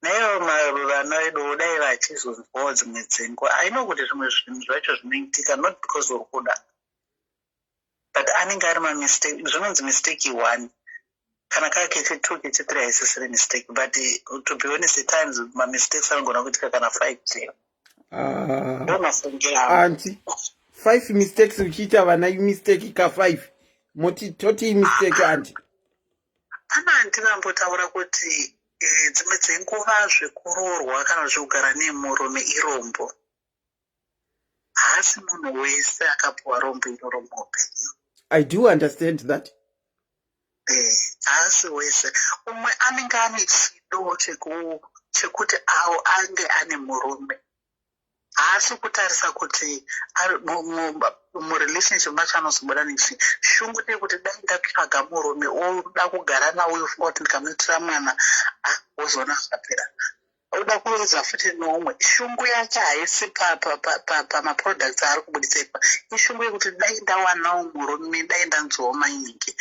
Naivo vana veduwo dai vachizonzwawo dzimwe dzenguva. I know kuti zvimwe zvinhu zvacho zvinoitika not because uri kuda but anenge ari mamistake zvinonzi mistake one kana kaa kechi two kechi three haisisiri mistake but to be honest at times mamistakes anogona kuitika kana five chaivo ah. ndomafungiro anti five mistakes uchiita vana mistake ka five moti toti mistake anti pana anti vambotaura kuti eh, dzimwe dzenguva zvekuroorwa kana zvekugara nemurume irombo Haasi munhu wese akapuwa rombo iroro muupenyu. I do understand that. Eh, haasi wese. Umwe anenge ane chido chekuti awo ange ane murume. Haasi kutarisa kuti murelationship macho anozobuda nechii. Shungu ndeyekuti dai ndatsvaga murume oda kugara nawo uyo funga kuti ndikamuitira mwana ah, wozoona zvapera. Oda kuedza futi neumwe. Shungu yake haisi pamaproducts aari kubuditsa ipa. Ishungu yekuti dai ndawanawo murume, dai ndanzwawo mainingi.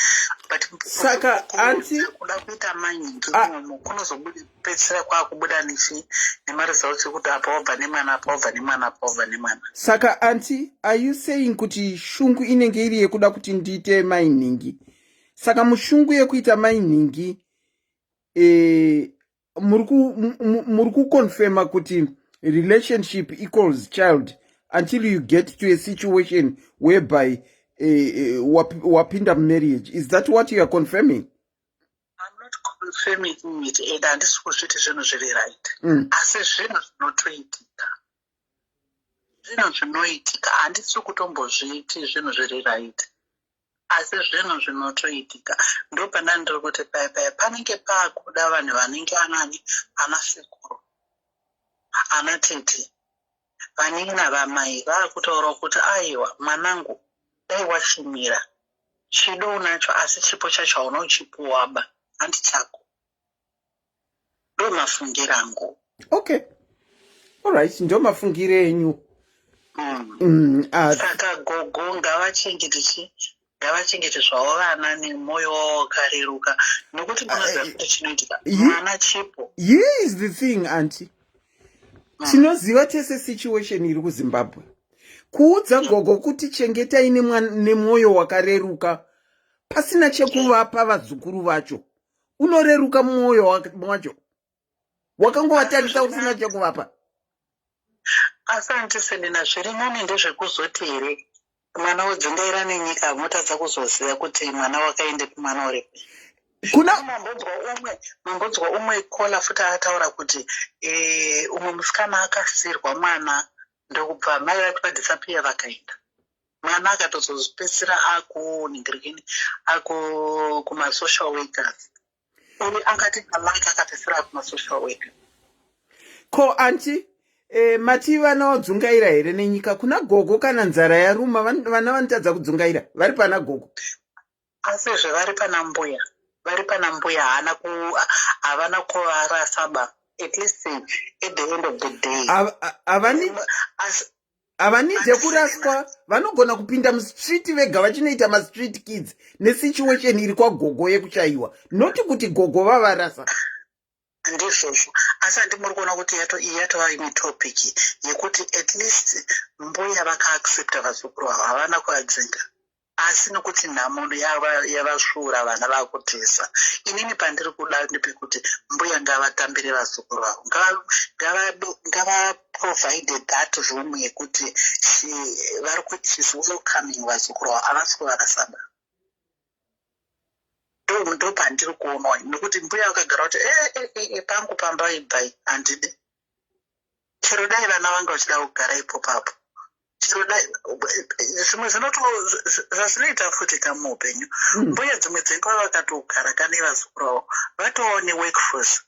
But saka anti kuda kuita mainingi imomo kunozopedzisira kwakubuda nechi nemaresults ekuti apa wabva nemwana, apa wabva nemwana, apa wabva nemwana. Saka anti are you saying kuti shungu inenge iri yekuda kuti ndiite mainingi? Saka mushungu yekuita mainingi eh, muri kuconfirma kuti relationship equals child until you get to a situation whereby wapinda mumarriage. Is that what you are confirming? I'm not confirming it and handisi kuzviti zvinhu zviri right. Asi zvinhu zvinotoitika. Zvinhu zvinoitika handisi kutombozviti zvinhu zviri right. Asi zvinhu zvinotoitika. Ndopandandiri kuti paya paya panenge pakuda vanhu vanenge anani ana sekuru ana tete vanin'ina vamai vaakutaurawo kuti aiwa mwanangu dai washumira. Chido unacho asi chipo chacho hauna uchipuwaba handi chako. Ndomafungiro angu. Okay. Alright, ndomafungiro enyu. Saka gogo ngavachengete chi ngavachengete zvavo vana nemwoyo wavo wakareruka nokuti munoziva kuti chinoitika mwana chipo. Here is the thing auntie. Tinoziva tese situation iri kuZimbabwe. Kuudza gogo kuti chengetai nemwoyo wakareruka pasina chekuvapa vazukuru vacho. Unoreruka mwoyo wacho. Wakangovatarisa usina chekuvapa. Asi auntie Selina zviri nani ndezvekuzoti here mwana wodzungaira nenyika motadza kuzoziva kuti mwana wakaendepi mwana uripi. Kuna mambonzwa umwe mambonzwa umwe kola futi ataura kuti e, umwe musikana akasirwa mwana ndokubva mai vake vadisappear vakaenda. Mwana akatozopedzisira akuningirikini aku kumasocial workers. Uyu akati alike akapedzisira kumasocial worker. Ko auntie e, mati vana wadzungaira here nenyika kuna gogo kana nzara yaruma vana vanotadza kudzungaira vari pana gogo. Asizve vari pana mbuya vari pana mbuya haana ku havana kuvarasaba at least at the end of the day havani havanidhe kuraswa vanogona kupinda mustreet vega vachinoita mastreet kids nesituation iri kwagogo yekuchaiwa noti kuti gogo vavarasa. Ndizvozvo asi handi muri kuona kuti yato iyi yatova imwe topic yekuti at least mbuya vakaaccepta vazukuru vavo havana kuvadzinga asi nokuti nhamo yavasvuura vana vakutiza. Inini pandiri kuda ndepekuti mbuya ngavatambire vazukuru vavo ngavaprovide that room yekuti vari kuti she's welcoming vazukuru vavo havasi kuvarasaba. Ndo pandiri kuona nekuti mbuya vakagara kuti e, e, e, e, pangu pamba ibvai handidi chero dai vana vanga vachida kugara ipo papo chero dai zvimwe zvinoto zvazvinoita futi kamuupenyu. Mbuya dzimwe dzenguva vakatogara kane vazukuru vavo vatova neworkforce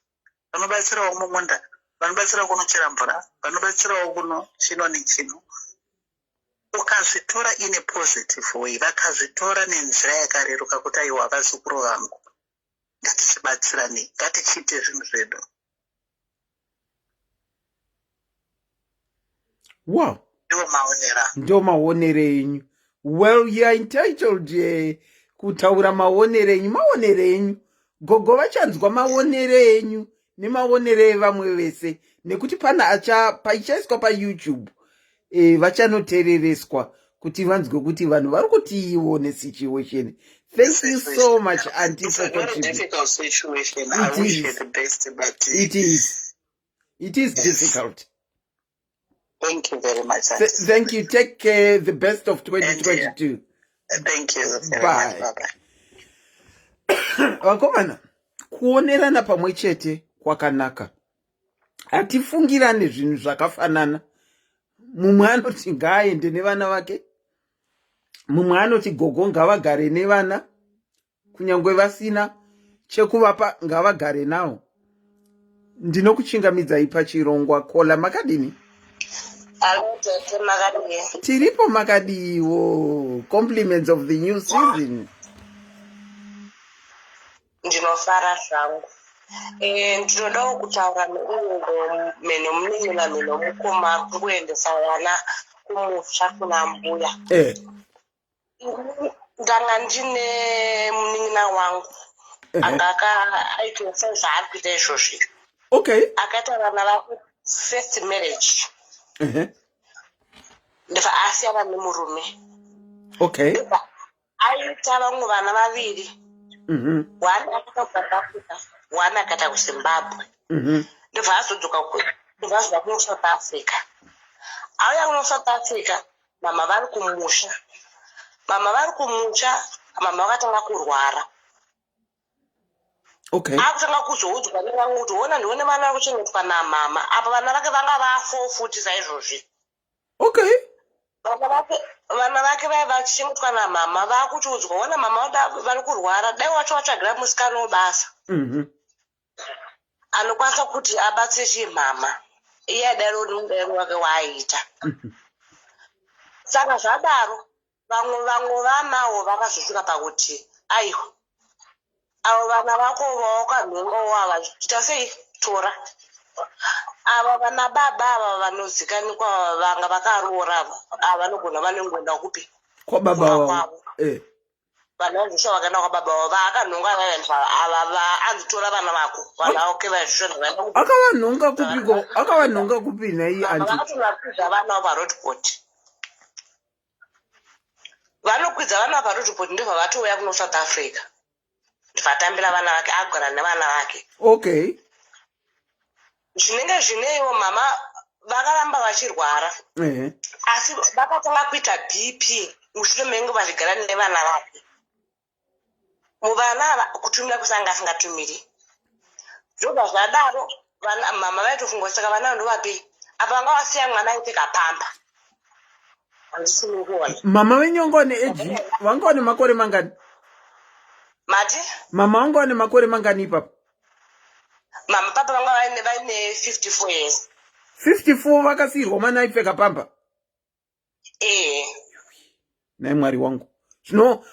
vanobatsirawo mumunda vanobatsirawo kunochera mvura vanobatsirawo kuno chino nechino. Ukazvitora in a positive way vakazvitora nenzira yakareruka kuti aiwa vazukuru vangu ngatichibatsiranei ngatichiite zvinhu zvedu. Wow. Ndiwo maonero angu. Ndo maonero enyu. Well, you are entitled kutaura maonero enyu maonero enyu. Gogo vachanzwa maonero enyu nemaonero evamwe vese nekuti pana acha paichaiswa paYouTube e, vachanoterereswa kuti vanzwe kuti vanhu vari kutiiwo nesituation. Thank you so much auntie It's for a very contributing. difficult situation. I It wish you is. the best, but It is. It is yes. difficult. Thank you very much. Thank you. Take care. The best of 2022. And, thank you very Bye. much. Bye-bye. Vakomana, kuonerana pamwe chete kwakanaka. Hatifungirane zvinhu zvakafanana. Mumwe anoti ngaaende nevana vake, mumwe anoti gogo ngavagare nevana, kunyangwe vasina chekuvapa ngavagare nawo. Ndinokuchingamidzai pachirongwa kola makadini? Alo tete makadii? Tiripo makadiwo. Compliments of the new season. Ndinofara zvangu. Ndinodawo kutaura neuyo mheno munin'ina mheno mukoma ari kuendesa vana kumusha kuna mbuya. Ndanga ndine munin'ina wangu anga aita sezvaari kuita izvozvi. Akaita vana vake first marriage. Ndobva asiyana nemurume. Ndobva aita vamwe vana vaviri. One akaita kuSouth Africa, one akaita kuZimbabwe. Ndobva azodzoka ndobva azobva kuno South Africa. Auya kuno South Africa, mama vari kumusha. Mama vari kumusha, mama vakatanga kurwara. Akutanga kuzoudzwa nevamwe kuti ona ndione vana vari kuchengetwa namama. Apa vana vake vanga vafo futi saizvozvi. Vana vake vaiva vachichengetwa namama vakuchiudzwa ona mama vari kurwara dai wacho watsvagira musikana webasa. Anokwanisa kuti abatsire chimama. Iye adaro nemubereki wake waaita. Saka zvadaro Vamwe vamwe vanawo vakazosvika pakuti aiwa avo vana vako vawakanhongawo ava ita sei tora ava vana baba ava vanozikanwa vanga vakaroora ava ava vanogona vanongoenda kupi kwababa kwavo eh. Vana vaJoshua vakaenda kwababa vavo vaakanhonga vaya ava vaanzi tora vana vako vana vake vaJoshua ndavaenda kupi akavanhonga kupiko akavanhonga kupi nhai anti vakatovakwidza vana vavo paroadport vanokwidza vana paroadport ndobva vatouya kuno South Africa vatambira vana vake agara nevana vake okay zvinenge zvineiwo mama vakaramba vachirwara asi vakatanga kuita bp mushure menge vachigara nevana vake muvana ava kutumira kusanga asingatumiri zvobva zvadaro vana mama vaitofunga saka vana ndovapei apa vanga vasiya mwana aipfeka pamba handisi mukuona mama venyu vanga vane age vanga vane makore mangani mati mama vanga vane makore mangani ipapo mama papa vanga vaine vaine 54 years 54 vakasiirwa mwana aipfeka pamba ee nhai mwari wangu zvino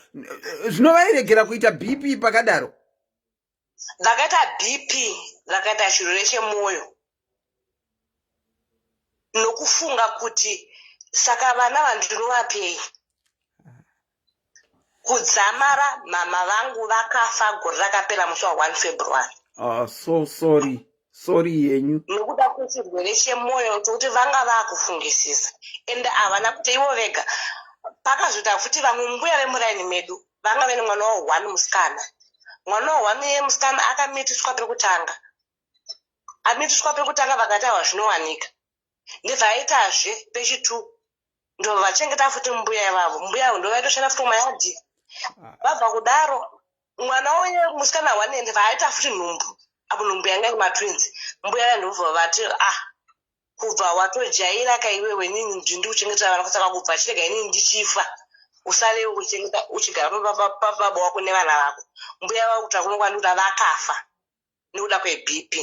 zvino vairegera kuita bp pakadaro vakaita bp vakaita chirwere chemwoyo nokufunga kuti saka vana vandinovapei kudzamara mama vangu vakafa gore rakapera musi wa 1 February. Ah, so sorry sorry yenyu nekuda kwechirwere chemwoyo chokuti vanga vakufungisisa ende havana kuti ivo vega pakazoita futi vamwe mbuya vemuraini medu vanga vene mwana wa one musikana mwana wa one iye musikana akamitiswa pekutanga amitiswa pekutanga vakati awa zvinowanika ndibva aitazve pechitu ndobva vachengeta futi mbuya ivavo mbuya avo ndovaitoshanda futi kumayadhi ah. vabva kudaro mwana uye musikana one ndibva aita futi nhumbu apo nhumbu yanga iri matwins mbuya vaya ndobva vati ah kubva watojaira ka iwewe inini ndindi kuchengetera vana saka kubva chirega inini ndichifa usare uchengeta uchigara pababa wako nevana vako mbuya vavo kuti akuno kwandikuta vakafa nekuda kwebp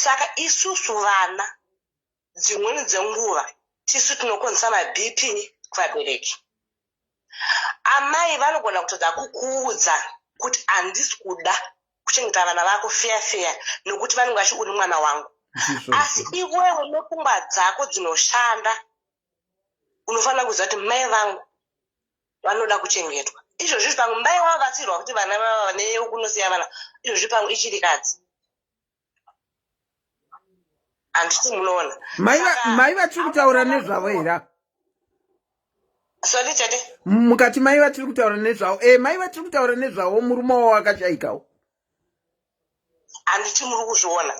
saka isusu vana dzimweni dzenguva tisu tinokonzesa mabp kuvabereki amai vanogona kutadza kukuudza kuti handisi kuda kuchengeta vana vako feya feya nokuti vanenge vachi uri mwana wangu asi iwewe nepfungwa dzako dzinoshanda unofanira kuziva kuti mai vangu vanoda kuchengetwa izvozvi pamwe mai wavo vatsirwa kuti vana vava vane kunosiya vana izvozvi pamwe ichirikadzi handiti munoona mai vatiri kutaura nezvavo here sorry tete mukati mai vatiri kutaura nezvavo e mai vatiri kutaura nezvavo murume wavo akashaikawo handiti muri kuzviona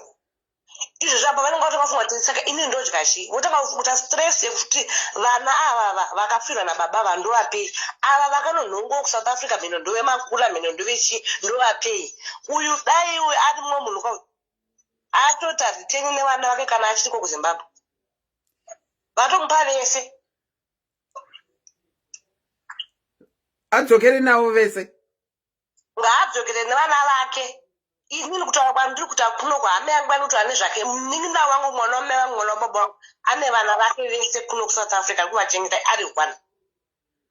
izvozvi apa vanenge vatovafunga kuti saka ini ndodya chii votanga kuita stress yekuti vana avava vakafirwa nababa ava ndovapei ava vakanonhongowo kusouth africa mhino ndovemakula mhino ndovechii ndovapei uyu dai uyu ari mumwe munhu ka atota riteni nevana vake kana achiriko kuzimbabwe vatomupa vese adzokere navo vese ngaadzokere nevana vake inini kutaura kwandiri kuta kuno kuhama yangu vari kutaura nezvake munin'ina wangu mwana wamai vangu mwana wababa wangu ane vana vake vese kuno kusouth africa ari kuvachengeta ari one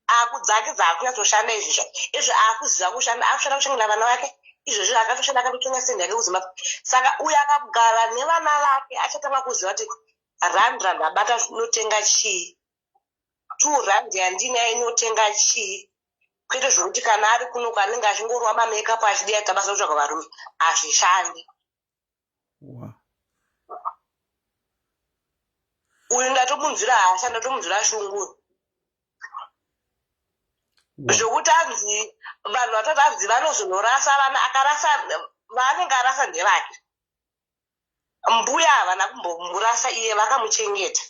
akudzake dzaakunyatsoshanda izvizva izvo akuziva kushanda akushanda kuchengeta vana vake izvozvi akatoshanda akatotenga sendi yake kuzimbabwe saka uyo akagara nevana vake achatanga kuziva kuti rand randabata notenga chii 2 rand yandinayo inotenga chii kwete zvekuti kana ari kuno kwanenge achingorwa mamakeup achidiya ita basa kutsvaga varume hazvishandi uyu ndatomunzwira hasha ndatomunzwira shungu zvokuti anzi vanhu vatoti anzi vanozonorasa vana akarasa vaanenge arasa ndevake mbuya havana kumbomurasa iye vakamuchengeta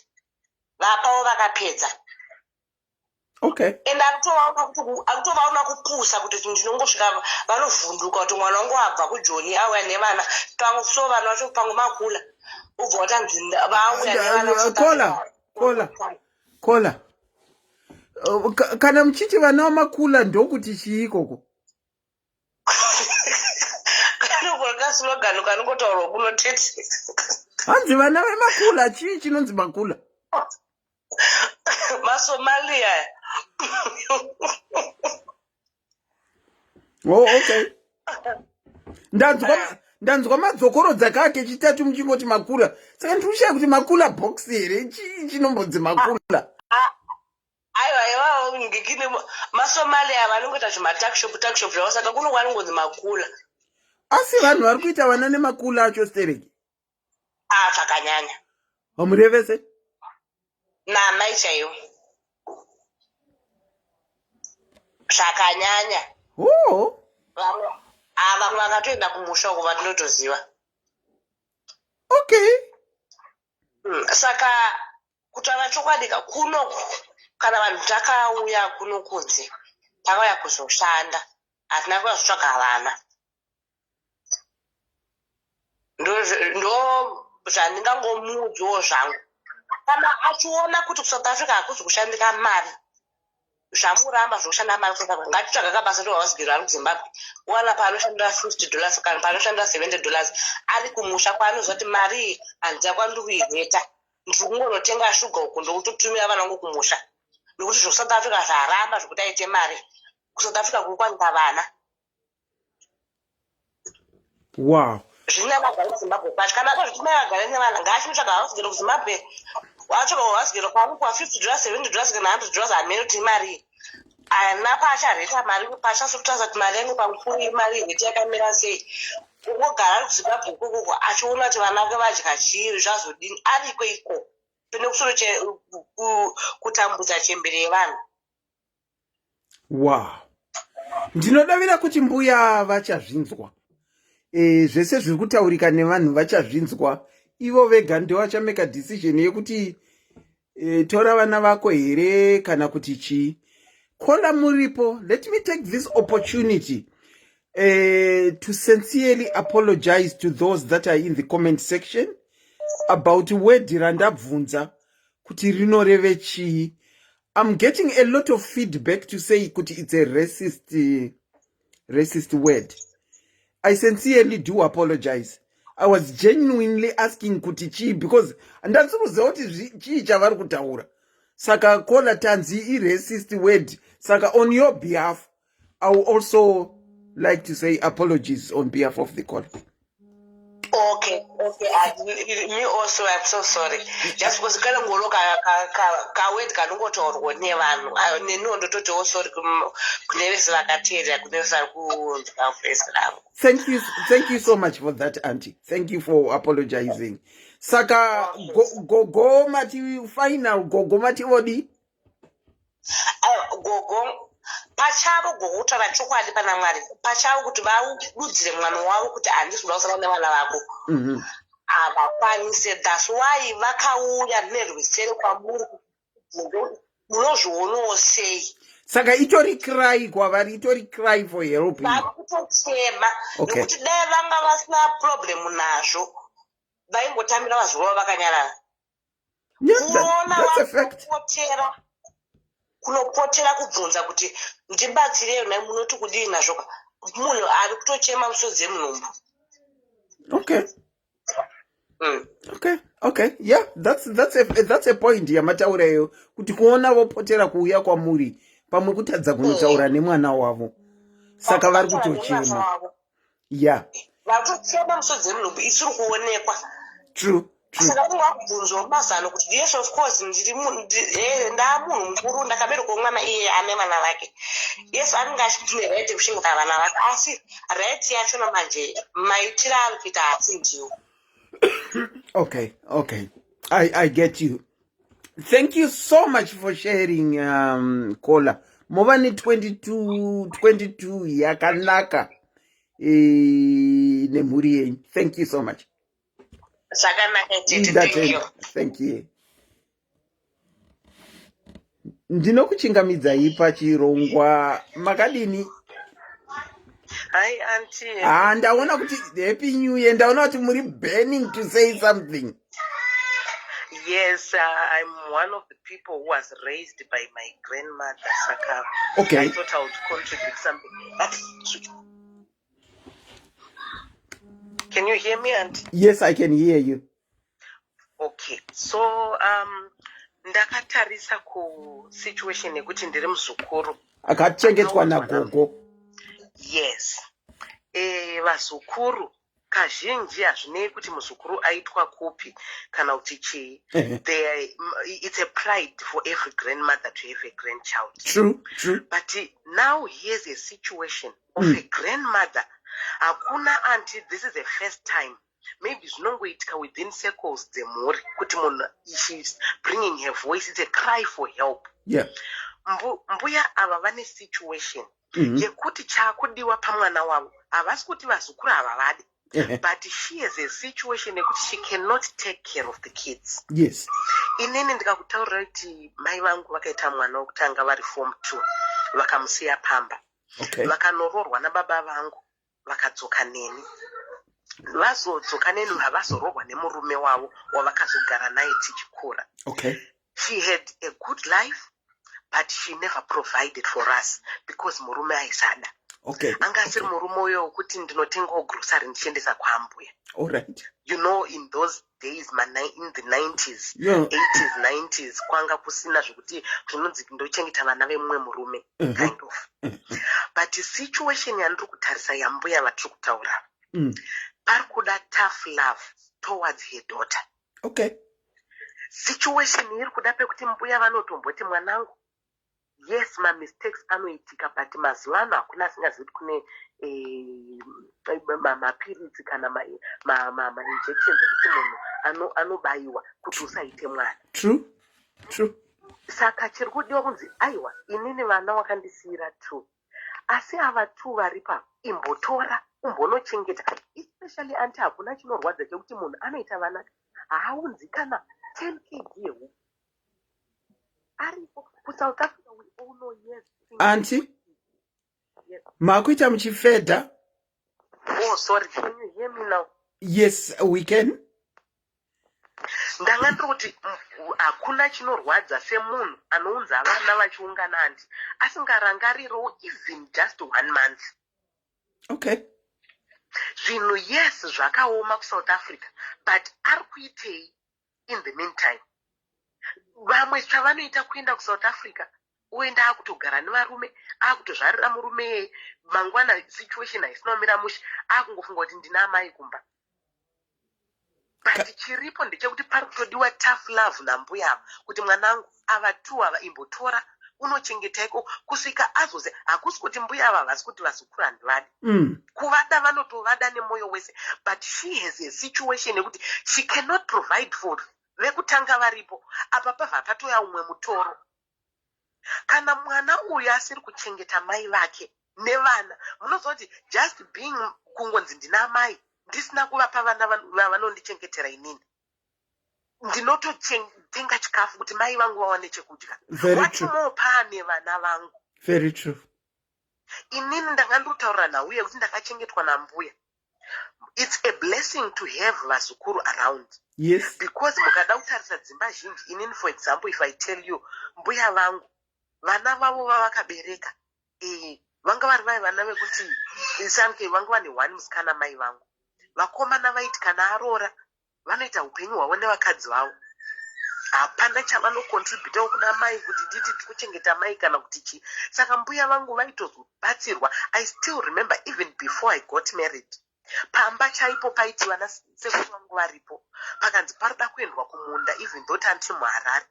vapawo vakapedza okay and akutovaona kupusa kuti ndinongosvika vanovhunduka kuti mwana wangu abva kujoni auya nevana pamwe so vana vacho pamwe makula ubva watanzi vauya nevana kola kola kola uh, kana muchiti vana vamakula ndokuti chii ikoko kaslogan kanongotaurwa kuno tete hanzi vana vemakula chii chinonzi makula masomalia Oh, okay. Ndanzwa ndanzwa madzokorodza kaa kechitatu muchingoti makula. Saka ndikushaya kuti makula box here chii chinombonzi makula? Ah, aiwa iwawo ngekine masomalia vanongoita zvimatuckshop tuckshop zvavo saka kuno kwanongonzi makula. Asi vanhu vari kuita vana nemakula acho stereki. Ah, zvakanyanya. Hamurevese? Naamai chaivo. Zvakanyanya. Oh. Vamwe ah, vamwe vakatoenda kumusha uko vatinotoziva. Okay. Saka kutaura chokwadi ka kuno kana vanhu takauya kuno kunze takauya kuzoshanda hatina kuya kuzotsvaga vana. Ndo zvandingangomuudzawo zvangu kana achiona kuti kusouth africa hakuzi kushandika mari zvamuramba zvekushanda mari kusouth africa ngatitsvaga kabasa ndohausigiro ari kuzimbabwe wana paanoshandira 50 dollars kana paanoshandira 70 dollars ari kumusha kwaanoziva kuti mari iyi handiya kwandiri kuireta ndiri kungonotenga shuga uku ndokutotumira vana vangu kumusha nekuti zvekusouth africa zvaramba zvekuti aite mari kusouth africa kuri kwanika vana Wow. Zvina vagari kuZimbabwe kwacho kana akazviti mai vagare nevana ngaachinotsvaga house girl kuZimbabwe watsvaga house girl kwaanopuwa 50 dollars 70 dollars kana 100 dollars hameno kuti imari ana paachareta mari paachasokutaza kuti mari yangu pamukuru imari reti yakamira sei ungogara ari kuzimbabwe ikokoko achiona kuti vana vake vadya chii zvazodini ariko iko pene kusoro kutambudza chembere yevanhu Wow. Ndinodavira kuti mbuya vachazvinzwa. E, zvese zviri kutaurika nevanhu vachazvinzwa. Ivo vega ndovachameka decision yekuti e, tora vana vako here kana kuti chii. Kola muripo, let me take this opportunity to sincerely apologize to those that are in the comment section about word randabvunza kuti rinoreve chii. I'm getting a lot of feedback to say kuti it's a racist word. I sincerely do apologize. I was genuinely asking kuti chii because ndandisi kuziva kuti chii chavari kutaura. Saka kola tanzi i-racist word. Saka on your behalf, I will also like to say apologies on behalf of the caller. Okay. Me also, I'm so sorry. Just because kana ngoro ka word kanongotaurwa nevanhu. Neniwo ndototiwo sorry kune vese vakateerera, kune vese vari kunzwa voice ravo. Thank you, thank you so much for that, auntie. Thank you for apologizing. Saka gogo mati final, gogo mati odi. Gogo pachavo, gogo kutaura chokwadi pana Mwari pachavo kuti vadudzire mwana wavo kuti handisi kuda kusara nevana vako havakwanise. That's why vakauya nerwesere kwamuri, munozvionawo sei? Saka itori cry kwavari, itori cry for help. Vari kutochema nekuti dai vanga vasina problem nazvo vaingotambira vazukuru vavo vakanyarara. Kuona vanopotera kunopotera kubvunza kuti ndibatsirei nai munoti kudii nazvo ka munhu ari kutochema musodzi yemunhumbu. Okay, yeah, that's a point yamataura iyo kuti kuona vopotera kuuya kwamuri pamwe kutadza kunotaura nemwana wavo, saka vari kutochema, yeah. Vatochema musodzi yemunhumbu isiri kuonekwa. True. Saka vanenge vakubvunzwa mazano kuti yes, of course, ndiri ndaa munhu mukuru, ndakaberekwa mwana, iye ane vana vake. Yes, anenge achiti ndine right yekuchengeta vana vake, asi right yachona manje maitiro ari kuita hasi ndiwo. Okay, I get you. Thank you so much for sharing, caller. Mova ne22 22 yakanaka nemhuri yenyu. Thank you so much. Zvakanaka tete, thank you. Thank you. Ndinokuchingamidzai pachirongwa, makadini? Hi, auntie. Ah, ndaona kuti happy new year. Ndaona kuti muri burning to say something. Yes, I'm one of the people who was raised by my grandmother, saka I thought I would contribute something. But can you hear me, auntie? Yes, I can hear you. Okay, so Ndakatarisa kusituation yekuti ndiri muzukuru akachengetwa nagogo. Yes. E, vazukuru kazhinji hazvinei kuti muzukuru aitwa kupi kana kuti chii. It's a pride for every grandmother to have a grandchild. True, true. But now here's a situation of a grandmother. Hakuna auntie, this is the first time. Maybe zvinongoitika within circles dzemhuri kuti munhu, she's bringing her voice, it's a cry for help. Mbuya ava vane situation yekuti chaakudiwa pamwana wavo, havasi kuti vazukuru havavadi, but she has a situation yekuti she cannot take care of the kids. Inini ndikakutaurira kuti mai vangu vakaita mwana wekutanga vari form 2, vakamusiya pamba, vakanoroorwa nababa vangu, vakadzoka neni. Vazodzoka neni, havazoroorwa nemurume wavo wavakazogara naye tichikura. She had a good life, but she never provided for us because murume aisada. Anga asiri murume uyo wekuti ndinotengawo grocery ndichiendesa kwaambuya. All right. In those days, in the 90s, 80s, 90s, kwanga kusina zvekuti zvinonzi ndochengeta vana vemumwe murume, kind of. But situation yandiri kutarisa yambuya vatiri kutaura, pari kuda tough love towards her daughter. Situation iri kuda pekuti mbuya vanotomboti, "Mwanangu, yes, mamistakes anoitika, but mazuva ano hakuna asingazivi kuti kune mapiritsi kana mainjections ekuti munhu anobayiwa kuti usaite mwana." True. True. Saka chiri kudiwa kunzi, aiwa, inini vana wakandisiyira two, asi ava two varipa, imbotora umbonochengeta. Especially auntie, hakuna chinorwadza chekuti munhu anoita vana, haaunzi kana 10 kg yehuku aripo kuSouth Africa. We all know, yes. Auntie? Yes. Makuita muchifedha. Oh, sorry, can you hear me now? Yes, we can. Ndanga ndiri kuti hakuna chinorwadza semunhu anounza vana vachiungana, auntie, asingarangarirowo even just one month. Zvinhu, yes, zvakaoma kuSouth Africa, but ari kuitei in the meantime? Vamwe chavanoita kuenda kuSouth Africa, oenda akutogara nevarume, akutozvarira murume iyeye. Mangwana situation haisina kumira mushe, akungofunga kuti ndina amai kumba. But chiripo ndechekuti pari kutodiwa tough love nambuya ava kuti, "Mwanangu, ava two ava imbotora unochengeta iko kusvika azoze." Hakusi kuti mbuya ava havasi kuti vazukuru handivadi. Kuvada vanotovada nemwoyo wese, but she has a situation yekuti she cannot provide for vekutanga varipo apa. Pabva patoya umwe mutoro kana mwana uyu asiri kuchengeta mai vake nevana. Munoziva kuti just being kungonzi ndina amai, ndisina kuvapa vana vavanondichengetera inini, ndinototenga chikafu kuti mai vangu vawane chekudya. Very What true. more paane vana vangu? Very true. Inini ndanga ndinotaurira nhau yekuti ndakachengetwa nambuya. It's a blessing to have vazukuru around because mukada kutarisa dzimba zhinji, inini for example, if I tell you, mbuya vangu vana vavo vavakabereka, vanga vari vai vana vekuti sanke vanga vane one musikana, mai vangu. Vakomana vaiti kana aroora, vanoita upenyu hwavo nevakadzi vavo, hapana chavanocontributawo kuna mai kuti nditi tiri kuchengeta mai kana kuti chii. Saka mbuya vangu vaitozobatsirwa. I still remember, even before I got married, pamba chaipo paiti vana sekuru vangu varipo, pakanzi parida kuendwa kumunda, even though tanti muHarare,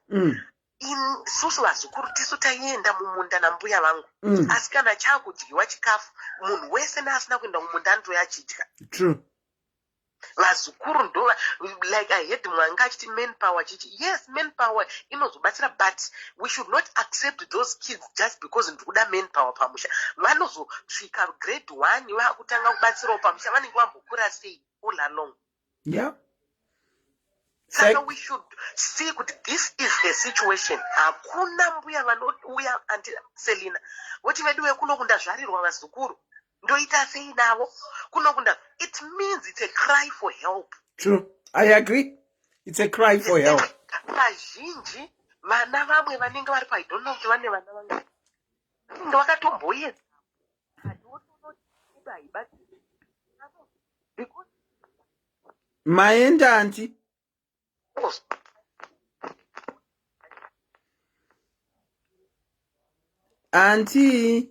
isusu vazukuru tisu taienda mumunda nambuya vangu. Asi kana chaakudyiwa chikafu, munhu wese neasina kuenda mumunda anotouya achidya. Vazukuru ndo, like I heard mwanga achiti manpower chichi. Yes, manpower inozobatsira, but we should not accept those kids just because ndikuda manpower pamusha. Vanozosvika grade 1 vaakutanga kubatsirawo pamusha, vanenge vambokura sei all along? Saka we should see kuti this is a situation. Hakuna mbuya vanouya, Auntie Selina, voti, "Vedu vekuno kundazvarirwa vazukuru, ndoita sei navo kunokunda?" It means it's a cry for help. True, I agree, it's a cry for help. Kazhinji vana vamwe vanenge vari pa, I don't know kuti vane vana vanga vanenge vakatomboedza, haibatsiri because Maenda, auntie. Auntie.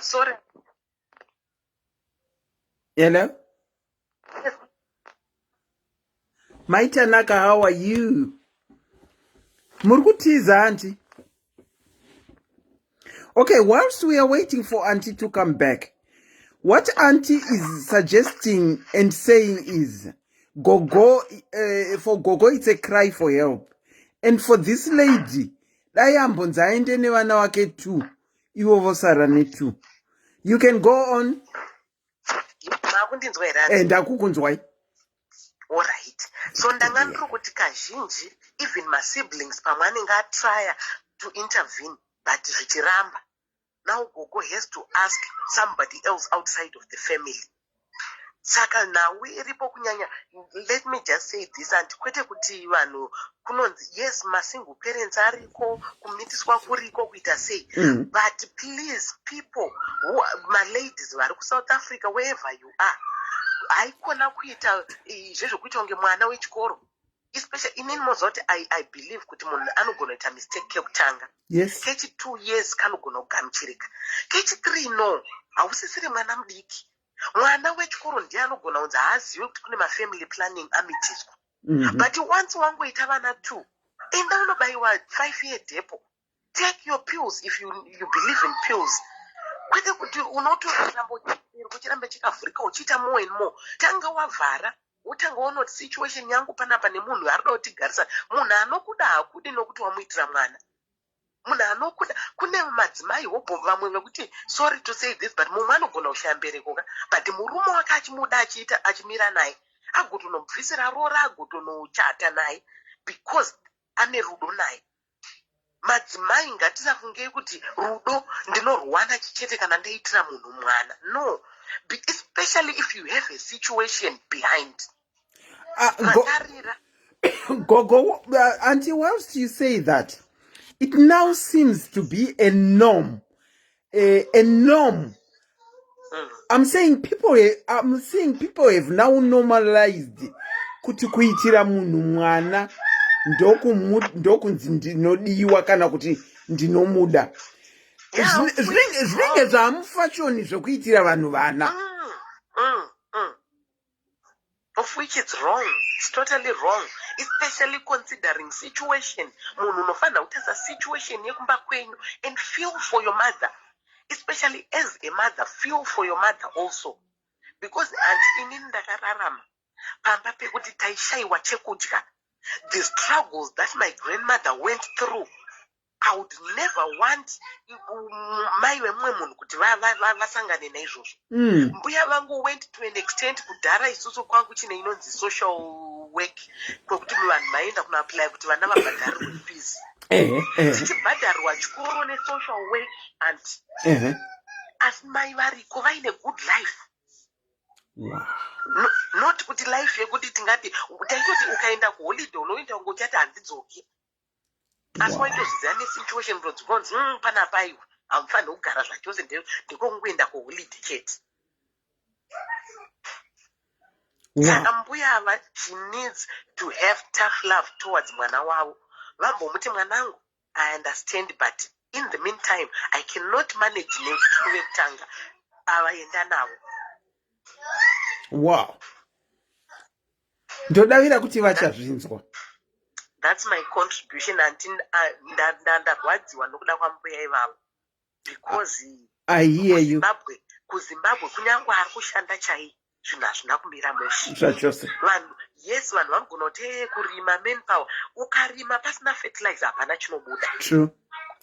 Sorry. Hello? Mai Tanaka, how are you? Muri kutiza auntie? Okay, whilst we are waiting for auntie to come back, what auntie is suggesting and saying is, Gogo, for Gogo it's a cry for help. And for this lady, dai ambonzi aende nevana wake two, ivo vosara netwo. You can go on. Makundinzwa here auntie? Eh, ndakukunzwai. Alright. So ndanga ndiri kuti kazhinji even masiblings pamwe anenge atrya to intervene but zvichiramba. Now gogo has to ask somebody else outside of the family. Saka nhau iripo kunyanya, let me just say this, and kwete kuti vanhu kunonzi yes masingle parents ariko, kumitiswa kuriko, kuita sei, but please people who maladies vari kuSouth Africa, wherever you are, haikona kuita zvezvokuita kunge mwana wechikoro. Especially inini moziva kuti I believe kuti munhu anogona kuita mistake kekutanga, kechi 2 years kanogona kugamuchirika, kechi 3 no, hausisiri mwana mudiki. Mwana wechikoro ndiye anogona kunzi haazive kuti kune mafamily planning amitiswa. But once wangoita vana two, enda unobayiwa 5 year depo, take your pills if you believe in pills, kwete kuti unotoramba uchiramba chikavhurika uchiita more and more. Tanga wavhara, wotanga waona kuti situation yangu panapa nemunhu ari kuda kutigarisa. Munhu anokuda hakudi nokuti wamuitira mwana. Munhu anokuda, kune madzimai hobho vamwe vekuti, sorry to say this, but mumwe anogona kushaya mbereko ka, but murume wake achimuda, achiita, achimira naye, agotonomubvisira rora, agotonochata naye because ane rudo naye. Madzimai, ngatisafungei kuti rudo ndinorwana chete kana ndaitira munhu mwana. No, especially if you have a situation behind. Matarira. Gogo, auntie, whilst you say that, it now seems to be a norm. A norm. I'm saying people have now normalized kuti kuitira munhu mwana ndokunzi ndinodiwa kana kuti ndinomuda. Zvinenge zvamufashoni zvokuitira vanhu vana. Of which it's wrong, it's totally wrong, especially considering situation. Munhu unofanira kutarisa situation yekumba kwenyu and feel for your mother, especially as a mother, feel for your mother also, because auntie, inini ndakararama pamba pekuti taishayiwa chekudya. The struggles that my grandmother went through, I would never want mai vemumwe munhu kuti vasangane naizvozvo. Mbuya vangu went to an extent, kudhara isusu kwangu chine inonzi social work, kwekuti vanhu vaienda kunoapply kuti vana vabhadharirwe fees, tichibhadharirwa chikoro nesocial work, and asi mai variko vaine good life. No, not kuti life yekuti tingati taitoti ukaenda kuholiday unoenda kunge uchati handidzoki, asi waitozviziva nesituation kutodzikonzi panapa aiwa, hamufaniri kugara zvachose, ndekongoenda kuholiday chete. Saka mbuya ava, she needs to have tough love towards mwana wavo. Vambomuti, "Mwanangu, I understand, but in the meantime I cannot manage neturu vekutanga ava, enda navo." Wow, ndodavira kuti vachazvinzwa. That's my contribution, auntie. Ndarwadziwa nokuda kwambuya ivavo because I hear you. kuZimbabwe kunyange ari kushanda chai, zvinhu hazvina kumira mushe. Zvachose. Vanhu, yes, vanhu vanogona kuti ee kurima, manpower. Ukarima pasina fertilizer, hapana chinobuda. True.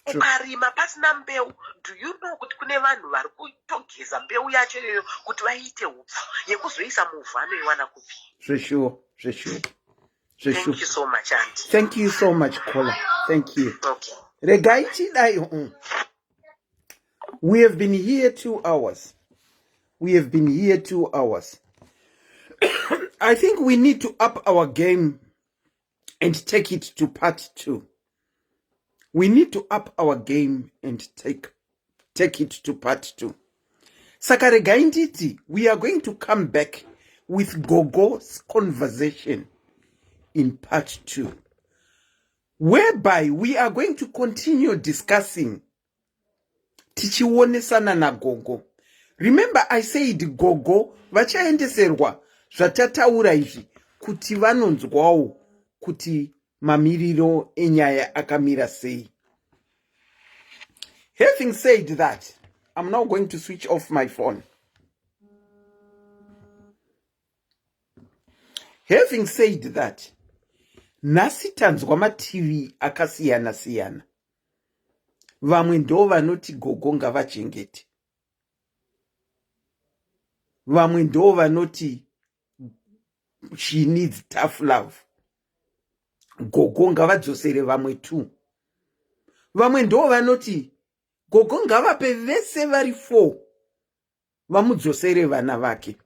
True. Ukarima pasina mbeu, do you know kuti kune vanhu vari kutogeza mbeu yacho iyoyo kuti vaite upfu yekuzoisa muvhu? Anoiwana kupi? Zveshuwa, zveshuwa. Thank Zveshuwa. you so much, auntie. Thank you so much, caller. Thank you. Okay. Regai tidai. We have been here 2 hours. We have been here 2 hours. I think we need to up our game and take it to part two. We need to up our game and take it to part two. Saka regai nditi we are going to come back with Gogo's conversation in part two, whereby we are going to continue discussing. Tichionesana nagogo. Remember I said gogo vachaendeserwa zvatataura izvi kuti vanonzwawo kuti mamiriro enyaya akamira sei. Having said that, I'm now going to switch off my phone. Having said that, nhasi tanzwa mativi akasiyana siyana. Vamwe ndo vanoti gogo ngavachengete. Vamwe ndo vanoti she needs tough love. Gogo ngavadzosere vamwe two. Vamwe ndo vanoti gogo ngavape vese vari four vamudzosere vana vake.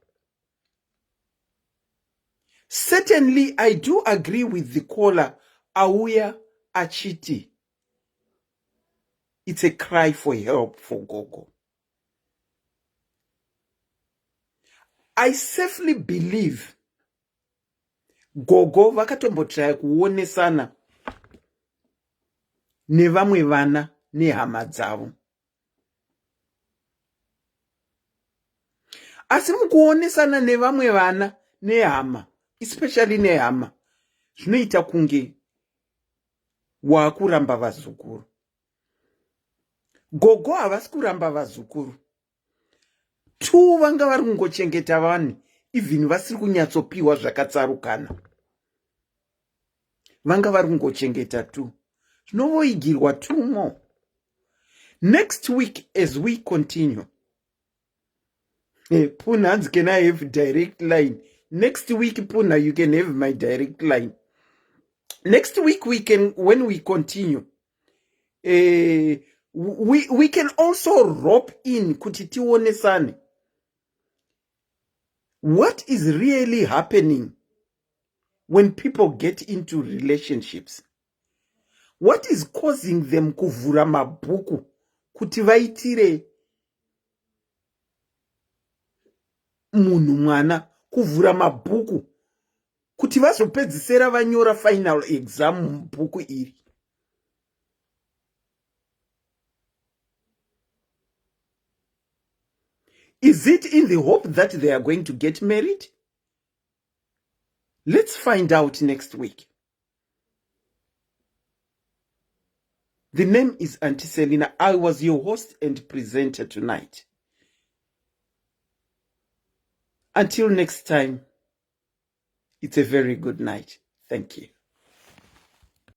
Certainly I do agree with the caller auya achiti it's a cry for help for gogo. I safely believe gogo vakatombotraya kuonesana nevamwe vana nehama dzavo. Asi mukuonesana nevamwe vana nehama, especially nehama, zvinoita kunge waakuramba vazukuru. Gogo havasi kuramba vazukuru. Two vanga vari kungochengeta vanhu even vasiri kunyatsopiwa zvakatsarukana. Vanga vari kungochengeta two. Zvinovoigirwa two more. Next week as we continue. Hey, eh, Puna, hanzi can I have direct line? Next week, Puna, you can have my direct line. Next week, we can, when we continue, we can also rope in kuti tionesane what is really happening when people get into relationships. What is causing them kuvhura mabhuku kuti vaitire munhu mwana, kuvhura mabhuku kuti vazopedzisera vanyora final exam mubhuku iri. Is it in the hope that they are going to get married? Let's find out next week. The name is Auntie Selina. I was your host and presenter tonight. Until next time, it's a very good night. Thank you.